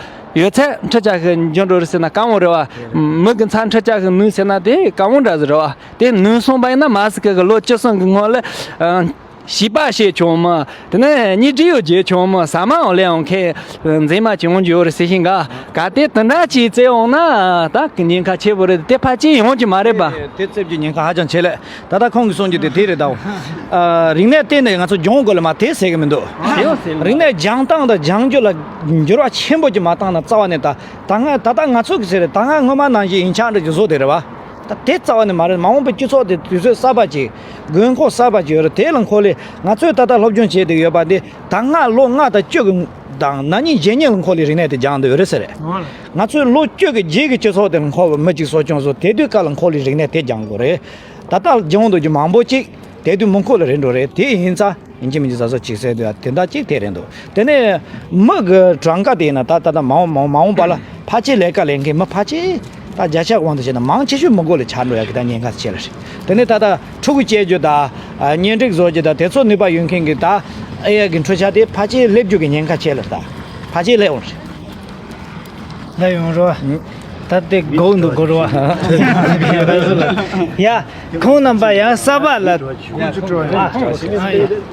ཡོད་ཚད་འཕྲུལ་ཆས་ཤིག་འགྱུར་འགྲོ་རེད་ཟེར་ན་དཀའ་མོ་རེད་བ། མི་གི་མཚན་འཕྲུལ་ཆས་ཤིག་ནུས་ཟེར་ན་དེ་དཀའ་མོ་འདྲ་ཟིག་རེད་བ། དེ་ནུས་སོང་པ་ཡིན་ན་མ་ཟིག་གི་ལོ་བཅུ་གསུམ་གི་སྔོན་ལ། བྱིས་པ་བྱས་བྱུང་མི། དེ་ནས་གཉིས་སྒྲིག་ཡོད་བྱས་བྱུང་མི། ཟ་མའང་ལེན་འོང་མཁན་མཛེས་མ་ཅིག་འོང་རྒྱུ་ཡོད་རེད་ཟེར་བཞིན་ག་གལ་ཏེ་དེ་འདྲ་ཅིག་བཙལ་འོང་ན་ད་ཉེན་ཁ་ཆེ་པོ་རེད། དེ་ཕལ་ཆེར་ཡོང་རྒྱུ་མ་རེད་པ། དེ་བཙལ་རྒྱུ་ཉེན་ཁ་ཧ་ཅང་ཆེ་ལེ། ད་ལྟ་ཁོང་གིས་གསུང་རྒྱུ་དེ་དེ་རེད་ད། ཨ། རིག་གནས་བརྟེན་ནས་ང་ཚོ་སྦྱོང་དགོས་ལ་མ་དེ་ཟེར་གི་མི་འདུག་རིག་གནས་སྦྱང་སྟངས་དང་སྦྱང་རྒྱུ་ལ་འགྱུར་བ་ཆེན་པོ་ཅིག་མ་བཏང་ན། རྩ་བ་ནས་ད་ད་སྔ་ད་ལྟ་ང་ཚོ་གི་ཟེར་རེད། ད་སྔ་སྔོན་མ་ནང་བཞིན་ཡིན་ཆགས་འདྲ་ཅིག་བཟོ་དེ་རེད་བ། ད་དེ་རྩ་བ་ནས་མ་རེད། མ་འོངས་པའི་སྤྱི་ཚོགས་དེ་དུས་ཚོད་གསར་པ་ཅིག་དགོས་མཁོ་གསར་པ་ཅིག་ཡོད་རེད། དེ་ལ་མཁོ་ལས་ང་ཚོས་ད་ལྟ་སློབ་སྦྱོང་བྱས་བསྡད་ཡོད་པ་འདི་ད་སྔ་ལོ་ལྔ་དང་བཅུ་གི་དང་ན་ནིང་གཞེས་ནིང་ལ་མཁོ་ལས་རིག་གནས་དེ་སྦྱངས་བསྡད་ཡོད་རེད་ཟེར་རེད། ང་ཚོས་ལོ་བཅུ་གི་རྗེས་ཀྱི་སྤྱི་ཚོགས་དེར་མཁོ་བའི་མི་གཅིག་གསོ་སྐྱོང་བཟོ། དེ་དུས་སྐབས་ལ་མཁོ་ལས་རིག་གནས་དེ་སྦྱང་དགོས་རེད། ད་ལྟ་སྦྱང་འདུག་རྒྱུ་མང་པོ་ཅིག་དེ་དུས་མི་མཁོ་ལ་རེད་འགྲོ་རེད། དེ་ཡིན་ཙང་ཡིན་གཅིག་མིན་གཅིག་གཟབ་གཟབ་བྱེད་ཟེར་དུས་དེ་འདྲ་ཅིག་དེ་རེད་འདུག་དེ་ནས་མི་གི་གྲངས་ཀ་དེ་ཡིན་ན་ད་ད་ལྟ་མ་འོངས་མ་འོངས་མ་འོངས་པ་ལ་ཕལ་ཆེར་ལས་ཀ་ལས་མཁན་མི་ཕལ་ཆེར་ད་བརྒྱ་ཆ་དབང་དུ་བྱས་ན་མང་ཆེ་ཤོས་མི་མཁོ་ལ་ཆགས་འགྲོ་ཡ་གི་ད་ཉེན་ཁ་ཆེ་ལ་རེད། དེ་ནས་ད་ལྟ་ཕྲུ་གུ་སྐྱེ་རྒྱུ་དང་། ཨ། གཉེན་སྒྲིག་བཟོ་རྒྱུ་དང་དེ་ཚོ་ནུས་པ་ཡོད་མཁན་གྱི་ད་ཨེ་ཡ་གི་འཕྲུལ་ཆས་དེ་ཕལ་ཆེར་སླེབས་རྒྱུ་གི་ཉེན་ཁ་ཆེ་ལ་ད་ཕལ་ཆེར་སླེབས་འོང་རེད། ད་ཡོང་རོགས། ད་དེ་སྒུག་འདུག་སྒུག་རོགས། ཡ། ཁོང་རྣམ་པ་ཡང་གསར་པ་ལ།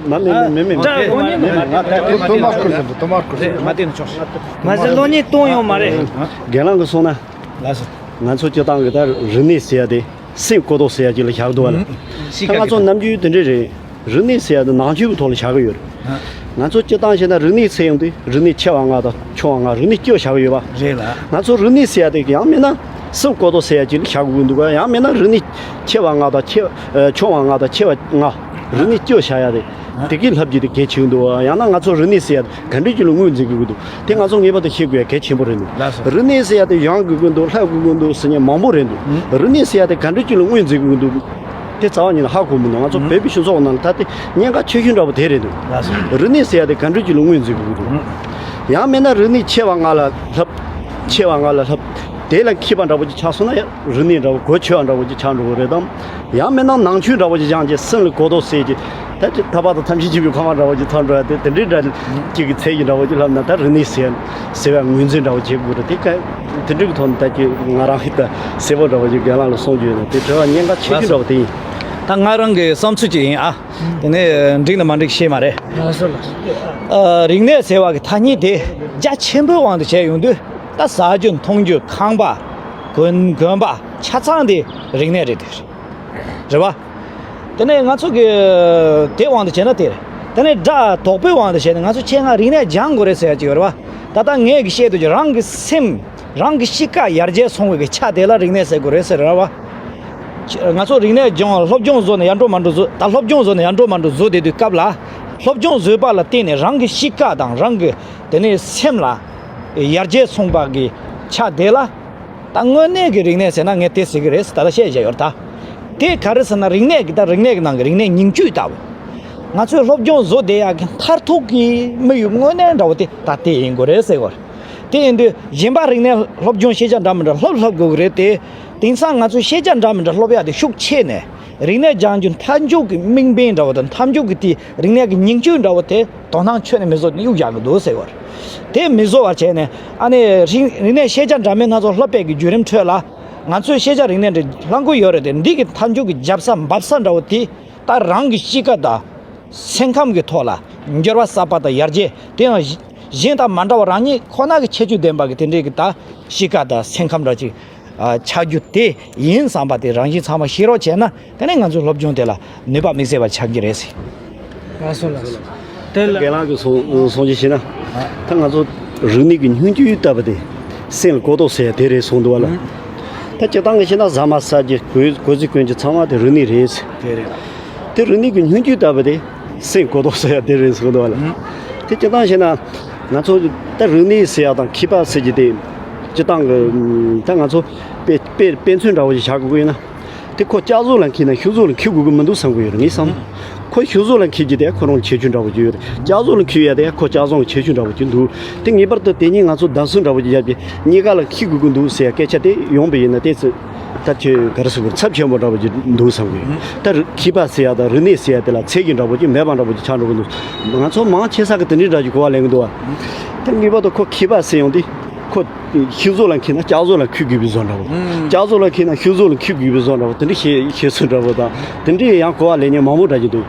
མ་མེད་མེད་མེད་མེད། ང་ད་དོ་མ་ཁུར་ཟིན་དོ་མ་ཁུར་ཟིན། མ་བལྟས་ན་ཆོག་མ་ཟད་གློག་བརྙན་གཏོང་ཡོང་མ་རེད། རྒན་ལགས་ཀྱིས་གསུངས་ན། ལགས་སོ། ང་ཚོ་སྤྱིར་བཏང་གི་ད་རིག་གནས་ཟེར་ཡ་དེ་སེམས་ཀོ་རྟོགས་ཟེར་ཡ་ཅིག་ལ་བཞག་འདུག་བ་ལ། ད་ང་ཚོ་ནམ་རྒྱུན་དེ་འདྲས་རེད། རིག་གནས་ཟེར་ཡ་དེ་ནང་ཆོས་ཀྱི་ཐོག་ལ་བཞག་གི་ཡོད་རེད། ང་ཚོ་སྤྱིར་བཏང་བཤད་ན་རིག་གནས་ཟེར་ཡོང་དུས་རིག་གནས་ཆེ་བ་ལྔ་དང་ཆུང་བ་ལྔ། རིག་གནས་བཅུ་བཞག་གི་ཡོད་པ། རེད་ལ། ང་ཚོ་རིག་གནས་ཟེར་ཡ་དེ་ཡང་མིན་ན་སེམས་ཀོ་རྟོགས་ཟེར་ཡ་ཅིག་ལ་བཞག་དགོས་ཀྱི་འདུག་ག་ཡང་མིན་ན་རིག་གནས་ཆེ་བ་ལྔ་དང་ཆེ་བ། ཨ། ཆུང་བ་ལྔ་དང་ཆེ་བ་ལྔ། རིག་གནས་བཅུ་བཞག་ཡ་དེ། དེ་གའི་ལྷབ་ཀྱི་དེ་གལ་ཆེ་གི་འདུག་ག་ཡང་ན་ང་ཚོ་རིག་གནས་ཟེར་ཡ་དེ་ག་འདྲ་ཅིག་ལ་ངོས་འཛིན་དགོས་ཀྱི་འདུག་དེ་ང་ཚོ་ངེས་པར་དུ་ཤེས་དགོས་ཡ་གལ་ཆེན་པོ་རེད་འདུག་ལགས་སོ། རིག་གནས་ཟེར་ཡ་དེ་ཡང་དགོས་ཀྱི་འདུག་ལྷབ་དགོས་ཀྱི་འདུག་ཟེར་མཁན་མང་པོ་རེད་འདུག་རིག་གནས་ཟེར་ཡ་དེ་ག་འདྲ་ཅིག་ལ་ངོས་འཛིན་དགོས་ཀྱི་འདུག་དེ་རྩ་བ་ཉིད་ནས་ཧ་གོ་མི་འདུག་ང་ཚོ་བོད་པའི་སྤྱི་ཚོགས་ནང་ལ་ད་ལྟ་ཉེན་ཁ་ཆེ་ཤོས་འདྲ་པོ་དེ་རེད་འདུག་ལགས་སོ། རིག་གནས་ཟེར་ཡ་དེ་ག་འདྲ་ཅིག་ལ་ངོས་འཛིན་དགོས་ཀྱི་འདུག་ཡང་མིན་ན་རིག་གནས་ཆེ་བ་ལྔ་ལ་ལྷབ། ཆེ་བ་ལྔ་ལ་ལྷབ། དེ་ལ་མཁས་པ་འདྲ་པོ་ཅིག་ཆགས་སོང་ན་ཡང་རིག་གནས་འདྲ་པོ་གོ་ཆོད་པ་འདྲ་པོ་ཅིག་ཆགས་འགྲོ་གི་རེད་དམ། ཡང་མིན་ན་ནང་ཆོས་འདྲ་པོ་ཅིག་སྦྱངས་རྗེས་སེམས་ལ་གོ་རྟོགས་ཟེར་གྱི། ད་ཅིག་ཐར་པ་དང་ཐམས་ཅད་མཁྱེན་པའི་ཕ་མ་འདྲ་པོ་ཅིག་ཐོན་འགྲོ་ཡ་དེ་དེ་འདྲའི་འདྲ་ཅིག་གི་ཚད་ཀྱི་འདྲ་པོ་ཅིག་ལྷབ་ན། ད་རིག་གནས་ཟེར་ཟེར་བའི་ངོས་འཛིན་འདྲ་པོ་བྱེད་དགོས་རེད། དེ་ག་དེ་འདྲའི་གི་ཐོག་ནས་ད་ཅིག་ང་རང་ཧི་ད་གསལ་པོ་འདྲ་པོ་ཅིག་རྒན་ལགས་ལ་གསུང་རྒྱུ་ཡོད་ན། དེ་དྲི་བ་ཉེན་ཁ་ཆེ་ཤོས་འདྲ་པོ་དེ་ཡིན། ད་ང་རང་གི་བསམ་ཚུལ་ཅིག་ཡིན་ཨ། དེ་ནས་འགྲིག་ན་མ་འགྲིག་ཤེས་མ་རེད། ལགས་སོ་ལགས་སོ། ཨ། རིག་གནས་ཟེར་བ་གི་ཐ་སྙད་དེ་རྒྱ་ཆེན་པོའི་དབང་དུ་བྱས་ཡོང་དུས། ད་ཟ་རྒྱུ་འཐུང་རྒྱུ་ཁང་པ། གོན་གོན་པ་ཆ་ཚང་དེ་རིག་གནས་རེད་དེ། རེད་བ། དེ་ནས་ང་ཚོ་གི་དེ་དབང་དུ་བྱས་ན་དེ་རེད། དེ་ནས་སྒྲ་དོག་པོའི་དབང་དུ་བྱས་ན་ང་ཚོ་ཆེད་མངགས་རིག་གནས་སྦྱང་དགོས་རེད་ཟེར་ཡ་ཅིག་ཡོད་རེད་བ། ད་ལྟ་ངས་གི་བཤད་དུས་ཀྱི་རང་གི་སེམས། རང་གི་གཤིས་ཀ་ཡར་རྒྱས་སོང་བའི་གི་ཆ་དེ་ལ་རིག་གནས་ཟེར་དགོས་རེད་ཟེར་ར་བ། ང་ཚོ་རིག་གནས་སྦྱོང་བ་སློབ་སྦྱོང་བཟོ་ནས་ཡར་འགྲོ་མར་འགྲོ་བཟོ། ད་སློབ་སྦྱོང་བཟོ་ནས་ཡར་འགྲོ་མར་འགྲོ་བཟོ་བསྡད་དུས་སྐབས་ལ། སློབ་སྦྱོང་བཟོས་པ་ལ་བརྟེན་ནས་རང་གི་གཤིས་ཀ་དང་རང་གི་དེ་ནས་སེམས་ལ་ཡར་རྒྱས་སོང་བ་གི་ཆ་དེ་ལ། ད་དངོས་གནས་ཀྱི་རིག་གནས་ཟེར་ན་ངས་དེ་ཟེར་གི་རེད། ད་ལྟ་བཤད་བཞག་ཡོད་རེད་ད། དེ་ག་རེ་ཟེར་ན་རིག་གནས་ཀྱི་ད་རིག་གནས་ཀྱི་ནང་གི་རིག་གནས་ཉིང་བཅུད་ལྟ་བུ། ང་ཚོས་སློབ་སྦྱོང་བཟོ་བསྡད་ཡག་གི་མཐར་ཐུག་གི་དམིགས་ཡུལ་དངོས་གནས་འདྲ་བོ་དེ་ད་དེ་ཡིན་དགོས་རེད་ཟེར་བ་རེད། དེ་ཡིན་དུས་གཞན་པ་རིག་གནས་སློབ་སྦྱོང་ཤེས་བྱ་འདྲ་མི་འདྲ་སློབ་སློབ་དགོས་ཀྱི་རེད་དེ། དེང་སང་ང་ཚོས་ཤེས་བྱ་འདྲ་མི་འདྲ་སློབ་ཡག་དེ་ཤུགས་ཆེ་ནས་རིག་གནས་སྦྱང་རྒྱུ་མཐའ་མཇུག་གི་དམིགས་འབེན་འདྲ་བོ་དང་མཐའ་མཇུག་གི་དེ་རིག་གནས་ཀྱི་ཉིང་བཅུད་འདྲ་བོ་དེ་དོ་སྣང་ཁྱོན་ནས་མི་བཟོ་ནས་གཡུག་བཞག་གི་འདུག་ཟེར་བ་རེད། དེ་མི་བཟོ་བར་བྱས་ནས་ཨ་ནི་རིག་རིག་གནས་ཤེས་བྱ་འདྲ་མིན་སྣ་ཚོགས་སློབ་པའི་གི་བརྒྱུད་རིམ་ཁྲོད་ལ། ང་ཚོས་ཤེས་བྱ་རིག་གནས་འདི་བླང་དགོས་ཡོད་རེད་དེ། འདི་གི་མཐའ་མཇུག་གི་རྒྱབ་ས་འབབ་ས་འདྲ་བོ་དེ་ད་རང་གི་གཤིས་ཀ་དང་སེམས་ཁམས་ཀྱི་ཐོག་ལ་འགྱུར་བ་གསར་པ་དང་ཡར་རྒྱས། དེ་ཡང་གཞན་དང་མ་འདྲ་བ་རང་ཉིད་ཁོ་ན་གི་ཁྱད་ཆོས་ལྡན་པ་གི་དེ་འདྲའི་གི་ད་གཤིས་ཀ་དང་སེམས་ཁམས་འདྲ་ཅིག་ཨ། ཆགས་རྒྱུ་དེ་ཡིན་བསམ་པ་དེ་རང་བཞིན་ཚང་མ་ཤེས་རོགས་བྱས་ན། དེ་ནས་ང་ཚོའི་སློབ་སྦྱོང་དེ་ལ་ནུས་པ་དམིགས་བསལ་བ་ཆགས་ཀྱི་རེད་ཟེར། ལགས་སོ་ལགས་སོ། དེ་ལ་རྒན་ལགས་ཀྱིས་གསུང་གསུང་གཞི་བྱས་ན། ད་ང་ཚོ་རིག་གནས་ཀྱི་སྙིང་བཅུད་ལྟ་བུ་དེ་སེམས་ལ་གོ་རྟོགས་ཟེར་ཡ་དེ་རེད་གསུངས་འདུག་བ་ལ། ད་སྤྱིར་བཏང་གི་བཤད་ན་ཟ་མ་ཟ་རྒྱུ་གོས་གོས་ཚིག་གོན་རྒྱུ་ཚང་མ་དེ་རིག་གནས་རེད་ཟེར། དེ་རེད། དེ་རིག་གནས་ཀྱི་སྙིང་བཅུད་ལྟ་བུ་དེ་སེམས་གོ་རྟོགས་ཟེར་ཡ་དེ་རེད་གསུངས་འདུག་བ་ལ། དེ་སྤྱིར་བཏང་བཤད་ན་ང་ཚོ་ད་རིག་གནས་ཟེར་ཡ་དང་མཁས་པ་ཟེར་རྒྱུ་དེ་སྤྱིར་བཏང་གི་ད་ང་ཚོ་དཔེ་དཔེ་དཔེ་མཚོན་འདྲ་བོ་ཞིག་བཞག་དགོས་ཀྱི་ཡོད་ན། དེ་ཁོ་ལྕགས་ཟོག་ལ་འཁྱེར་ན་ཤུ་ཟོག་ལ་འཁྱེར་དགོས་ཀྱི་མི་འདུག་བསམ་གྱི་ཡོད་རེད་ངས་བསམ། ཁོ་ཤུ་ཟོག་ལ་འཁྱེར་རྒྱུ་དེ་ཁོ་རང་ཁྱད་ཆོས་འདྲ་བོ་ཅིག་ཡོད་རེད། ལྕགས་ཟོག་ལ་འཁྱེར་ཡ་དེ་ཁོ་ལྕགས་ཟོག་ལ་ཁྱད་ཆོས་འདྲ་བོ་ཅིག་འདུག་དེ་ངེས་པར་དུ་དེ་གཉིས་ང་ཚོ་བདམས་གསུམ་འདྲ་བོ་ཅིག་བརྒྱབ་ཀྱི་གཉིས་ཀ་ལ་འཁྱེར་དགོས་ཀྱི་འདུག་ཟེར་ཡ་སྐད་ཆ་དེ་ཡོང་པ་ཡིན་ན། དེ་ཚོ་ད་ཁྱོད་ག་རེ་ཟེར་དགོས་རེད། ཚབས་ཆེན་པོ་འདྲ་བོ་ཅིག་འདུག་བསམ་གྱི་ཡོད། ད་རི་མཁས་པ་ཟེར་ཡ་དང་རིག་གནས་ཟེར་ཡ་དེ་ལ་ཚད་ཀྱི་འདྲ་བོ་ཅིག་མེད་པ་འདྲ་བོ་ཅིག་ཆགས་འགྲོ་གི་འདུག་ང་ཚོ་མང་ཆེ་ས་གི་དེ་འདྲའི་འདྲ་ཅིག་གོ་བ་ལེན་གྱི་འདུག་བ། དེ་ངེས་པར་དུ་ཁོ་མཁས་པ་ཟེར་ཡོང་དུས། ཤིང་བཟོ་ལ་འཁེལ་ན་ལྕགས་བཟོ་ལ་འཁེལ་དགོས་པའི་བཟོ་འདྲ་བོ། ལྕགས་བཟོ་ལ་འཁེལ་ན་ཤིང་བཟོ་ལ་འཁེལ་དགོས་པའི་བཟོ་འདྲ་བོ། དེ་འདྲ་བཤད་བཤད་སྲོལ་འདྲ་བོ་དང་། དེ་འདྲའི་ཡང་གོ་བ་ལེན་མཁན་མང་པོ་འདྲ་ཅིག་འདུག།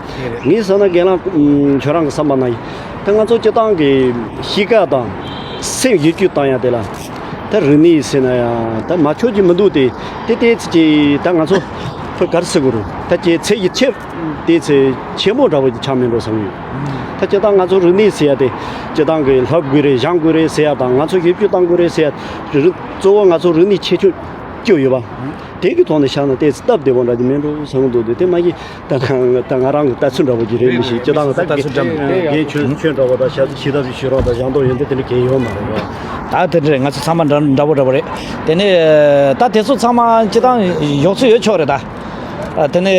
ངས་བསམ་ན་རྒན་ལགས་ཁྱོད་རང་གི་བསམ་པ་ན། ད་ང་ཚོ་སྤྱིར་བཏང་གི་གཤིས་ཀ་དང་སེམས་ཡིད་སྤྱོད་བཏང་ཡ་དེ་ལ། ད་རིག་གནས་ཟེར་ན་ཡང་ད་མ་ཆོག་གི་མི་འདུག་སྟེ། དེ་ཏོག་ཙམ་ཅིག་ད་ང་ཚོ་བོད་ག་རེ་ཟེར་དགོས་རུང་ད་ཅིག་ཚད་ཀྱི་ཆེ། དེ་ཚེ་ཆེན་པོ་འདྲ་བོ་ཅིག་ཆགས་མེད་འགྲོ་བསམ་ཡོད། ད་སྤྱིར་བཏང་ང་ཚོ་རིག་གནས་ཟེར་ཡ་དེ་སྤྱིར་བཏང་གི་ལྷབ་དགོས་རེད། སྦྱང་དགོས་རེད་ཟེར་ཡ་དང་། ང་ཚོ་ཡིད་སྤྱོད་བཏང་དགོས་རེད་ཟེར་ཡ། རི་གཙོ་བོ་ང་ཚོ་རིག་གནས་ཁྱད་ཆོས་བཅུ་ཡོད་པ། དེ་གི་ཐོག་ནས་བཤད་ན་ཏོག་ཙམ་སྟབས་བདེ་པོ་འདྲ་ཅིག་མེད་འགྲོ་བསམ་གྱི་འདུག། དེ་དེ་མ་གཞི་ད་ང་ད་ང་རང་གི་ལྟ་ཚུལ་འདྲ་བོ་ཅིག་རེད། མི་ཤེས། སྤྱིར་བཏང་ད་ལྟ་ཚུལ་འདྲ་མི་འདུག། རྒན་ཁྱོད་ཁྱོད་འདྲ་བོ་དང་ཤ་ཤེས་ཐབས་ཤེས་རོགས་དང་སྦྱང་དོགས་ཡོད་འདི་དེ་འདྲ་གལ་ཡོད་མ་རེད་བ། ད་དེ་འདྲ་རེད། ང་ཚོ་ཚང་མ་འདྲ་འདྲ་པོ་འདྲ་པོ་རེད། དེ་ནས་ད་དེ་ཚོ་ཚང་མ་སྤྱིར་བཏང་ཡོད་ཚོད་ཡོད་ཆོག་རེད་ད། ཨ། དེ་ནས་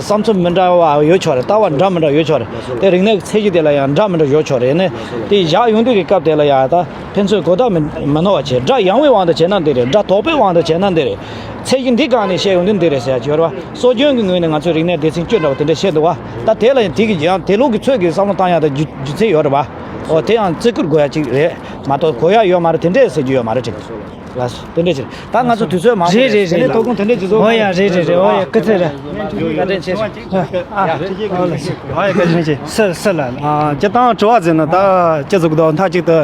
བསམ་ཚུལ་མི་འདྲ་བ་ཡོད་ཆོག་རེད། ལྟ་བ་འདྲ་མི་འདྲ་ཡོད་ཆོག་རེད། དེ་རིག་གནས་ཀྱི་ཚད་གཞི་དེ་ལ་ཡང་འདྲ་མི་འདྲ་ཡོད་ཆོག་རེད། ཡིན་ནའི་དེ་བཞག་ཡོང་དུས་ཀྱི་སྐབས་དེ་ལ་ཡང་ད་ཕན་ཚུན་གོ་བརྡ་མི་མི་རྣོ་བ་བྱས། སྒྲ་ཡངས་པའི་དབང་དུ་བྱས་ན་འདི་རེད། སྒྲ་དོག་པའི་དབང་དུ་བྱས་ན་འདི་རེད། ཚད་གཞི་འདི་སྒང་ནས་བཤད་ཡོང་དུས་འདི་རེད་ཟེར་ཡ་ཅིག་ཡོད་རེད་བ། སྲོལ་རྒྱུན་གྱི་ངོས་ནས་ང་ཚོའི་རིག་གནས་སྡེ་ཚན་བཅུ་འདྲ་བ་དེ་འདྲ་བཤད་འདུག་བ། ད་དེ་ལ་ཡང་དེ་གི་ཡང་དེ་ལུགས་ཀྱི་ཚོད་ཀྱི་བསམ་བློ་བཏང་ཡ་དང་རྒྱུ་རྒྱུ་མཚན་ཡོད་རེད་བ། འོ་དེ་ཡང་བརྩི་བཀུར་དགོས་ཡ་ཅིག་རེད་མ་གཏོགས་གོ་ཡ་ཡོད་མ་རེད། དེ་འདྲས་ཟེར་རྒྱུ་ཡོད་མ་རེད་དྲན། ལགས་སོ། དེ་འདྲས་ཅིག་རེད། ད་ང་ཚོ་དུས་ཚོད་མང་པོ་རེད། རེད་རེད། དེ་ནས་ཐོག་ཁུངས་དེ་འདྲས་ཅིག་བཟོ། ཨོ་ཡ། རེད་རེད་རེད། ཨོ་ཡ། སྐུ་ཚེ་རེད། བཀའ་དྲིན་ཆེ། ཨ་ཨ་ཨ་ལགས་སོ། ཨོ་ཡ། བཀའ་དྲིན་ཆེ། སི་སི་ལ། ཨ། སྤྱིར་བཏང་དྲི་བ་ཟེར་ན་ད་ཅི་ཟེར་གི་འདུག། མཐའ་གཅིག་ཏུ་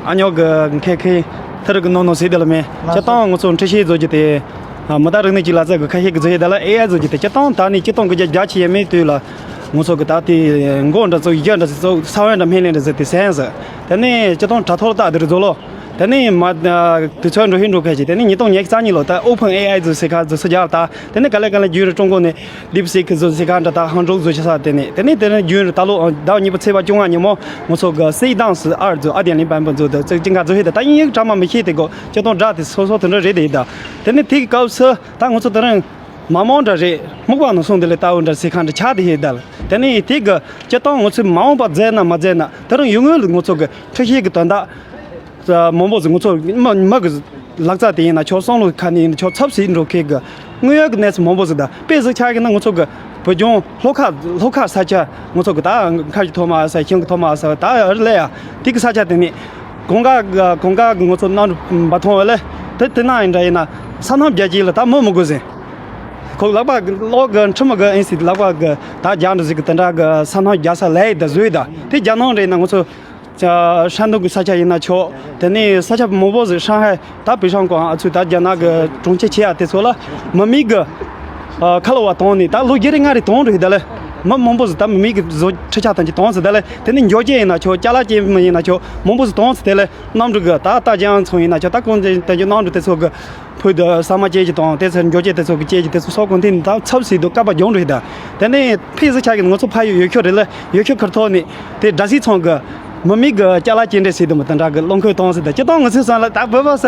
ཨ་ཉོག་གི་མཁས་མཁས་ཐི་རི་གི་ནོ་ནོ་ཟེར་དེ་ལ་མེད། སྤྱིར་བཏང་ང་ཚོ་འཁྲུལ་ཤེས་བཟོ་རྒྱུ་དེ། ཨ། མི་ད་རིག་གནས་ཀྱི་ལ་རྩལ་གི་ཁ་ཤས་ཀྱི་བཟོ་ཡས་དེ་ལ་ཨེ་ཨའི་བཟོ་རྒྱུ་དེ་སྤྱིར་བཏང་ད་ནི་སྤྱིར་བཏང་གི་རྒྱ་རྒྱ་ཆེ་ཡས་མེད་དུས་ལ། ང་ཚོ་གི་ད་དེ་མགོ་འདྲ་ཚོ་ཡ་འདྲ་ཚོ་ས་བོན་འདྲ་སྨན་ལན་འདྲ་ཟེར་དེ་སན་ཟེར། དེ་ནས་སྤྱིར་བཏང་དྲ་ཐོག་ལ་ད་དེ་རུ་བཟོ་ལོ། དེ་ནས་མ་དུས་ཚོད་འགྲོ་ཧིན་འགྲོ་ཁ་ཅིག། དེ་ནས་ཉིས་སྟོང་ཉི་ཤུ་རྩ་གཉིས་ལོ་ད་ཨོ་ཕན་ཨེ་ཨའི་ཚོ་ཟེར་ཁ་ཚོ་སུ་རྒྱག་ད། དེ་ནས་ག་ལེ་ག་ལེ་རྒྱུན་རུ་ཀྲུང་གོ་ནས་ཌིབ་སི་ཁི་ཚོ་ཟེར་ཁ་འདྲ་ད་ཧང་ཀྲོག་ཚོ་ཆ་ས། དེ་ནས་དེ་ནས་དེ་ནས་རྒྱུན་རུ་ད་ལོ་ཟླ་བ་གཉིས་པ་ཚེས་པ་བཅོ་ལྔ་ཉིན་མོ་ང་ཚོ་གི་སི་ཏང་སི་ཨར་ཚོ་ཨ་དེ་ལིན་པན་པ་ཚོ་དེ་ཚོ་ཅིག་འགའ་ཚོ་ཧེ་ད་ད་ཡིན་ཡིན་གྲ་མ་མི་ཤེས། དེ་གོ་སྤྱིར་བཏང་འདྲ་དེ་སོ་སོ་དེ་འདྲ་རེད། དེ་ད་དེ་ནས་དེ་གི་སྐབས་སུ་ད་ང་ཚོ་དེ་རིང་མ་མང་འདྲ་རེད། སྨུག་པ་ནང་སོང་དེ་ལས་ལྟ་བུ་འདྲ་ཟེར་ཁ་འདྲ་ཆགས་དེ་ཧེ་ད་ལ། དེ་ནས་དེ་གི་སྤྱིར་བཏང་ང་ཚོས་མ་འོངས་པ་མཛད་ན་མ་མཛད་ན་དེ་རིང་ཡོང་སྔོན་ལ་ང་ཚོ་གི་འཁྲུལ་ཤེས་གི་དོན་དག་མང་པོ་ཟིག་ང་ཚོ་མི་མི་གི་ལག་རྩལ་དེ་ཡིན་ན་ཆོག་བསམ་བློ་ཁ་ནས་ཡིན་ན་ཆོག་ཚབ་ཟིན་འགྲོ་མཁན་གི་དངོས་ཡོད་གི་གནས་ཚུལ་མང་པོ་ཟིག་ད་དཔེ་ཟིག་ཆགས་ཀྱི་ན་ང་ཚོ་གི་བོད་ལྗོངས་ལྷོ་ཁ་ལྷོ་ཁ་ས་ཆ་ང་ཚོ་གི་ད་མཁར་གྱི་ཐོག་མ་ས་ཤིང་གི་ཐོག་མ་ས་ད་ཨར་ལས་ཡ་དེ་གི་ས་ཆ་དེ་ནས་གོང་དཀར་གོང་དཀར་གི་ང་ཚོ་གནམ་གྲུ་འབབ་ཐོང་བ་ལས་དེ་དེ་ན་ཡིན་འདྲ་ཡིན་ན་ས་སྣང་རྒྱ་ཅིག་ལ་ད་མི་མི་དགོས་ཟིན། ཁོ་ལག་པ་གི་གློག་གི་ཁྲི་མི་གི་ཨིན་སི་ལག་པ་གི་ད་རྒྱ་འདྲ་ཟིག་གི་དེ་འདྲ་གི་ས་སྣང་རྒྱ་ས་ལས་ཡི་ད་བཟོས་ད་དེ་རྒྱ་ནང་རེད་ན་ང་ཚོ། ཧྲན་ཏུང་གི་ས་ཆ་ཡིན་ན་ཆོག་དེ་ནས་ས་ཆ་མང་པོ་ཟིག་ཧྲང་ཧའེ་ད་པི་ཧྲང་ཀོང་ཨ་ཚུ་ད་རྒྱ་ནག་གི་གྲོང་ཁྱེར་ཆེ་ཡ་དེ་ཚོ་ལ་མི་མེད་གི་ཁ་ལོ་བ་དོང་ནས་ད་ལོ་བརྒྱད་རེ་ལྔ་རེ་དོང་རེད། དེ་ལས་མི་མང་པོ་ཟིག་ད་མི་མེད་གི་བཟོ་ཁྲི་ཆ་ཐམས་ཅད་དོང་ཟིག། དེ་ལས་དེ་ནས་འཇོ་ཅན་ཡིན་ན་ཆོག་ཅ་ལག་ཅན་མི་ཡིན་ན་ཆོག་མང་པོ་ཟིག་དོང་ཟིག། དེ་ལས་གནམ་གྲུ་གི་ད་ད་རྒྱང་ཚོང་ཡིན་ན་ཆོག་ད་གོང་ཅན་དེ་གནམ་གྲུ་དེ་ཚོ་གི་ཕུད་དུ་ཟ་མ་སྐྱེལ་གྱི་དང་དེ་ཚོ་འཇོ་སྐྱེལ་དེ་ཚོ་གི་སྐྱེལ་གྱི་དེ་ཚོ་སོགས་གོ་དེ་ནི་ད་ཚབ་སྲིད་དུ་བཀའ་པ་སྦྱོང་རེད་ད། དེ་ནས་ཕི་ཟི་ཆ་གི་ང་ཚོ་ཕ་ཡུལ་ཡོད་ཤོད་རེད་ལ་ཡོད་ཤོད་ཁར་ཐོག་ནས་དེ་དྲ་སྲིད་ཚང་གི་མི་མིག་གི་ཅ་ལག་སྐྱེལ་འདྲེ་སྲིད་དུ་མི་དེ་འདྲ་གི་རླུང་ཁོལ་གཏོང་སྲིད་ད་སྤྱི་བཏང་ང་ཚོའི་སང་ལ་ད་བོད་པ་ས་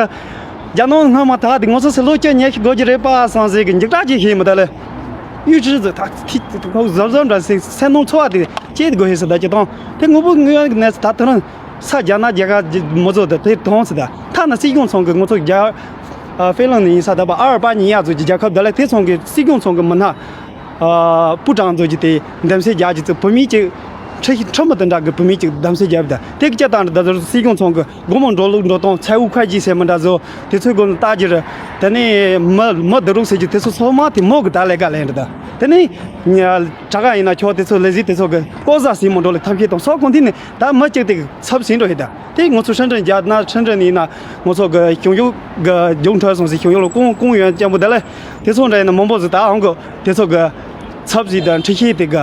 རྒྱ་ནང་སྔ་མ་ད་དེ་ང་ཚོ་སི་ལོ་བཅུ་ཉི་ཤུ་དགུ་བརྒྱ་རེད་པ་སང་ཟེར་གི་འཇིག་སྐྲག་ཅིག་ཤེས་མི་ད་ལ་ཡུལ་ཁྲི་ཟི་ད་ཐིག་ཐིག་ཁོག་གཟབ་གཟབ་འདྲ་སྲིད་སེམས་ནང་ཚོར་བ་དེ་སྐྱེས་དགོས་ཤེས་སྲིད་ད་སྤྱི་བཏང་དེ་ངོ་བོ་དངོས་ཡོད་གི་གནས་ཚུལ་ད་དེ་རང་། ས་རྒྱ་ནག་རྒྱ་གར་མི་ཚོ་དེ་དེ་གཏོང་ཟེར་ད། ཐ་ན་སྲིད་སྐྱོང་ཚང་གི་ང་ཚོ་རྒྱ་ཨ་ཧྥེ་གླིང་ནས་ཡིན་ས་ད་པ་ཨ་ར་པ་ཉི་ཡ་ཚོ་གི་རྒྱལ་ཁབ་དེ་ལ་དེ་ཚང་གི་སྲིད་སྐྱོང་ཚང་གི་མི་སྣ་ཨ་པུ་ཀྲང་ཚོ་གི་དེ་འདེམས་གསེས་རྒྱག་གི་ཚོ་བུད་མེད་ཅིག་ཁྲི་ཁྲི་མི་དེ་འདྲ་གི་བུད་མེད་ཅིག་འདེམས་གསེས་རྒྱབ་ད་དེ་གི་སྤྱི་བཏང་ད་ཚོ་སྲིད་སྐྱོང་ཚང་གི་སྒོ་མོ་འགྲོ་ལུགས་འགྲོ་སྟངས་ཚལ་འུ་ཁ་ཅིག་ཟེར་མི་འདྲ་ཚོ་དེ་ཚོའི་སྒོ་ནས་ལྟ་རྒྱུ་རེད། དེ་ནས་མི་མི་བསྡུ་རུག་ཟེར་རྒྱུ་དེ་ཚོ་ཚང་མ་དེ་མོ་གི་ད་ལས་ཀ་ལས་འདྲ་ད། དེ་ནས་དྲ་ག་ཡིན་ན་ཆོག་དེ་ཚོ་ལས་གཞི་དེ་ཚོ་གི་ལྐོག་ཟ་ཟིན་མི་འགྲོ་ལས་ཐབས་ཤེས་དང་སོགས་གོང་དེ་ནས། ད་མི་གཅིག་དེ་ཚབ་ཟིན་འགྲོ་ཧེ་ད། དེ་ང་ཚོ་ཧྲིན་ཀྲིན་རྒྱ་ནག་ཧྲིན་ཀྲིན་ཡིན་ན་ང་ཚོ་གི་གཞུང་གཞུང་གི་རྒྱུགས་འཕྲོད་སོང་ཟིན་གཞུང་གཞུང་ལ་ཀུང་ཀུང་ཡོན་ཅན་པོ་དེ་ལས་དེ་ཚོ་འདྲ་ཡིན་ན་མང་པོ་ཟིག་ད་ཧང་གི་དེ་ཚོ་གི་ཚབ་ཟིན་དང་འཁྲི་ཤེས་དེ་གི་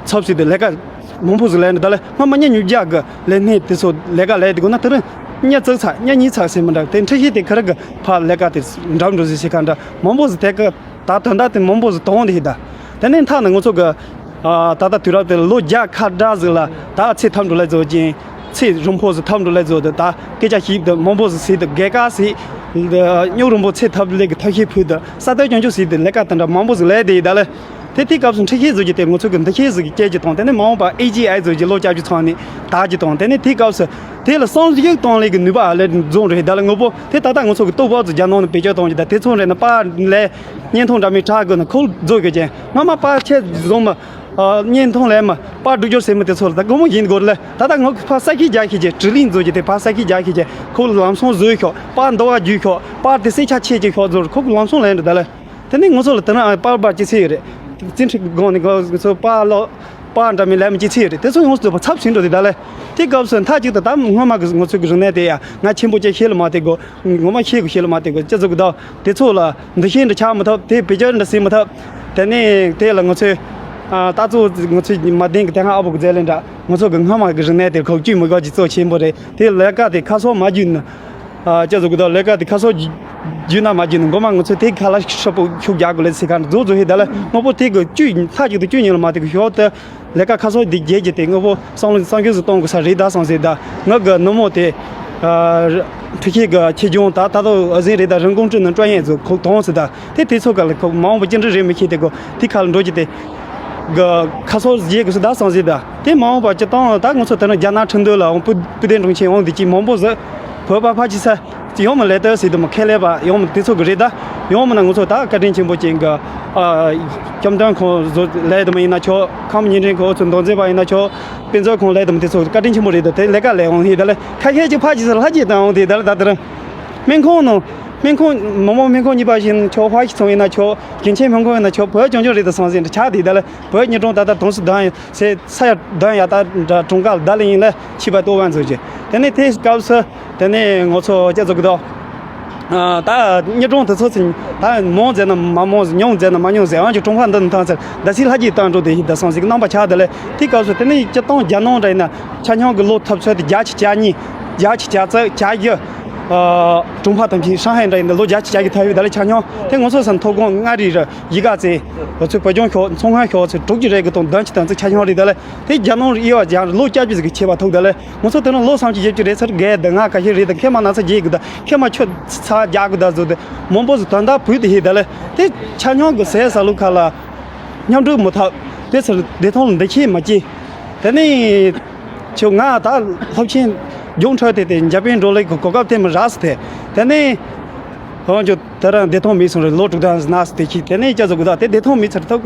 ཚབ་ཟིན་དེ་ལས་ཀ་མང་པོ་ཟིག་ལས་ནི་ད་ལས་སྔ་མ་ཉིན་ཉུབ་རྒྱག་གི་ལས་སྣེ་དེ་ཚོ་ལས་ཀ་ལས་དེ་དགོས་ན་དེ་རིང་ཉིན་བཙུགས་ཚར་ཉིན་གཉིས་ཚར་ཟིན་མི་འདྲ་དེ་འཁྲི་ཤེས་དེ་ག་རེ་གི་ཕར་ལས་ཀ་དེ་འགྲམ་འགྲོ་ཟིན་ཟེར་ཁ་འདྲ་མང་པོ་ཟིག་དེ་གི་ད་དོན་དག་དེ་མང་པོ་ཟིག་དོང་དེ་ཧེ་ད། དེ་ནས་མཐའ་ན་ང་ཚོ་གི་ཨ་ད་ལྟ་དུས་རབས་དེ་ལོ་བརྒྱ་ཁ་བརྡ་ཟིག་ལ་ད་ཚེ་ཐབས་འགྲོ་ལས་བཟོ་ཅིང་ཚེ་རིང་པོ་ཟིག་ཐབས་འགྲོ་ལས་བཟོ་དེ་ད་སྐད་ཆ་ཞིབ་དེ་མང་པོ་ཟིག་ཟིག་དེ་རྒས་ཀ་ཟིག་སྨྱུག་རིང་པོ་ཚེ་ཐབས་ལས་ཀྱི་ཐབས་ཤེས་ཕུལ་དེ་ས་སྟོད་ཅོང་ཅོ་ཟིག་དེ་ལས་ཀ་དེ་འདྲ་མང་པོ་ཟིག་ལས་དེ་ཡི་ད་ལས་དེ་དེའི་སྐབས་སུ་འཁྲི་ཤེས་བཟོ་རྒྱུ་དེ་ང་ཚོ་གི་འདི་ཤེས་ཟིག་གི་སྐད་ཀྱི་དང་དེ་ནས་མ་འོངས་པ་ཨེ་ཇི་ཨའི་བཟོ་རྒྱུ་ལོ་བརྒྱ་ཅུ་ཚང་ནས་ད་ཀྱི་དང་དེ་ནས་དེའི་སྐབས་སུ་དེ་ལ་བསམ་གཞིག་གཏོང་ལས་ཀྱི་ནུས་པ་ལས་འཛོམས་རེད་ད་ལས་དངོས་པོ་དེ་ད་ལྟ་ང་ཚོ་གི་ལྟོ་ཕོག་ཚོ་རྒྱ་ནང་ནས་བེད་སྤྱོད་གཏོང་རྒྱུ་ད་དེ་ཚོ་རེད་ན་པ་ལས། བརྙན་ཐུང་འདྲ་མིན་དྲ་དགོས་ན་ཁོ་རྫོགས་དགོས་ཀྱི། སྔ་མ་པར་ཆས་བཟུང་མ་ བརྙན་ཐུང་ལས་མ་པར་སྒྲིག་སྦྱོར་ཟེར་མི་དེ་ཚོ་ལ་ད་སྒོར་མོ་ཡིན་དགོས་ལ། ད་ལྟ་ངོ་ཕར་ས་ཁྱི་རྒྱག་ཁྱི་ཅེ་དྲི་ལིང་བཟོ་རྒྱུ་དེ་ཕར་ས་ཁྱི་རྒྱག་ཁྱི་ཅེ་ཁོ་ལམ་སང་བཟོས་ཤོག་པར་འདི་བ་རྒྱུས་ཤོག་པར་དེ་སེ་ཆ་ཆེ་ཅེ་ཤོག་བཟོ་ཁོ་ལམ་སང་ལས་འདྲ་ད་ལ། དེ་ནས་ངོ་ཚོ་ལ་དེ་ན་པར་པར་ཅི་ཚེ་ཡོད་རེད། བཙན་ཁྲིད་དགོངས་ནས་ངོ་ཚོ་པར་ལོ་པར་འདྲ་མི་ལས་མི་ཅི་ཚེ་ཡོད་རེད། དེ་ཚོ་ཡོངས་སུ་ཚབ་ཟིན་འགྲོ་དེ་ད་ལ། དེ་སྐབས་སུ་མཐའ་གཅིག་ཏུ་ད་སྔོན་མ་གི་ངོ་ཚོ་གི་རིག་གནས་དེ་ཡ་ང་ཆེན་པོ་ཅེ་ཤེས་ལ་མ་དེ་གོ་ངོ་མ་ཤེས་གི་ཤེས་ལ་མ་དེ་གོ་ཅི་ཚོ་གི་ད། དེ་ཚོ་ལ་འདུ་ཤེས་འདྲ་ཆགས་མི་ཐུབ། དེ་བེད་སྤྱོད་འདྲ་ཟིན་མི་ཐུབ། དེ་ནས་དེ་ལ་ང་ཚོས་ཨ་ད་ཚོ་ང་ཚོས་མ་བདེན་གི་དེ་སྔ་ཨ་བུ་གི་རྫས་ལས་འདྲ་ང་ཚོ་གི་སྔ་མ་གི་རིག་གནས་དེ་ཁོག་བཅུད་མི་དགོས་ཀྱི་གཙོ་ཆེན་པོ་རེད། དེ་ལས་ཀ་དེ་ཁ་སོགས་མ་བརྒྱུད་ན་ཨ་ཅི་ཚོ་གི་ད་ལས་ཀ་དེ་ཁ་སོགས་བརྒྱུད་ན་མ་བརྒྱུད་ན་མགོ་མ་ང་ཚོས་དེ་ཁ་ལ་ཤུགས་པོ་ཤུགས་རྒྱག་དགོས་ལས་ཟེར་ཁ་འདྲ་བཟོ་བཟོ་ཧེ་ད་ལ་དངོས་པོ་དེ་གི་བཅུད་མཐའ་གཅིག་ཏུ་བཅུད་ཉིད་ལ་མ་དེ་གི་ཞོར་དུ། ལས་ཀ་ཁ་སོགས་འདི་རྒྱས་ཀྱི་དེ་དངོས་པོ་བསམ་བློ་བསམ་རྒྱུ་ཟིག་གཏོང་དགོས་ས་རེད་ད་བསམ་ཟེར་ད། ང་གི་ནུ་མོ་དེ་ཨ་འཕྲུལ་ཆས་གི་ཆེད་སྦྱོང་ད་ད་དུང་ཨ་ཟིན་རེད་ད། 人工智能专业 ཟིག་ཁོ་གཏོང་ཟེར་ད། དེ་དེ་ཚོ་ག་ལ་ཁོ་མ་འོངས་པ་ཅི་འདྲ་རེད་མི་ཤེས། དེ་གོ་དེ་ཁ་ལ་འགྲོ་རྒྱུ་དེ་གི་ཁ་སོགས་རྒྱས་དགོས་ས་ད་བསམ་ཟེར་ད། དེ་མ་འོངས་པ་སྤྱི་བཏང་ད་ང་ཚོ་དེ་ནི་རྒྱ་ནག་ཁྲིན་ཏུའུ་ལ་འོང་སྤུ་སྤུ་ལྡན་གྲོང་ཁྱེར་འོང་དེ་ཅི་མང་པོ་ཟིག་བོད་པ་ཕ་ཅི་ས། ཡང་མི་ལས་དོན་ཟེར་དུ་མི་ཁས་ལེན་པ་ཡང་མི་དེ་ཚོ་གི་རེད་ད། ཡང་མིན་ན་ང་ཚོ་ད་བཀའ་དྲིན་ཆེན་པོ་ཅན་གི་ཨ་བཅོམ་ལྡན་ཁོང་བཟོ་ལས་དུ་མི་ཡིན་ན་ཆོག་ཁམས་ཉིན་རེ་ཁོ་ཚོ་མདོ་འཛིན་པ་ཡིན་ན་ཆོག་དཔེ་མཛོད་ཁོང་ལས་དུ་མི་དེ་ཚོ་བཀའ་དྲིན་ཆེན་པོ་རེད་ད། དེ་ལས་ཀ་ལས་འོང་ཧི་ད་ལས་ཁ་ཤས་ཅིག་ཕ་ཅི་ཟེར་ལྷ་ཅིག་དང་འོང་དེ་ད་ལས་ད་དེ་རིང་སྨན་ཁང་ནང་སྨན་ཁང་མི་མང་སྨན་ཁང་གཉིས་པ་ཞིག་ཡིན་ན་ཆོག་ཧྭ་ཤི་ཚང་ཡིན་ན་ཆོག་རྒྱུན་ཆེན་སྨན་ཁང་ཡིན་ན་ཆོག་བོད་ལྗོངས་ལྗོངས་རེད་ད་སང་ཟིན་ཆགས་དེ་ད་ལས་བོད་ཉིན་གྲོང་ད་ལྟ་དོང་སུ་ལྡང་ཡིན། ས་ས་ཡ་གདན་ཡ་ད་འདྲ་གྲོང་ཁ་ལ་བདག་ལ་ཡིན་ལ་ཆིབས་པ་ལྟོ་བ་འཛུགས་ཀྱི། དེ་ནས་དེའི་སྐབས་སུ་དེ་ནས་ང་ཚོ་སྐྱ་ཚོ་གི་དོ། ད་ཉི་གྲོང་དེ་ཚོ་ཚིན་ད་མང་ཟེར་ན་མ་མང་ཟེར་ཉུང་ཟེར་ན་མ་ཉུང་ཟེར་ཨང་ཀྱི་གྲོང་ཁ་འདི་ནི་ཐང་ཚར་ད་སི་ལྷ་ཀྱི་བཏང་འགྲོ་དེ་ཡི་ད་སང་ཟིག་རྣམ་པ་ཆགས་དེ་ལས་དེའི་སྐབས་སུ་དེ་ནས་སྤྱི་བཏང་རྒྱ་ནང་འདྲ་ཡིན་ན་ཆ་སྙོམས་ཀྱི་ལོ་ཐབས་ཚོད་དེ་བརྒྱ་ཆ་གྱ་གཉིས་བརྒྱ་ཆ་གྱ་རྩ་གྱ་བཞི། ཀྲུང་ཕ་དམ་ཆིན་ཧྲང་ཧའེ་འདྲ་ཡིན་ན་ལོ་བརྒྱ་ཆ་གྱ་གི་ཐ་ཡོད་ད་ལས་ཆ་སྙོམས་དེ་ང་ཚོ་སང་ཐོབ་གོང་མངའ་རིས་ར། གཞིས་ཀ་རྩེ། འོ་ཚོད་བོད་ལྗོངས་ཤོག་མཚོ་སྔོན་ཤོག་ཚོད་དྲུག་ཅུ་རེ་གི་དང་བདུན་ཅུ་དང་ཚིག་ཆ་སྙོམས་རེད་ད་ལེ། དེ་རྒྱ་ནང་རི་ཨེ་བ་རྒྱ་ལོ་བརྒྱད་ཅུ་ཟིག་གི་ཆེ་བ་ཐུག་ད་ལེ། ང་ཚོ་དེ་ནང་ལོ་སུམ་ཅུ་བཞི་བཅུ་རེ་ཚར་རྒས་ད་ང་ཁ་ཤས་རེད་ད་ཁེ་མ་ན་ཚ་རྒྱས་གི་ད་ཁེ་མ་ཆོད་ཚ་རྒྱག་གི་ད་བཟོ་དེ་མང་པོ་ཟིག་དོན་དག་བུད་དེ་ཧེ་ད་ལེ། དེ་ཆ་སྙོམས་གི་ཟས་ཟ་ལུགས་ཁ་ལ་མཉམ་འགྲོ་མི་ཐབས་དེ་ཚར་བདེ་ཐང་ལ་འདི་ཁྱེད་མ་སྐྱེ། དེ་ནས་ཁྱོད་ང་ད་སློབ་ཆེན་རྒྱུགས་འཕྲོད་དེ་དེ་འཇར་པན་འགྲོ་ལེ་གི་གོ་སྐབས་དེ་མི་རག་སི་དེ་དེ་ནས་ཧོན་ཅོ་དེ་རང་བདེ་ཐང་མེད་སོང་རེད། ལོ་དྲུག་དང་ན་སི་དེ་ཁྱི་དེ་ནས་སྐྱ་ཟོ་གི་ད་དེ་བདེ་ཐང་མེད་ཚར་ཐོག་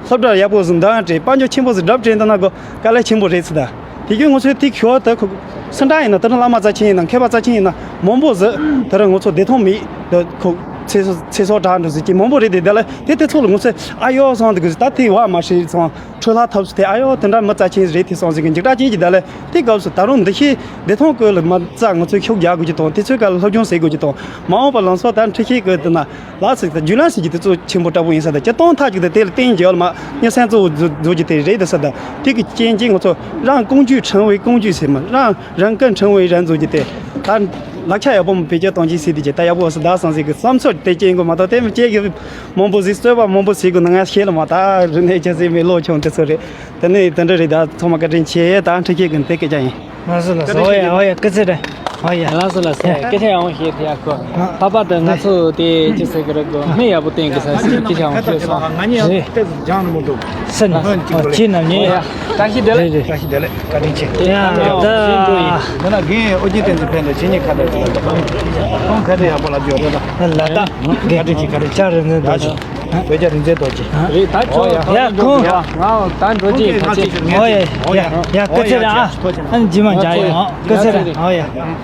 སློབ་གྲྭ་ཡག་པོ་ཟིག་འདང་དྲེ་དཔལ་འབྱོར་ཆེན་པོ་ཟིག་སྒྲུབ་དྲེ་འདི་ན་གོ་དཀའ་ལས་ཆེན་པོ་རེད་སི་ད། དེ་གི་ང་ཚོའི་ཐིག་ཤོར་དེ་ཁོ་སུ་འདྲ་ཡིན་ན་དེ་རང་བླ་མ་རྩ་ཆེན་ཡིན་ན་མཁས་པ་རྩ་ཆེན་ཡིན་ན་མང་པོ་ཟིག་དེ་རང་ང་ཚོ་བདེ་ཐང་མེད་དེ་ཁོ་ཚེ་སྲོག་ཚེ་སྲོག་དྲག་འགྲོ་ཟིག་གི་མང་པོ་རེད་དེ་དེ་ལ་དེ་དེ་ཚོ་ལ་ང་ཚོས་ཨ་ཡོ་སང་དེ་གི་ཟིག་ད་དེ་བ་མ་ཧྲི་སང་། འཕྲོ་ལྷག་ཐབས་སུ་དེ་ཨ་ཡོ་དེ་འདྲ་མི་རྩ་ཆེན་རེད་དེ་སོང་ཟིག་གི་འཇིགས་སྐྲག་ཅན་གྱི་ད་ལེ། དེ་སྐབས་སུ་ད་རུང་འདི་ཤེས་བདེ་ཐང་སྐོར་ལ་མ་རྩ་ང་ཚོས་ཤུགས་རྒྱག་དགོས་ཀྱི་དང་དེ་ཚོའི་སྐབས་ལ་སློབ་སྦྱོང་བྱེད་དགོས་ཀྱི་དང་མ་འོངས་པ་ལམ་སང་ད་འཕྲུལ་ཤེས་ཀྱི་དེ་ན་ལགས་སུ་རྒྱུན་ལམ་ཞིག་གི་དེ་ཚོ་ཆེན་པོ་དྲག་པོ་ཡིན་ས་དང་སྤྱི་བཏང་ཐག་གཅིག་ཏུ་དེ་ལ་བརྟེན་རྒྱུ་ལ་མ་མྱི་སེམས་གཙོ་བོ་བཟོ་རྒྱུ་དེ་རེད་དེ་ས་དང་དེ་གི་རྐྱེན་གྱིས་ང་ཚོ་རང་ཀུང་ཇུས་ཁྲེང་ཝེ་ཀུང་ཇུས་ཟེར་མ་རང་རང་ཀུན་ཁྲེང་ཝེ་རང་བཟོ་རྒྱུ་དེ་ད་ལག་ཆ་ཡག་པོ་མ་བེད་སྤྱོད་གཏོང་གྱིས་ཟེར་དེ་ཀྱི་ད་ཡག་པོ་སུ་ད་སང་ཟིག་གི་བསམ་ཚོད་དེ་སྐྱེ་དགོས་མ་གཏོགས་དེ་མི་སྐྱེ་གི་མང་པོ་ཟིག་རྩོད་པ་མང་པོ་ཟིག་དགོས་ན་ང་ཤེས་ལ་མ་ད་རིག་གནས་ཆ་ཟིག་མེད་ལོ་ཆུང་དེ་ཚོ་རེད། དེ་ནས་དེ་འདྲ་རེད་ད་ཚང་མ་བཀའ་དྲིན་ཆེ་ད་འཕྲུལ་ཆས་ཀྱི་འདི་སྐད་ཆ་ཡིན། ལགས་སོ་ལགས་སོ། ཨོ་ཡ་ཨོ་ཡ་སྐུ་ཚེ་རིང་། ཨོ་ཡ། ལགས་སོ་ལགས་སོ། སྐད་ཆ་ཡང་ཞིག་དེ་ཡ་ཁོ། ཨ་ཕ་པ་དང་ང་ཚོ་དེ་ཅི་ཟེར་གི་རེད་གོ་མི་ཡག་པོ་བསྟན་གི་ས་ཟིག་སྐད་ཆ་ཡང་ཞིག་སོང་། རེད། སེ་ན་ཨོ་ཁྱེད་རྣམ་གཉིས། བཀྲ་ཤིས་བདེ་ལེགས། རེད་རེད། བཀྲ་ཤིས་བདེ་ལེགས། བཀའ་དྲིན་ཆེ། ཡ་ད། ད་ན་རྒན་ཨོ་རྒྱན་བསྟན་འཛིན་ཕན་དང་ཆེ་ཉིད་ཁ་བརྡ་བྱེད་ལ་ཁོང་ཁ་བརྡ་ཡག་པོ་ལབ་རྒྱུ་རེད་ད། ལ་ད། བཀའ་དྲིན་ཆེ་བཀའ་དྲིན་ཆེ། ལྕགས་རིང་འཛིན་རྡོ་རྗེ། བོད་རྒྱ་རིག་འཛིན་རྡོ་རྗེ། རེད་ད་ཁྱོད་ཡ་ཁོང་། ཡ་ཁོང་། ང་ད་འགྲོ་རྒྱུ་ཡིན་ད་ཅི། ཨོ་ཡ་ཡ་ཡ་སྐུ་ཚེ་རིང་ཨ། ཨ་ནི་རྗེས་མ་མཇལ་ཡོང་་ཨ་སྐུ་ཚེ་རིང་ཨོ་ཡ།